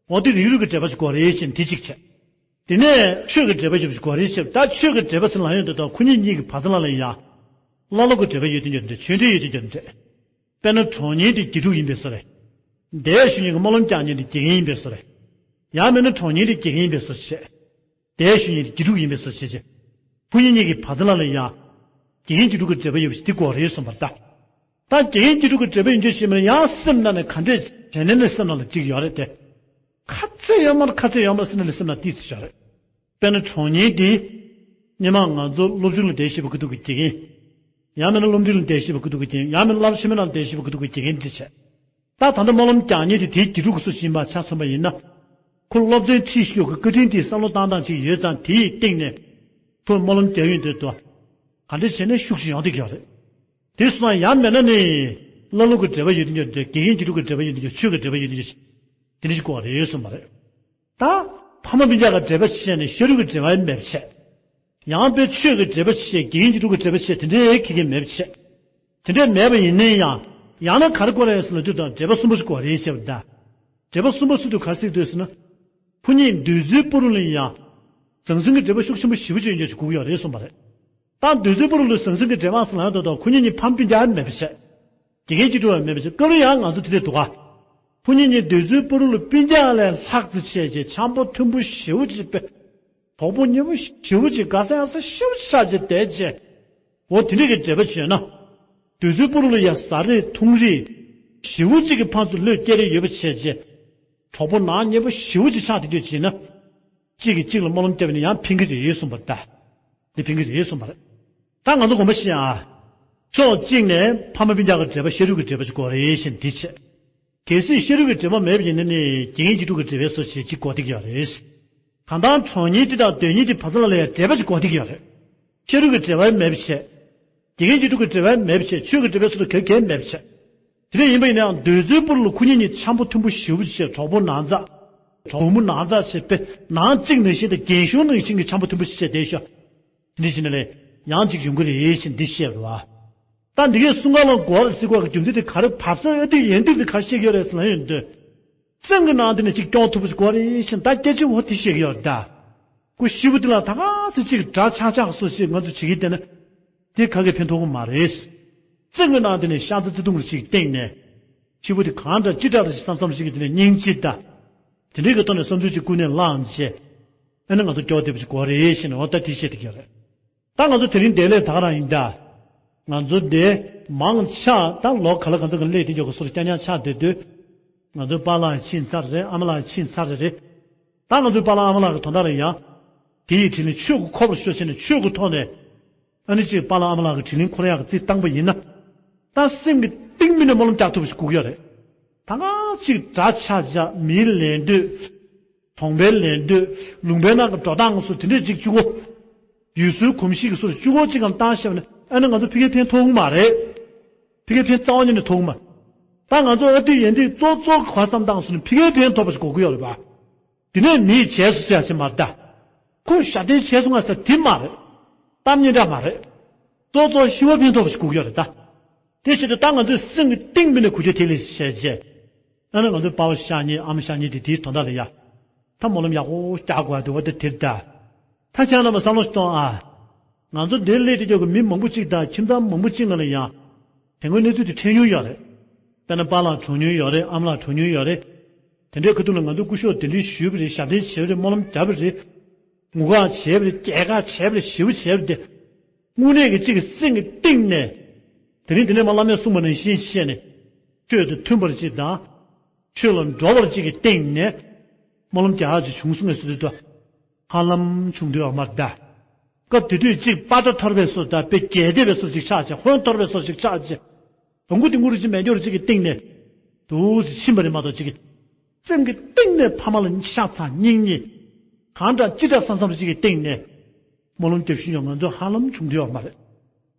འོ་དེ་རིགས་རུས་ཀྱི་འབྲེལ་བ་ཞིག་དགོས་རེད་ཅེས་འདི་གཅིག་བྱས། དེ་ནས་ཆོས་ཀྱི་འབྲེལ་བ་ཞིག་དགོས་རེད་ཅེས། ད་ཆོས་ཀྱི་འབྲེལ་བ་ཟེར་ལབ་ཡོང་དུས་ད་ཁོ་གཉིས་གཉིས་ཀྱི་བར་དུ་ལ་ལ་ཡང་། བླ་སློབ་ཀྱི་འབྲེལ་བ་ཡོད་དེ་འདྲ་འདྲ། ཆོས་འབྲེལ་ཡོད་དེ་འདྲ་འདྲ། དཔེར་ན་གྲོགས་གཉེར་དེ་དགེ་ཕྲུག་ཡིན་པའི་བཟོ་རེད། འདས་ཞུ་མཁན་གྱི་སྨོན་ལམ་རྒྱག་མཁན་དེ་དགེ་རྒན་ཡིན་པའི་བཟོ་རེད། ཡང་མིན་ན་གྲོགས་གཉེར་དེ་དགེ་རྒན་ཡིན་པའི་བཟོ་བྱས། འདས་ཞུ་མཁན་དེ་དགེ་ཕྲུག་ཡིན་པའི་བཟོ་བྱས་བྱས། ཁོ་གཉིས་གཉིས་ཀྱི་བར་དུ་ལ་ལ་ཡང་། དགེ་རྒན་དགེ་ཕྲུག་གི་འབྲེལ་བ་ཡོད་པ་ཞིག་དེ་དགོས་རེད་གསུངས་པ་རེད་ད། ད་དགེ་རྒན་དགེ་ཕྲུག་གི་འབྲེལ་བ་ཡིན་རྒྱུ་ཞིག་མིན་ན་ཡང་སེམས་ནང་ནས་ག་འདྲས་བྱས་ནས་ནས་སེམས་ནང་ལ་གཅིག་ཡོད་རེད་དེ། ཁ་ཚེ་ཡོད་མ་རེད། ཁ་ཚེ་ཡོད་མ་རེད་ཟེར་ནས་ནས་སེམས་ནང་ཏིག་ཙམ་བཞག་རེད། དཔེར་ན་གྲོགས་གཉེར་འདི། སྔོན་མ་ང་ཚོ་སློབ་ཆུང་ལ་བསྡད་ཤེས་པ་གི་ཐུག་གི་དགེ་རྒན། ཡང་མིན་ན་སློབ་འབྲིང་ལ་བསྡད་ཤེས་པ་གི་ཐུག་གི་དགེ་རྒན། ཡང་མིན་ན་སློབ་ཆེན་མོ་ནང་ལ་བསྡད་ཤེས་པ་གི་ཐུག་གི་དགེ་རྒན་འདི་བྱས། ད་ད་ལྟ་སྨོན་ལམ་རྒྱག་མཁན་དེ་དེའི་དགེ་ཕྲུག་གི་སུ་ཞིག་ཡིན་པ་ཆ་མཚོན་པ་ཡིན་ན། ཁོ་སློབ་ཚན་ཁྲིད་ཤོག་གི་བཀའ་དྲིན་དེ་བསམ་བློ་བཏང་སྟངས་ཅིག་ཡོད་ཙང་དེའི་སྟེང་ནས་ཁོས་སྨོན་ལམ་རྒྱག་ཡོང་དུས་དུ། ག་འདྲ་བྱས་ནས་ཤུགས་ཆེ་ཡོང་བསྡད་ཀྱི་ཡོད་རེད། དེ་སོང་ཙང་ཡང་མེད་ན་ནི། བླ་སློབ་ཀྱི་འབྲེལ་བ་ཡོད་དུས་ཀྱང་དགེ་རྒན་དགེ་ཕྲུག་གི་འབྲེལ་བ་ཡོད་དུས་ཀྱང་ཆོས་ཀྱི་འབྲེལ་བ་ཡོད་དུས་ཀྱང་དེ་འདྲ་ཞིག་དགོས་རེད་གསུངས་པ་རེད། ད་ཕ་མ་སྤུན་ཀྱག་གི་འབྲེལ་བ་བྱས་ནས་ཤ་རུས་ཀྱི་འབྲེལ་བ་མེད་པ་བྱས། ཡང་དཔེ་ཆོས་ཀྱི་འབྲེལ་བ་བྱས། དགེ་རྒན་དགེ་ཕྲུག་གི་འབྲེལ་བ་བྱས། དེ་འདྲའི་ཁེ་ཁེ་མེད་པ་བྱས། དེ་འདྲ་མེད་པ་ཡིན་ན་ཡང་། ཡང་ན་ག་རེ་དགོས་རེད་ཟེར་ལབ་དུས་དང་འབྲེལ་བ་གསུམ་པོ་ཞིག་དགོས་རེད་ཟེར་བ་དང་། འབྲེལ་བ་གསུམ་པོ་ཟེར་དུས་ག་རེ་ཟེར་འདུག་ཟེར་ན། ཁོ་གཉིས་འདོད་ཚུལ་པོ་རུ་ལ་ཡང་། ཟང་ཟིང་གི་འབྲེལ་བ་ཤུགས་ཆེན་པོ་ཞེ་པོ་ཅིག་ཡོད་ཀྱི་དགོས་ཀྱི་ཡོད་རེད་གསུངས་པ་རེད། ད་འདོད་ཚུལ་པོ་རུ་ལ་ཟང་ཟིང་གི་འབྲེལ་བ་ཟེར་ལབ་ཡོང་དུས་དང་ཁོ་གཉིས་གཉིས་ཕ་མ་སྤུན་ཀྱག་མེད་པ་བྱས། དགེ་རྒན་དགེ་ཕྲུག་མེད་པ་བྱས། སྐབས་རེ་ཡང་ང་ཚོ་དེ་འདྲ་འདུག་ག་ཁོ་གཉིས་གཉིས་འདོད་ཚུལ་པོ་རུ་ལ་སྤུན་ཀྱག་ལས་ལྷག་ཙམ་བྱས་རྗེས་འཆམ་པོ་མཐུན་པོ་ཞེ་པོ་ཅིག་དཔེ། གྲོགས་པོ་མཉེས་པོ་ཞེ་པོ་ཅིག་དགའ་ས་ཡག་ས་ཞེ་པོ་ཅིག་ཆགས་བྱས་བསྡད་བྱས། འོ་དེ་འདྲ་གི་འབྲེལ་བ་བྱས་ན། འདོད་ཚུལ་པོ་རུ་ལ་ཡང་ཟ་རེས་འཐུང་རེས། ཞེ་པོ་ཅིག་གི་ཕར་ཚུར་བློས་བཀལ་རེས་ཡོད་པ་བྱས་རྗེས། གྲོགས་པོ་ནག་ཉེས་པོ་ཞེ་པོ་ཅིག་ཆགས་བསྡད་རྒྱུ་བྱས་ན། གཅིག་གིས་གཅིག་ལ་སྨོན་ལམ་བརྒྱབ་ནས་ཡང་ཕན་གྱི་རེད་གསུངས་པ་རེད་ད། འདི་ཕན་གྱི་རེད་གསུངས་པ་རེད། ད་ང་ཚོ་དགོངས་པ་བཞེས་ཨ། ཕྱོགས་གཅིག་ནས་ཕ་མ་སྤུན་ཀྱག་གི་འབྲེལ་བ་ཤ་རུས་ཀྱི་འབྲེལ་བ་ཅིག་དགོས་རེད་ཞེས་འདི་བྱས། གལ་སྲིད་ཤ་རུས་ཀྱི་འབྲེལ་བ་མེད་པ་ཡིན་ན་ནི་དགེ་རྒན་དགེ་ཕྲུག་གི་འབྲེལ་བའི་བཟོ་བྱེད་ཅིག་དགོས་བསྡད་ཀྱི་ཡོད་རེད། གང་ལྟར་གྲོངས་མཁན་དེ་དང་སྡོད་མཁན་དེ་བར་མཚམས་ལ་ཡང་འབྲེལ་བ་ཅིག་དགོས་བསྡད་ཀྱི་ཡོད་རེད། ཤ་རུས་ཀྱི་འབྲེལ་བ་མེད་པ་བྱས། དགེ་རྒན་དགེ་ཕྲུག་གི་འབྲེལ་བ་མེད་པ་བྱས། ཆོས་ཀྱི་འབྲེལ་བའི་ཚུལ་དུ་གལ་གལ་མེད་པ་བྱས། དེ་འདྲ་ཡིན་པ་ཡིན་ན་ཡང་འདོད་ཚུལ་པོ་རུ་ལ་ཁོ་གཉིས་གཉིས་འཆམ་པོ་མཐུན་པོ་ཞེ་པོ་ཅིག་བྱས། གྲོགས་པོ་ནང་ཚ། གྲོགས་མོ་ནང་ཚ་བྱས་པས་ནང་གཅིག་ནང་བཞིན་དང་རྒན་གཞོན་ནང་བཞིན་གྱི་འཆམ་པོ་མཐུན་པོ་ཞིག་བྱས་བསྡད་ཤག་དེ་འདྲ་བྱས་ན་ལས་ཡང་གཅིག་ཡོང་གི་རེད་ཞེས་འདི་བཤད་པ་རེད་བ། ད་འདི་གའི་གསུང་ག་ལ་གོ་བ་ཟེར་དགོས་ཀྱི་རྒྱུ་མཚན་དེ་ག་རེ་བབས་ས་ཨ་ཏི་ཡན་ཏིག་དེ་ག་རེ་བཤད་ཀྱི་ཡོད་རེད་ཟེར་ན་ཡོང་དུས། སེམས་ཀྱི་ནང་དེ་ནས་གཅིག་སྐྱོང་ཐུབ་པ་ཞིག་དགོས་རེད་ཞེས་ད་སྐད་ཆ་འོ་དེ་བཤད་ཀྱི་ཡོད་རེད་ད། ཁོ་ཤི་བོ་དེ་ལ་ད་ག་སེ་གཅིག་འདྲ་ཆགས་ཆགས་སོ་ཞེས་ང་ཚོ་བྱེད་ཀྱི་བསྡད་ན། དེ་ག་གེ་ཕན་ཐོགས་ཀྱི་མ་རེད། སེམས་ཀྱི་ནང་དེ་ནས་ཤ་ཚ་བརྩེ་དུང་རེ་ཞིག་བསྟེན་ནས། ཤི་བོ་དེ་གང་འདྲ་ཅི་འདྲ་རེ་ཞིག་བསམ་བསམ་ཞིག་གི་དེ་ནས་སྙིང་རྗེ་ད། དེ་འདྲའི་གི་ཐོག་ནས་བསམ་ཚུལ་ཅིག་ཀུན་ནས་བླངས་བྱས། ཨ་ནི་ང་ཚོ་སྐྱོ་བདེ་པོ་ཞིག་དགོས་རེད་ཞེས་ནས་འོ་ད་དེ་བཤད་བསྡད་ཀྱི་ཡོད་རེད། ད་ང་ཚོ་དེ་རིང་འདི་ལས་ད་ག་རང་ཡིན་ད། ང་ཚོ་འདི་མང་ཆེ་ད་ལོ་ག་ལ་ག་ཚོད་ཀྱི་སླེབས་དེ་འཇོག་གི་སོར་རྐྱང་རྐྱང་ཆགས་བསྡད་དུས། ང་ཚོའི་པཱ་ལགས་ཕྱིན་ཚར་རེད། ཨ་མ་ལགས་ཕྱིན་ཚར་རེད། ད་ང་ཚོའི་པཱ་ལགས་ཨ་མ་ལགས་ཀྱི་དོན་དག་ལ་ཡང་། དེ་ཡི་དྲིན་ལན་ཆོས་ཀྱི་ཁོག་པར་ཤོར་བྱས་ནས་ཆོས་ཀྱི་ཐོག་ནས། ཨ་ནི་ཅིག་པཱ་ལགས་ཨ་མ་ལགས་ཀྱི་དྲིན་ལན་འཁོར་ཡག་གི་རྩིས་བཏང་པ་ཡིན་ན། ད་སེམས་ཀྱི་གཏིང་མི་ནས་སྨོན་ལམ་རྒྱག་ཐུབ་པ་ཞིག་དགོས་ཀྱི་ཡོད་རེད། ད་ག་ཅིག་འདྲ་ཆགས་ཆགས་མིའི་ལད་ཟློས། གྲོང་པའི་ལད་ཟློས། ལུང་པའི་ནང་གི་འགྲོ་སྟངས་སོགས་དེ་འདྲས་ཅིག་བཅུ་གོ། ཡུལ་སྲོལ་གོམས་གཤིས་ཀྱི་སོགས་བཅུ་གོ་ཅིག་གམ་བཏང་ཤེས་པ་ན་ཨ་ནི་ང་ཚོ་ཕ་གིར་ཕན་ཐོགས་ཀྱི་མ་རེད། ཕ་གིར་ཕན་རྩ་བ་ཉིད་ནས་ཐོགས་ཀྱི་མ་རེད། ད་ང་ཚོ་ཨ་ཏི་ཡན་ཏི་གཙོ་གཙོ་ག་བསམ་སྟངས་སོགས་ནི་ཕ་གིར་ཕན་ཐོགས་པ་ཞིག་དགོས་ཀྱི་ཡོད་རེད་པ། དེ་ནས་མིས་བྱས་སུ་ཟེར་ཡ་ཞིག་མ་རེད་ད། ཁོས་ཞབས་བརྟན་བྱས་སོང་ང་ཟེར་དེ་མ་རེད། གཏམ་སྙན་གྲགས་མ་རེད། གཙོ་གཙོ་ཤི་བ་ཕན་ཐོགས་པ་ཞིག་དགོས་ཀྱི་ཡོད་རེད་ད། དེ་བྱེད་དུས་ད་ང་ཚོས་སེམས་ཀྱི་གཏིང་མི་ནས་གུས་བརྩི་ཐིག་ལེ་བྱས་རྗེས། ཨ་ནི་ང་ཚོའི་པ་ཕ་ཤ་ཉེ་ཨ་མ་ཤ་ཉེ་དེ་དེའི་དོན་དག་ལ་ཡ། ད་སྨོན་ལམ་ཡག་པོ་རྒྱག་དགོས་འདུག་བ་དེ་དེར་ད། ད་ཁྱེད་རྣམ་པ་བསམ་བློ་ཞིག་གཏོང་ཨ། ང་ཚོ་འདིར་སླེབས་དེ་ཀྱོག་གི་མི་མང་པོ་གཅིག་དང་ཁྱིམ་ཚང་མང་པོ་གཅིག་ནང་ལ་ཡང་། དེ་སྔོན་གནས་ཚུལ་དེ་འཕྲད་མྱོང་ཡོད་རེད། དཔེར་ན་པཱ་ལགས་གྲོངས་མྱོང་ཡོད་རེད། ཨ་མ་ལགས་གྲོངས་མྱོང་ཡོད་རེད། དེ་འདྲའི་ཁ་ཐུག་ལ་ང་ཚོས་སྐུ་ཞབས་གདན་འདྲེན་ཞུས་པ་རེད། ཞབས་བརྟན་བྱས་པ་རེད། སྨོན་ལམ་བརྒྱབ་པ་རེད། ངུ་ཁག་བྱས་པ་རེད། སྐྱེལ་ཁག་བྱས་པ་རེད། ཞེ་པོ་བྱས་པ་རེད་དེ། དངོས་གནས་ཀྱི་གཅིག་གི་སེམས་ཀྱི་གཏིང་ནས། དེ་རིང་དེ་ནས་མ་བླ་མས་གསུངས་པ་ནང་བཞིན་བྱས་ནས། ཆོས་དང་མཐུན་པར་གཅིག་དང་། ཆོས་ལ་འགྲོ་བར་གཅིག་གི་སྟེང་ནས། སྨོན་ལམ་རྒྱག་ཡག་ཅིག་བྱུང་སོང་ངས་ཟེར་དུས་དུ། ཧ་ལམ་བྱུང་དུས་ཡོད་མ་རེད་ད། སྐབས་དེ་དུས་གཅིག་པ་ཏྲ་ཐར་པའི་སོ་ད་དཔེ་རྒྱས་བསྡད་པའི་སོ་ཅིག་ཆགས་ཅིག་ཧོན་ཐར་པའི་སོ་ཅིག་ཆགས་ཅིག་བོང་གུ་དེ་ངུ་རུ་ཅིག་མེད་འགྱུར་ཅིག་གི་སྟེང་ནས། དུ་ཟིག་ཕྱིན་པ་རེད་མ་གཏོགས་ཅིག་གི་སེམས་ཀྱི་གཏིང་ནས་ཕ་མ་ལ་ཤ་ཚ་སྙིང་ཉེ། གང་འདྲ་ཅི་འདྲ་བསམ་བསམ་ཅིག་གི་སྟེང་ནས། སྨོན་ལམ་རྒྱབ་ཤུལ་ཡང་ང་ཚོ་ཧ་ལམ་བྱུང་དུ་ཡོད་མ་རེད།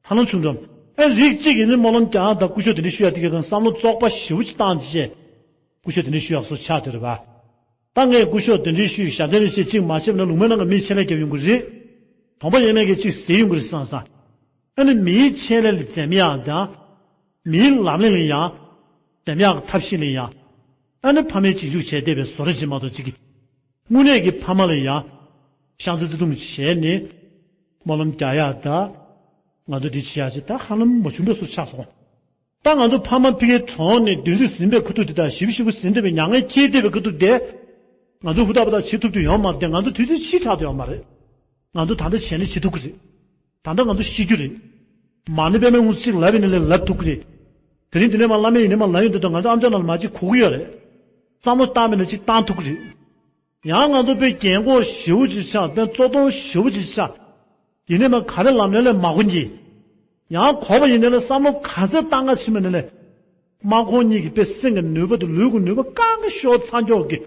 ཧ་ལམ་བྱུང་དུ་ཡོད་མ་རེད། ཨེ་རིགས་གཅིག་ཡིན་ནི་སྨོན་ལམ་རྒྱག་དང་སྐུ་ཞབས་དེ་འདྲ་ཞུ་ཡ་དེ་གའི་སྒང་བསམ་བློ་བཙོག་པ་ཞེ་པོ་ཅིག་བཏང་རྗེས། སྐུ་ཞབས་དེ་འདྲ་ཞུ་ཡག་སོ་ཆགས་དེ་རེད་པ། ད་ངས་སྐུ་ཞབས་དེ་འདྲ་ཞུས་ཞབས་བརྟན་རེ་བྱས་གཅིག་མ་བྱས་པ་ན་ལུང་པའི་ནང་གི་མིས་ཆད་ལས་རྒྱབ་ཡོང་གི་རེད། གྲོང་པ་ཡན་མས་ཀྱིས་གཅིག་ཟེར་ཡོང་གི་རེད་བསམ་བསམ། ཨ་ནི་མིའི་ཆད་ལས་ལ་འཛེམ་ཡག་དང་། མིའི་ལམ་ལས་ལ་ཡང་། འཛེམ་ཡག་གི་ཐབས་ཤེས་ལ་ཡང་། ཨ་ནི་ཕ་མས་རྗེས་འཇུག་བྱས་བསྡད་པའི་བཟོ་འདྲ་ཅིག་མ་གཏོགས་ཅིག་གི་དངོས་གནས་ཀྱི་ཕ་མ་ལ་ཡང་། ཤ་ཚ་བརྩེ་དུང་བྱས་ནས། སྨོན་ལམ་རྒྱག་ཡག་དང་། ང་ཚོ་འདི་བྱེད་ཡག་ཅིག་ད་ཧ་ལམ་མ་བྱུང་བའི་བཟོ་ཆགས་སོང་། ད་ང་ཚོ་ཕ་མ་ཕ་གིར་གྲོངས་ནས་བདུན་ཚིགས་ཟིན་པའི་ཁ་ཐུག་དེ་དང་ཞེ་པོ་ཞེ་པོ་ཟིན་བསྡད་པའི་མྱ་ངན་འཁྱེར་བསྡད་པའི་ཁ་ཐུག་དེ། ང་ཚོ་ཧུར་ཐག་པ་ཐག་བྱེད་ཐུབ་རྒྱུ་ཡོད་མ་རེད་དེ། ང་ཚོ་དུས་ཚོད་ཕྱིས་དྲགས་དུ་ཡོད་མ་རེད། ང་ཚོ་ད་ལྟ་བྱས་ན་བྱེད་ཐུབ་ཀྱི་རེད། ད་ལྟ་ང་ཚོ་ཤི་རྒྱུ་རེད། མ་ཎི་པད་མའི་དབུ་གཅིག་ལབ་ཡིན་ན་ལབ་ཐུབ་ཀྱི་རེད། དེ་རིང་དེ་ནས་མར་བླ་མ་ཡིན་ནས་མར་ལབ་ཡོང་དུས་ད་ང་ཚོ་ཨམ་ཅོག་ནང་ལ་མར་གཅིག་གོ་གི་ཡོད་རེད། བསམ་བློ་བཏང་མེད་ན་གཅིག་བཏང་ཐུབ་ཀྱི་རེད། ཡང་ང་ཚོ་དཔེ་རྒན་གོག་ཞེ་པོ་ཅིག་ཆགས། དཔེ་བཙོག་གཏོང་ཞེ་པོ་ཅིག་ཆགས། ཡིན་ནས་མར་ག་རེ་ལབ་ན་ལས་མ་གོ་གི། ཡང་གོ་བ་ཡིན་ནས་ལས་བསམ་བློ་ག་ཚད་བཏང་ག་ཕྱིན་པ་ནས་ལས། དམག་ཁོང་གཉིས་ཀྱི་དཔེ་སེམས་ཀྱི་ནུས་པ་དང་ལུས་ཀྱི་ནུས་པ་གང་ག་ཤོར་ཚར་མགྱོགས་ཀྱི།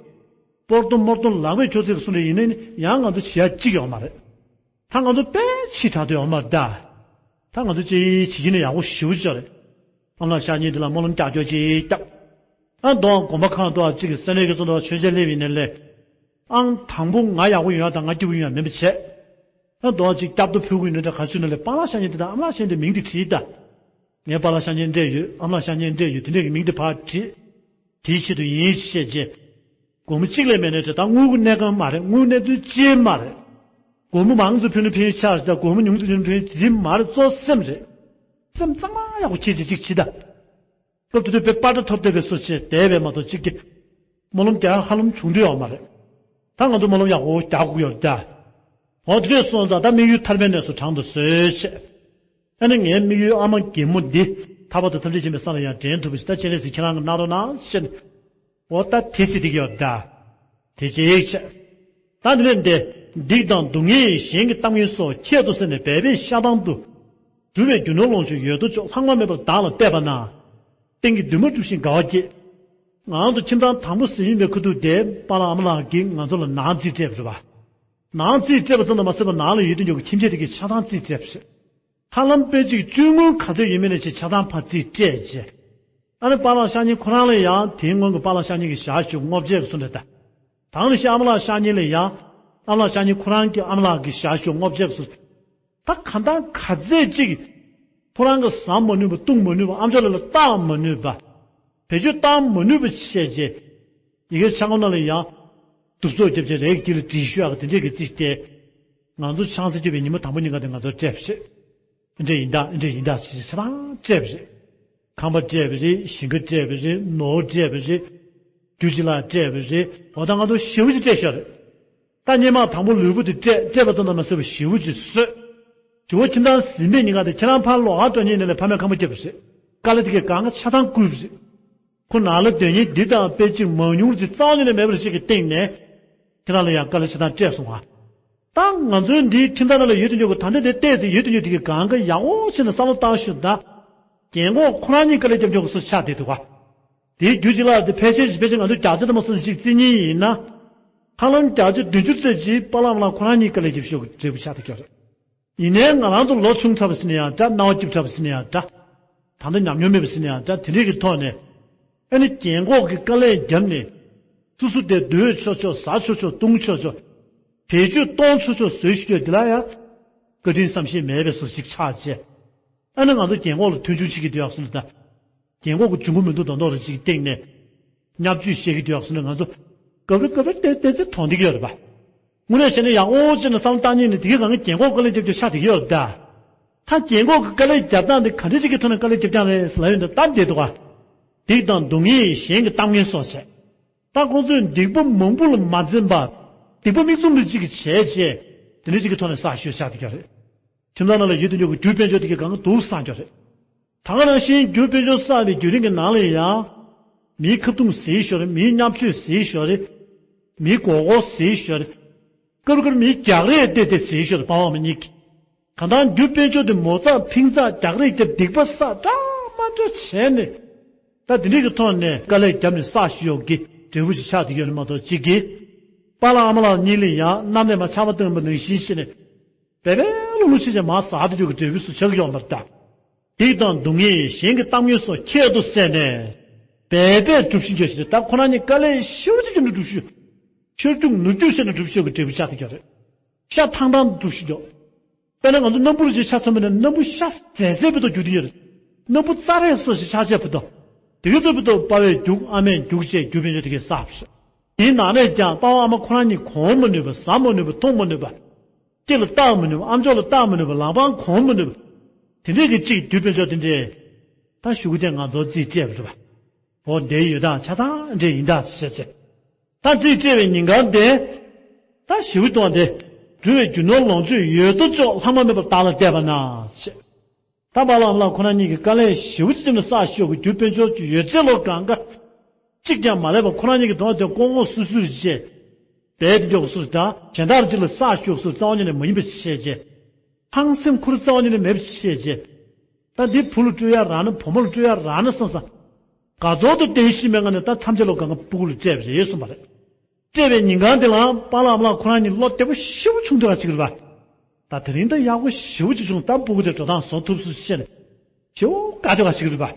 སྤོར་ཏོ་མོར་ཏོ་ལག་པས་ཁྱོད་ཚོས་གསུངས་རེ་ཡིན་ནའི་ནི་ཡང་ང་ཚོ་བྱེད་ཡ་གཅིག་ཡོད་མ་རེད། ད་ང་ཚོ་དཔེ་ཕྱི་དྲགས་དུ་ཡོད་མ་རེད་ད། ད་ང་ཚོ་ཅིག་བྱེད་ཀྱི་ནི་ཡག་པོ་ཞེ་པོ་ཅིག་རེད། ཨ་མ་ལགས་ཤ་ཉེ་འདི་ལ་སྨོན་ལམ་རྒྱག་རྒྱུ་ཅིག་བརྒྱབ། ཨ་མདོ་དགོན་པ་ཁང་དུ་ཨ་གཅིག་གི་སེམས་ནད་ཀྱི་ཚོགས་འདུ་མཆོད་མཇལ་སླེབས་ཡིན་ནའི་ལས། ཨང་དང་པོ་ང་ཡག་པོ་ཡོང་ཡ་དང་ང་སྐྱིད་པོ་ཡོང་ཡ་མིན་པ་བྱས། ཨ་མདོ་ཨ་གཅིག་བསྐྱར་དུ་ཕུལ་གི་ཡོད་ནའི་འདྲ་ག་ཚོད་ནས་ལས་པཱ་ལགས་ཤ་ཉེ་འདི་དང་ཨ་མ་ལགས་ཤ་ཉེ་འདི་མིང་འདི་བྲིས་ད། ངས་པཱ་ལགས་ཤ་ཉེ་འདྲེས་ཡོད། ཨ་མ་ལགས་ཤ་ཉེ་འདྲེས་ཡོད། དེ་འདྲས་ཀྱི་མིང་འདི་ཕར་བྲིས། དེའི་ཆེད་དུ་ཡིན་ཞེས་བྱས། སྒོར་མོ་གཅིག་ལས་མེད་ནའི་འདྲ་ད་དངུལ་གྱི་གནས་སྐབས་མ་རེད། དངུལ་གནས་ཚུལ་ཅི་མ་རེད། སྒོར་མོ་མང་ཙམ་ཕུལ་ན་ཕན་ཆེ་ད་སྒོར་མོ་ཉུང་ཙམ་ཕུལ་ན་ཕན་ཅི་མ་རེད། གཙོ་སེམས་རེད། སེམས་གཙང་མ་ཡག་པོ་ཁྱེད་ཀྱིས་ཅིག་བྱེད་ད། སྐབས་དེ་དུས་དཔེ་པ་ཏྲ་ཐོབ་བསྡད་པའི་སོ་བྱས་བསྡད་པས་མ་གཏོགས་གཅིག་གི་སྨོན་ལམ་རྒྱག་ཧ་ལམ་བྱུང་དུས་ཡོད་མ་རེད། ད་ང་ཚོ་སྨོན་ལམ་ཡག་པོ་རྒྱག་དགོས་ཀྱི་ཡོད་རེད་ད། འོ་དེ་འདྲས་སོང་ཙང་ད་དམིགས་ཡུལ་ཐར་པའི་གནས་སུ་དྲང་དུ་གསོལ་བྱས། ཨ་ནི་ངའི་དམིགས་ཡུལ་ཨ་མ་རྒན་མོ་འདི་ཐར་པ་དང་ཐམས་ཅད་མཁྱེན་པའི་ས་ལ་ཡང་འདྲེན་ཐུབ་པ་ཞིག་ད་སྤྱན་རས་གཟིགས་ཁྱེད་རང་གིས་གནང་རོགས་གནང་ཞེས་ནས། འོ་ད་དེ་ཟེར་དེ་གི་ཡོད་ད། དེ་ཅིག་བྱས། ད་འདི་ནས་འདི། སྡིག་དང་སྡུག་བསྔལ་གཞན་གྱིས་བཏང་མིན་སོགས་ཁྱད་དུ་བསད་ནས་འབད་པས་ཤ་ཐང་དུ། སྒྲུབ་པའི་རྒྱུ་ནོར་ལོངས་སྤྱོད་ཡོད་དོ་ཅོག་ལྷག་མ་མེད་པར་བདག་ལ་གཏད་པ་ན། རྟེན་གྱི་འདུན་མ་སྒྲུབ་ཤིང་དགའ་བ་བསྐྱེད། ང་རང་ཚོ་ཁྱིམ་ཚང་དང་པོ་ཟིན་ཡིན་པའི་ཁུ་ཐུག་དེ་པཱ་ལགས་ཨ་མ་ལགས་ཀྱིས་ང་ཚོ་ལ་ནང་རྩིས་སྤྲད་པ་རེད་པ། ནང་རྩིས་སྤྲད་པ་ཙམ་དུ་མ་ཟད་པར་ནང་ལ་ཡོད་དུས་ཀྱི་ཁྱིམ་ཆས་དེ་གའི་ཆ་ཚང་རྩིས་སྤྲད་པ་རེད། ཧ་ལམ་དཔེ་གཅིག་བཅོལ་དངུལ་ག་ཚོད་ཡོད་མེད་ནས་བྱས་ཆ་ཚང་ཕར་རྩིས་སྤྲད་བྱས། ཨ་ནི་པཱ་ལགས་ཤ་ཉེ་ཁོ་རང་ལ་ཡང་དེའི་སྔོན་གྱི་པཱ་ལགས་ཤ་ཉེ་གི་ཞག་ཞུ་སྔོག་བྱས་ཀྱི་སུ་འདྲ་ད། དང་ནི་ཤི་ཨ་མ་ལགས་ཤ་ཉེ་ལ་ཡང་། ཨ་མ་ལགས་ཤ་ཉེ་ཁོ་རང་གི་ཨ་མ་ལགས་ཀྱི་ཞག་ཞུ་སྔོག་བྱས་ཀྱི་སུ། ད་གང་ལྟར་ག་ཚད་ཅིག་ཁོ་རང་གི་ཟ་མ་ནུས་པ་བཏུང་མ་ནུས་པ་ཨ་མཆོག་ལ་ལ་བཏགས་མ་ནུས་པ། བེད་སྤྱོད་བཏང་མ་ནུས་པ་བྱས་རྗེས། ཡི་གེ་ཆ་སྒོ་ནང་ལ་ཡང་། གདུབ་ཚོགས་རྒྱབ་ཆེན་རེ་གི་དཀྱིལ་ལ་བྲིས་ཤོག་ཨ་དེ་འདྲས་ཀྱི་རྩིས་ཏེ། ང་ཚོ་ཆང་ས་བརྗེས་པའི་ཉིན་མོ་དང་པོ་ཉིན་ག་དེ་ང་ཚོ་སྤྲད་པ་རེད། འདི་འདྲས་ཡིན་ད་འདི་འདྲས་ཡིན་ད་ཞེས་ཆ་ཚང་སྤྲད་པ་རེད། ཁང་པ་སྤྲད་པ་རེད། ཞིང་ཁ་སྤྲད་པ་རེད། ནོར་སྤྲད་པ་རེད། རྒྱུ་ཅི་ལ་སྤྲད་པ་རེད། འོ་ད་ང་ཚོ་ཞེ་པོ་ཅིག་སྤྲད་ཤོག་རེད། ད་སྔོན་མ་དང་པོ་ལུས་པོ་དེ་སྤྲད་སྤྲད་པ་ཙམ་དུ་མ་ཟད་པར་ཞེ་པོ་ཅིག་གསོས། ཇོ་བོ་ཁྱིམ་ཚང་ཟིན་པའི་ཉིན་ག་དེ་ཁྱེད་རང་ཕར་ལོག་ཨ་སྤྲོ་ཉིན་ནས་ལས་ཕ་མས་ཁང་པ་བརྒྱབ་པ་རེད། དཀའ་ལས་དེ་གའི་གང་ག་ཆ་ཚང་བསྐུལ་བ་རེད། ཁོ་ནང་ལ་སྡོད་ཉིན་འདི་དང་དཔེ་གཅིག་མང་ཉུང་ཅིག་རྩ་བ་ཉིད་ནས་མེད་པ་ཞིག་གི་སྟེང་ནས། ཁྱེད་རང་ལ་ཡང་དཀའ་ལས་ཆེ་ཐག་སྤྲད་སོང་བ། ད་ང་ཚོའི་འདིའི་ཁྲིམས་ཐང་ནང་ལ་ཡོད་དུ་འཇོག་གི་ད་འདི་འདི་བལྟས་ཏེ་ཡོད་དུ་འཇོག་དེ་གི་གང་ག་ཡག་པོ་བྱས་ནས་བསམ་བློ་བཏང་ཤོག་ད། རྒན་གོག་ཁོ་རང་གཉིས་དཀའ་ལས་རྒྱབ་འཇོག་གི་སུ་ཆགས་བསྡད་འདུག་ག། དེའི་རྒྱུ་གཅིག་ལ་དེ་ཕལ་ཆེར་ཕལ་ཆེར་ང་ཚོས་བརྒྱ་ཆ་དུ་མ་སུམ་ཅུ་ཅིག་རྩིས་ཉིན་ཡིན་ན། ཧ་ལམ་བརྒྱ་ཆ་བདུན་ཅུ་ཙམ་ཅིག་པཱ་ལགས་ཨ་མ་ལགས་ཁོ་རང་གཉིས་དཀའ་ལས་རྒྱབ་ཤོག་གི་འབྲས་བུ་ཆགས་བསྡད་ཀྱི་རེད། ཡིན་ནའི་ང་རང་ཚོ་ལོ་ཆུང་དྲགས་པ་ཟེར་ན་ཡང་འདྲ། སྣང་བ་སྐྱིད་དྲགས་པ་ཟེར་ན་ཡང་འདྲ། ད་ལྟ་ཉམས་མྱོང་མེད་པ་ཟེར་ན་ཡང་འདྲ། དེ་འདྲས་ཀྱི་ཐོག་ནས། ཨ་ནི་རྒན་གོག་གི་དཀའ་ལས་བརྒྱབ་ནས། སོ་སོ་དེ་སྡོད་ཆོག་ཆོག་ཟ་ཆོག་ཆོག་བཏུང་ཆོག་ཆོག་བེད་སྤྱོད་གཏོང་ཆོག་ཆོག་བཟོས་ཤོག་འདི་ལ་ཡང་། བཀའ་དྲིན་བསམ་ཤེས་མེད་པའི་བཟོ་ཞིག་ཆགས་བྱས། ཨ་ནི་ང་ཚོ་རྒན་གོག་ལ་མཐོང་ཆུང་བྱེད་ཀྱི་འདུག་ཡག་སོང་ད། རྒན་གོག་གི་འབྱུང་ཁུངས་མི་འདུག་མདོག་མདོག་རེ་ཅིག་གི་སྟེང་ནས། བརྙས་བཅོས་བཤད་ཀྱི་འདུག་ཡག་སོང་ན་ང་ཚོ། སྐབས་རེ་སྐབས་རེ་ཏོག་ཙམ་དོགས་བསྡད་ཀྱི་ཡོད་རེད་པ། དངོས་གནས་བྱས་ན་ཡག་པོ་བྱས་ན་བསམ་བློ་བཏང་ཉིན་ནས་དེ་གའི་རང་གི་རྒན་གོག་དཀའ་ལས་རྒྱབ་རྒྱུ་ཆགས་བསྡད་ཀྱི་ཡོད་རེད་ད། ད་རྒན་གོག་གི་དཀའ་ལས་རྒྱབ་སྟངས་དེ་ག་འདྲ་ཅིག་གི་ཐོག་ནས་དཀའ་ལས་རྒྱབ་རྐྱང་རེད་ཟེར་ལབ་ཡོང་དུས་ད་བསྡད་འདུག་ག། སྡིག་དང་སྡུག་བསྔལ་གཞན་གྱིས་བཏང་མིན་སོགས་བྱས། ད་ཁོང་ཚོས་སྡིག་པ་མང་པོ་ལ་མ་འཛེམ་པར། སྡིག་པ་མིག་བཙུམ་རེ་གཅིག་གིས་བྱས་བྱས། དེ་འདྲ་གཅིག་གི་ཐོག་ནས་བསགས་ཤོག་ཆགས་བསྡད་ཀྱི་རེད། ཁྱིམ་ཚང་ནང་ལ་ཡོད་དུ་ཡོད་ཀྱི་རྒྱུ་དཔལ་འབྱོར་དེ་གའི་སྒང་ག་སྡུག་བསགས་ཀྱི་རེད། ད་ག་ནང་བཞིན་རྒྱུ་དཔལ་འབྱོར་བསགས་པའི་བརྒྱུད་རིམ་གྱི་ནང་ལ་ཡང་། མིའི་ཁ་རྡུང་ཟེར་ཞོར་རེད། མིའི་བརྙས་བཅོས་ཟེར་ཞོར་རེད། མིའི་མགོ་སྐོར་ཟེར་ཞོར་རེད། སྐབས་སྐབས་མིའི་རྒྱག་རེས་བལྟས་ཏེ་ཟེར་ཞོར་རེད། པ་ཕ་མ་གཉིས་ཀྱིས། གང་ལྟར་རྒྱུ་དཔལ་འབྱོར་དེ་མོ་ཚགས་ཕིང་ཚགས་རྒྱག་རེས་བརྒྱབ་སྡིག་པ་བསགས་འདྲ་མ་འདྲ་བྱས་ནས། ད་དེ་འདྲས་ཀྱི་ཐོག་ནས་དཀའ་ལས་བརྒྱབ་ནས་བསགས་ཤིག་ཡོད་ཀྱི་འབྲས་བུ་ཞིག་ཆགས་བསྡད་ཡོད་ནི་མ་གཏོགས་གཅིག་གིས། པཱ་ལགས་ཨ་མ་ལགས་གཉིས་ལ་ཡང་གནམ་ལས་མར་ཆར་པ་བཏང་པ་ནང་བཞིན་བྱས་ནས། འབད་འབད་ལུག་ལུག་བྱས་བྱས་མར་ཟགས་བསྡད་ཡོད་ཀྱི་འབྲས་བུ་སུ་ཆགས་ཀྱི་ཡོད་མ་རེད་ད། སྡིག་དང་སྡུག་བསྔལ་གཞན་གྱིས་བཏང་མིན་སོགས་ཁྱད་དུ་བསད་ནས། འབད་པས་སྒྲུབ་ཤིང་འགྱོ་ཞེས་ད་ཁོ་རང་གཉིས་དཀའ་ལས་ཞེ་པོ་ཅིག་བརྒྱབ་ནས་སྒྲུབ་ཤོག་ཆར་རྒྱུག་ནུབ་རྒྱུག་བྱས་ནས་སྒྲུབ་ཤོག་གི་འབྲས་བུ་ཆགས་བསྡད་ཀྱི་རེད། ཤ་ཐང་ཐང་སྒྲུབ་ཤིང་འགྱོ། དཔེར་ན་ང་ཚོ་སྣམ་བུ་རུ་ཅིག་ཆ་མཚོན་པ་ན་སྣམ་བུ་ཤ་ཟད་ཟད་པའི་ཐོག་རྒྱུག་བསྡད་ཡོད་རེད། སྣམ་བུ་རྩ་རེ་སོ་ཞིག་ཆག་ཆག་བུད་དོ། དེ་གའི་ཚོ་བུད་དོ་པ་ཕས་རྒྱུག་ཨ་མས་རྒྱུག་བྱས་རྒྱུ་དཔལ་འབྱོར་དེ་གའི་བསགས་པ་རེད། དེའི་ནང་ནས་ཀྱང་པ་ཕ་ཨ་མ་ཁོ་རང་གཉིས་གོན་མ་ནུས་པ། ཟ་མ་ནུས་པ། འཐུང་མ་ནུས་པ། སྐེ་ལ་བཏགས་མ་ནུས་པ། ཨ་མཆོག་ལ་བཏགས་མ་ནུས་པ། ལག་པའང་གོན་མ་ནུས་པ། དེ་འདྲས་ཀྱི་གཅིག་རྒྱུ་དཔལ་འབྱོར་དེ་འདྲས། ད་ཞུ་གི་དེ་ང་ཚོ་རྩིས་སྤྲད་པ་རེད་པ། འོ་འདི་ཡོད་ད་ཆ་ཚང་འདྲས་ཡིན་ད་ཟེར་བྱས། ད་རྩིས་སྤྲད་པའི་ཉིན་གང་དེ། ད་ཞེ་པོ་གཏོང་དེ། སྒྲུབ་པའི་རྒྱུ་ནོར་ལོངས་སྤྱོད་ཡོད་དོ་ཅོག་ལྷག་མ་མེད་པར་བདག་ལ་གཏད་པ་ན་ཞེས། ད་པཱ་ལགས་ཨ་མ་ལགས་ཁོ་རང་གཉིས་ཀྱིས་དཀའ་ལས་ཞེ་པོ་ཅིག་བརྒྱབ་ནས་བསགས་ཤོག་གི་རྒྱུ་དཔལ་འབྱོར་གྱི་ཡོད་ཚད་ལོ་གང་ག་གཅིག་ཀྱང་མ་ལེགས་པར་ཁོ་རང་གཉིས་ཀྱི་གདོང་དེ་ཀོང་ཀོང་སུ་སུ་རེ་བྱས། རྦད་དེ་འཇོག་སུ་དང་གཞན་དག་གཅིག་ལ་བསགས་ཤོག་སུ་རྩ་བ་ཉིད་ནས་མ་ཡིན་པ་བྱས་བྱས། ཕངས་སེམས་ཁུར་རྩ་བ་ཉིད་ནས་མེད་པ་བྱས་བྱས། ད་འདི་བུ་ལ་སྤྲོད་ཡ་རག་ན་བུ་མོ་ལ་སྤྲོད་ཡ་རག་ན་བསམ་བསམ། དགའ་ཚོར་དང་བརྟན་གཞི་མེད་ངང་ནས་ད་ཐམས་ཅད་བློ་གང་ག་སྤུ་གུ་ལ་སྤྲད་པ་རེད་གསུངས་པ་རེད། སྤྲད་པའི་ཉིན་གང་དེ་ལའང་པཱ་ལགས་ཨ་མ་ལགས་ཁོ་རང་གཉིས་བློ་བདེ་པོ་ཞེ་པོ་བྱུང་བསྡད་པ་ཅིག་རེད་པ། ད་དེ་རིང་ད་ཡག་པོ་ཞེ་པོ་ཅིག་བྱུང་། ད་སྤུ་གུ་དེ་འགྲོ་སྟངས་བཟོ་ཐུབ་སོང་ཟེར་ནས་ཞེ་པོ་དགའ་བདེ་བ་ཞིག་རེད་པ།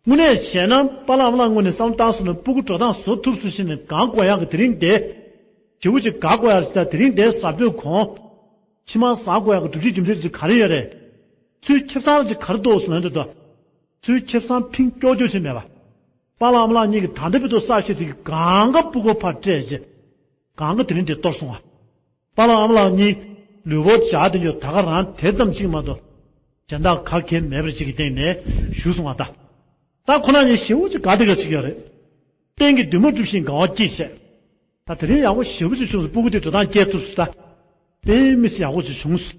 དངོས་གནས་བྱས་ན་པཱ་ལགས་ཨ་མ་ལགས་ངོས་ནས་བསམ་བློ་བཏང་སོང་ན་སྤུ་གུ་འགྲོ་སྟངས་བཟོ་ཐུབ་སོང་ཟེར་ནས་གང་དགོས་ཡག་གི་དེ་རིང་དེ་ཞེ་པོ་ཅིག་དགའ་དགོས་ཡག་ཅིག་ད་དེ་རིང་དེ་ཟབ་སྦྱོང་གོང་ཕྱི་མ་ཟ་དགོས་ཡག་གི་སྒྲུབ་བྱེད་རྒྱུ་འབྲས་ཅིག་ག་རེ་ཡོད་རེད། ཚུར་ཁེ་བཟང་ཅིག་ག་རེ་འདུག་ཟེར་ན་འདི་ད། ཚུར་ཁེ་བཟང་ཕིང་ཀྱོག་ཀྱོག་ཅིག་མེད་པ། པཱ་ལགས་ཨ་མ་ལགས་གཉིས་ཀྱིས་ད་ལྟ་བར་དུ་བསགས་ཤིང་དེ་གི་གང་ག་སྤུ་གུ་ཕར་སྤྲད་རྗེས། གང་ག་དེ་རིང་དེ་གཏོར་སོང་བ། པཱ་ལགས་ཨ་མ་ལགས་གཉིས་ལུས་པོ་འཇགས་དེ་འཇོག་ད་ག་རང་དེ་ཙམ་གཅིག་མ་གཏོགས། གཞན་དག་ག་གེ་མེད་པར་ཅིག་གི་སྟེང་ནས་བཞུགས་སོང་བ་ད། ད་ཁོ་རང་གཉིས་ཞེ་པོ་ཅིག་དགའ་བདེ་ག་ཅིག་ཡོད་རེད། གཏན་གྱི་འདུན་མ་སྒྲུབ་བཞིན་དགའ་བ་སྐྱེས་བྱས། ད་དེ་རིང་ཡག་པོ་ཞེ་པོ་ཅིག་བྱུང་སོང་། སྤུ་གུ་དེ་འགྲོ་སྟངས་སྐྱེལ་ཐུབ་སོང་ད། དཔེ་མི་སྲིད་ཡག་པོ་ཅིག་བྱུང་སོང་།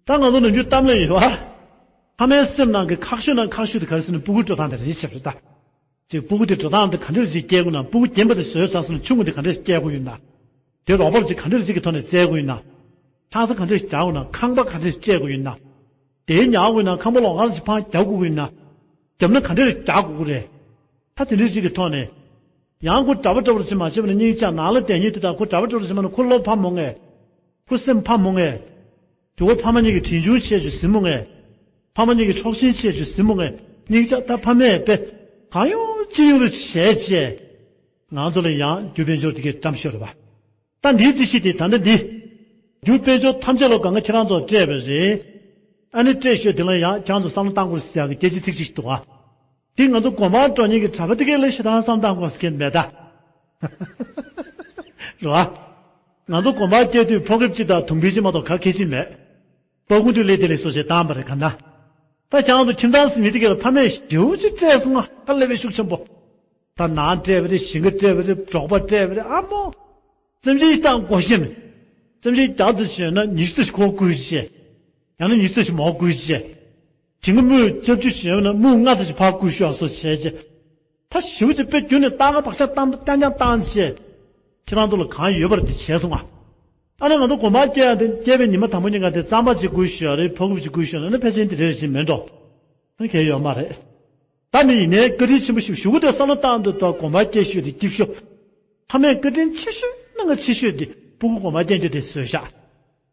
ད་ང་ཚོ་ནམ་རྒྱུན་གཏམ་ལ་ཡོད་པ། ཕ་མའི་སེམས་ནང་གི་ཁག་ཤོས་ནང་ཁག་ཤོས་དེ་ག་རེ་ཟེར་ན་སྤུ་གུ་འགྲོ་སྟངས་དེ་རེད་བྱས་པ་རེད་ད། ཅིག་སྤུ་གུ་དེ་འགྲོ་སྟངས་དེ་ག་འདྲ་ཞིག་སྐྱེལ་དགོས་ན། སྤུ་གུ་རྒན་པ་དེ་བཟོས་ཚར་སོང་ན་ཆུང་ངུ་དེ་ག་འདྲ་ཞིག་སྐྱེལ་དགོས་ཡོད་ན། དེ་རོགས་པ་ཅིག་ག་འདྲ་ཞིག་གི་ཐོག་ནས་བཙལ་དགོས་ཡོད་ན། ཆང་ས་ག་འདྲ་ཞིག་རྒྱག་དགོས་ན། ཁང་པ་ག་འདྲ་ཞིག་སྤྲད་དགོས་ཡོད་ན། དེའི་ཉར་དགོས་ན་ཁང་པ་ལོགས་ཀ་ལ་ཅིག་ཕར་རྒྱག་དགོས་ཡོད་ན། རྒྱབ་ན་ག་འདྲ་རྒྱག་དགོས་ཀྱི་རེད། ད་དེ་འདྲ་ཞིག་གི་ཐོག་ནས། ཡང་ཁོ་གྲྭ་པ་གྲྭ་པ་ཅིག་མ་བྱས་པ་ན་སྙིང་རྗེ། ནང་ལ་བསྡད་མཁན་དེ་དག་ཁོ་གྲྭ་པ་གྲྭ་པ་ཅིག་མ་ན་ཁོ་བློ་ཕམ་མོ་ངེས། ཁོ་སེམས་ཕམ་མོ་ངེས། དེ་བོ་ཕ་མ་གཉིས་ཀྱིས་དྲིན་ཆུང་བྱས་བྱུང་ཟིན་མོ་ངེས། ཕ་མ་གཉིས་ཀྱིས་ཕྱོགས་ཞེན་བྱས་བྱུང་ཟིན་མོ་ངེས། སྙིང་རྗེ། ད་ཕ་མས་དཔེ་གང་ཡོང་ཅི་ཡོང་རུ་བྱས་བྱས། ང་ཚོ་ལ་ཡང་རྒྱུ་དཔལ་འབྱོར་དེ་གའི་བཀྲམ་ཤོར་བ། ད་འདིའི་རྩིས་གཞི་དེ་ད་ལྟ་འདི། རྒྱུ་དཔལ་འབྱོར་ཐམས་ཅད་ལོ་གང་ག་ཁྱེད་རང་ཚོར་སྤྲད་པ་རེད། ཨ་ནི་སྤྲད་ཤོད་དེ་ལ་ཡང་ཁྱེད་རང་ཚོ་བསམ་བློ་བཏང་དགོས་ཟེར་ཡག་གི་སྐད་ཆ་ཚིག་གཅིག་འདུག་ཨ། འདི་ང་ཚོ་དགོན་པར་འགྲོ་མཁན་གྱི་གྲྭ་པ་དེ་གས་ལ་ཞེ་དྲག་བསམ་བཏང་དགོས་ཟེར་མཁན་མེད་ད། རེད་བ། ང་ཚོ་དགོན་པར་སྐྱེལ་དུས་ཕོ་ཁེབས་གཅིག་དང་དུང་ཕིང་གཅིག་མ་གཏོགས་ག་གེ་ཅིག་མེད། སྤུ་གུ་དུས་ལས་དེ་ལས་སོ་ཞེས་བཏང་བ་རེད་ག་ན། ད་ཁྱེད་རང་ཚོ་ཁྱིམ་ཚང་ཟིན་མི་དེ་གས་ལ་ཕ་མས་ཞེ་པོ་ཅིག་སྤྲད་སོང་ང་། དཀའ་ལས་པའི་ཤུགས་ཆེན་པོ། ད་ནང་སྤྲད་པ་རེད། ཞིང་ཁ་སྤྲད་པ་རེད། འབྲོག་པ་སྤྲད་པ་རེད། ཨ་མོ། སེམས་ཅན་བཏང་དགོས་ཤེས་མེད། སེམས་ཅན་རྒྱག་ཏུ་བྱས་ན་ཉི་ཤུ་ཙམ་ཞིག་ཁོ་བསྐུར་བྱས། ཡང་ན་ཉི་ཤུ་ཙམ་ཞིག་མོ་བསྐུར་བྱས། དེ་སྔ་སྨུག་ལྕགས་ཀྱུ་བྱས་ན་སྨུག་ལྔ་ཙམ་ཞིག་ཕར་བསྐུར་ཤོག་སོགས་བྱས་བྱས། ད་ཞེ་པོ་ཅིག་དཔེ་རྒྱུན་ནས་ལྟ་ག་བག་ཆགས་བཏང་རྐྱང་རྐྱང་བཏང་བྱས། ཁྱེད་རང་ཚོ་ལ་གང་ཡོད་པར་དེ་བྱས་སོང་ང་། ཨ་ནི་ང་ཚོ་དགོན་པར་སྐྱེལ་ཡག་དེ་སྐྱེས་པའི་ཉི་མ་དང་པོ་ཉིན་ག་དེ་རྩམ་པ་ཅིག་བསྐུར་ཤོག་རེད། ཕོ་ཁེབས་ཅིག་བསྐུར་ཤོག་ན་ནི་ཕལ་ཆེར་དེ་རེད་ཅིག་མེད་འགྲོ། ཨ་གལ་ཡོད་མ་རེད། ད་ནི་ཡིན་ནའི་བཀའ་དྲིན་ཆེན་པོ་ཞིག་ཞུ་གི་འདུག་བསམ་བློ་བཏང་འདུག་ད་དགོན་པར་སྐྱེལ་ཤོག་དེ་སྐྱིད་ཤོག་ཕ་མས་བཀའ་དྲིན་ཆེ་ཤོས་ནང་གི་ཆེ་ཤོས་དེ་སྤུ་གུ་དགོན་པར་སྐྱེལ་རྒྱུ་དེ་བཟོས་ཤག་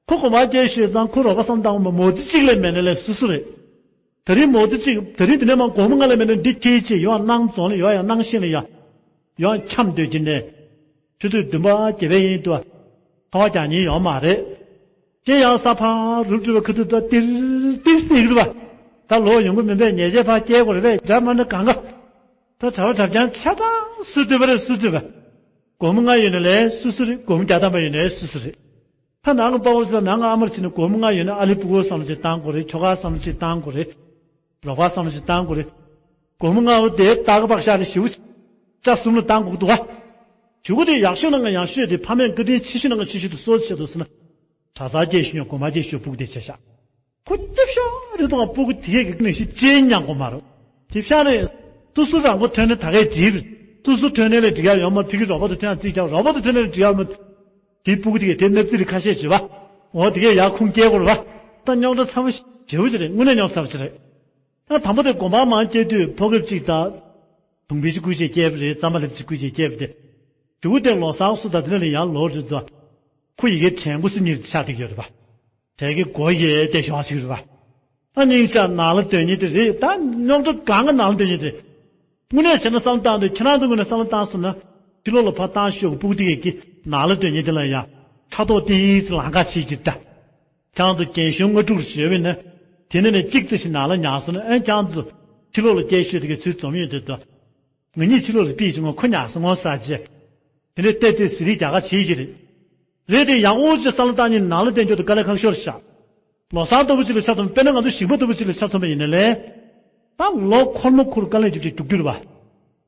ཁོ་དགོན་པར་སྐྱེལ་ཤོག་ཙང་ཁོ་རོགས་པ་བསམ་བཏང་མོ་མོ་དེ་གཅིག་ལས་མེད་ན་ལས་སོ་སོ་རེད། ད་རིང་མོ་དེ་གཅིག་ད་རིང་དེ་ནས་མ་སྒོར་མོ་ལྔ་ལས་མེད་ན་འདི་ཁྱེད་ཀྱིས་ཡོང་ཨ་གནང་རྫོང་ལ་ཡོང་ཨ་ཡང་གནང་ཤེས་ལ་ཡ། ཡང་འཁྱམས་སྡོད་ཀྱི་ནས། ཆུ་ཚོད་བདུན་པ་བརྒྱད་པའི་ཡིན་དུ། ཁ་བ་རྒྱག་ཉིན་ཡོང་མ་རེད། ཅེ་ཡང་ས་ཕར་རུབ་རུབ་པའི་ཁ་ཐུག་ཏུ་ཏིར་ཏིར་སྟེགས་རུབ་པ། ད་ལོག་ཡོང་གི་མིན་པས། ཉལ་ཆས་ཕར་སྐྱེལ་དགོས་རེད་པས། འདྲ་མ་འདྲ་གང་ག་ད་གྲྭ་པ་གྲྭ་རྐྱང་ཆ་ཚང་སུ་སྡོད་པ་རེད། སུ་སྡོད་པ། སྒོར་མོ་ལྔ་ཡོད་ན་ལས་སུ་སུ་རེད། སྒོར་མོ་བརྒྱ་ཐམ་པ་ཡོད་ན་ལས་སུ་སུ་རེད། ད་ནང་གི་དཔའ་བོ་ཚོ་ནང་གི་ཨ་མར་ཕྱིན་ནས་སྒོར་མོ་ལྔ་ཡོད་ན་ཨ་ལི་སྤུ་གུར་བསམ་བློ་ཅིག་བཏང་དགོས་རེད། ཁྱོ་ག་བསམ་བློ་ཅིག་བཏང་དགོས་རེད། རོགས་པ་བསམ་བློ་ཅིག་བཏང་དགོས་རེད། སྒོར་མོ་ལྔ་བོ་དེ་སྟག་གི་པགས་ཤག་ལ་ཞེ་པོ་ཅིག་ཆ་གསུམ་ལ་བཏང་དགོས་འདུག་ག་ཞུ་གི་དེ་ཡག་ཤོས་ནང་གི་ཡག་ཤོས་དེ་ཕ་མས་བཀའ་དྲིན་ཆེ་ཤོས་ནང་གི་ཆེ་ཤོས་དེ་སོ་སོ་བྱེད་དུ་ཟིན་ན། གྲྭ་སར་སྐྱེལ་ཤོག་སྒོར་མོ་སྐྱེལ་ཤོག་སྤུ་གུ་དེ་བྱས་ཤག་ཁོ་སྐྱིད་ཤོག་རེད་དོ། སྤུ་གུ་དེ་གི་ནས་ཤི་ཅེས་མྱང་གོ་མ་རུ། དེ་ཤ་རེད། སོ་སོ་རང་མགོ་ཐོན་ནས་ད་གས་འགྲིག་རེད། སོ་སོ་ཐོན་ནས་ལས་འགྲིག་ཡག་ཡོད་མ། ཕི་གི་རོགས་པ་དང་ཐོན་ཡག་རྩིས་རྒྱག་རོགས་པ་དང་ཐོན་ནས་ལས་འགྲིག་ཡག་མ། དེ་སྤུ་གུ་དེ་གས་དེ་ནབ་རྩིས་རེད་ཁ་ཤས་བྱེད་པ། འོ་དེ་གས་ཡག་ཁུངས་སྐྱེལ་དགོས་རེད་པ། ད་རྙོག་དྲ་ཚ་བོ་ཞེ་པོ་ཅིག་རེད། དངོས་གནས་རྙོག་ཚ་བོ་ཅིག་རེད། ད་དང་པོ་དེ་དགོན་པར་མར་སྐྱེལ་དུས་ཕོ་ཁེབས་གཅིག་དང་། དུང་ཕིང་གཅིག་བསྐུར་བྱས་སྐྱེལ་བ་རེད། རྩམ་པ་ལེབ་གཅིག་བསྐུར་བྱས་སྐྱེལ་བ་དེ། དེ་བོ་དེ་ལོ་གསར་སུ་དང་དེ་ནས་ལ་ཡང་ལོ་རེ་དུ། ཁོ་ཡི་གེ་དྲན་གོ་སི་གཉིས་ཆགས་བསྡད་ཡོད་རེད་པ། དྲན་གི་གོ་ཡེ་དེ་ཤོག་ཅིག་རེད་པ། ད་སྙིང་རྗེ་ནང་ལ་སྡོད་མཁན་དེ་རེད། ད་རྙོག་དྲ་གང་གི་ནང་ལ་སྡོད་མཁན་དེ་རེད། དངོས་གནས་བྱས་ན་བསམ་བཏང་དུས་ཁྱེད་རང་ཚོ་ངོས་ནས་བསམ་བློ་བཏང་སོང་ན། ཕྱི་ལོགས་ལ་ཕར་བཏང་ཤོག་སྤུ་གུ་དེ་གས་ཀྱི་ནང་ལ་སྡོད་མཁན་དེ་ལ་ཡང་ཕྲག་དོག་ཏིག་ཙམ་ལང་ཀ་བྱེད་ཀྱི་ད། ཁྱེད་རང་ཚོ་རྒན་གཞོན་ལྔ་དྲུག་བྱོས་པས་ན། དེ་ནས་ནས་གཅིག་ཙམ་ཞིག་ནང་ལ་ཉར་སོང་ན་ཨེ་ཁྱེད་རང་ཚོ་ཕྱི་ལོགས་ལ་སྐྱེལ་ཤོག་དེ་གའི་ཚུལ་འཛོམས་ཡོད་དུས་དོ། ང་གཉིས་ཕྱི་ལོགས་ལ་ཕྱིན་བྱུང་ང་ཁོ་ཉར་སོང་ངོ་ཟེར་བྱས། དེ་ནས་བལྟས་བལྟས་ཟི་རིག་རྒྱག་ག་བྱེད་ཀྱི་རེད། རེད་དེ་ཡག་པོ་ཅིག་བསམ་བློ་བཏང་ཉིན་ནང་ལ་བསྟན་རྒྱུ་དེ་དཀའ་ལས་ཁག་ཤོར་ཤག་ལོ་གསར་ལྟ་བུ་ཅིག་ལ་ཆ་མཚོན་པ། དཔེར་ན་ང་ཚོ་ཞིང་པ་ལྟ་བུ་ཅིག་ལ་ཆ་མཚོན་པ་ཡིན་ན་ལས། ད་ལོ་འཁོར་མ་འཁོར་དཀའ་ལས་རྒྱབ་ཀྱི་རྒྱུག་རྒྱུ་རེད་པ།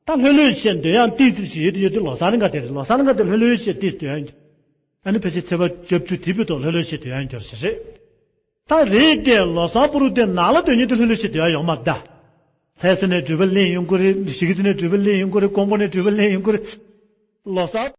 ད་ལྷོད་ལྷོད་བྱས་སྡོད་ཡག་ཏིག་ཙམ་ཞིག་ཡོད་དུ་ཡོད་དུ་ལོ་གསར་ནི་འགའ་དེ་རེད། ལོ་གསར་ནི་འགའ་དེ་ལྷོད་ལྷོད་བྱས་ཏིག་སྡོད་ཡག་ཨ་ནི་ཕལ་ཆེར་ཚེས་པ་བརྒྱད་ཅུ་དེ་བར་དུ་ལྷོད་ལྷོད་བྱས་སྡོད་ཡག་འགྱུར་ཞིག་རེད། ད་རེད་དེ་ལོ་གསར་པོ་རུ་དེ་ནང་ལ་སྡོད་མཁན་དེ་ལྷོད་ལྷོད་བྱས་སྡོད་ཡག་ཡོད་མ་རེད་ད། ལྷ་ས་ནས་འགྲུལ་པ་ལེན་ཡོང་གི་རེད། གཞིས་ཀ་རྩེ་ནས་འགྲུལ་པ་ལེན་ཡོང་གི་རེད། ཀོང་པོ་ནས་འགྲུལ་པ་ལེན་ཡོང་གི་རེད། ལོ་གསར།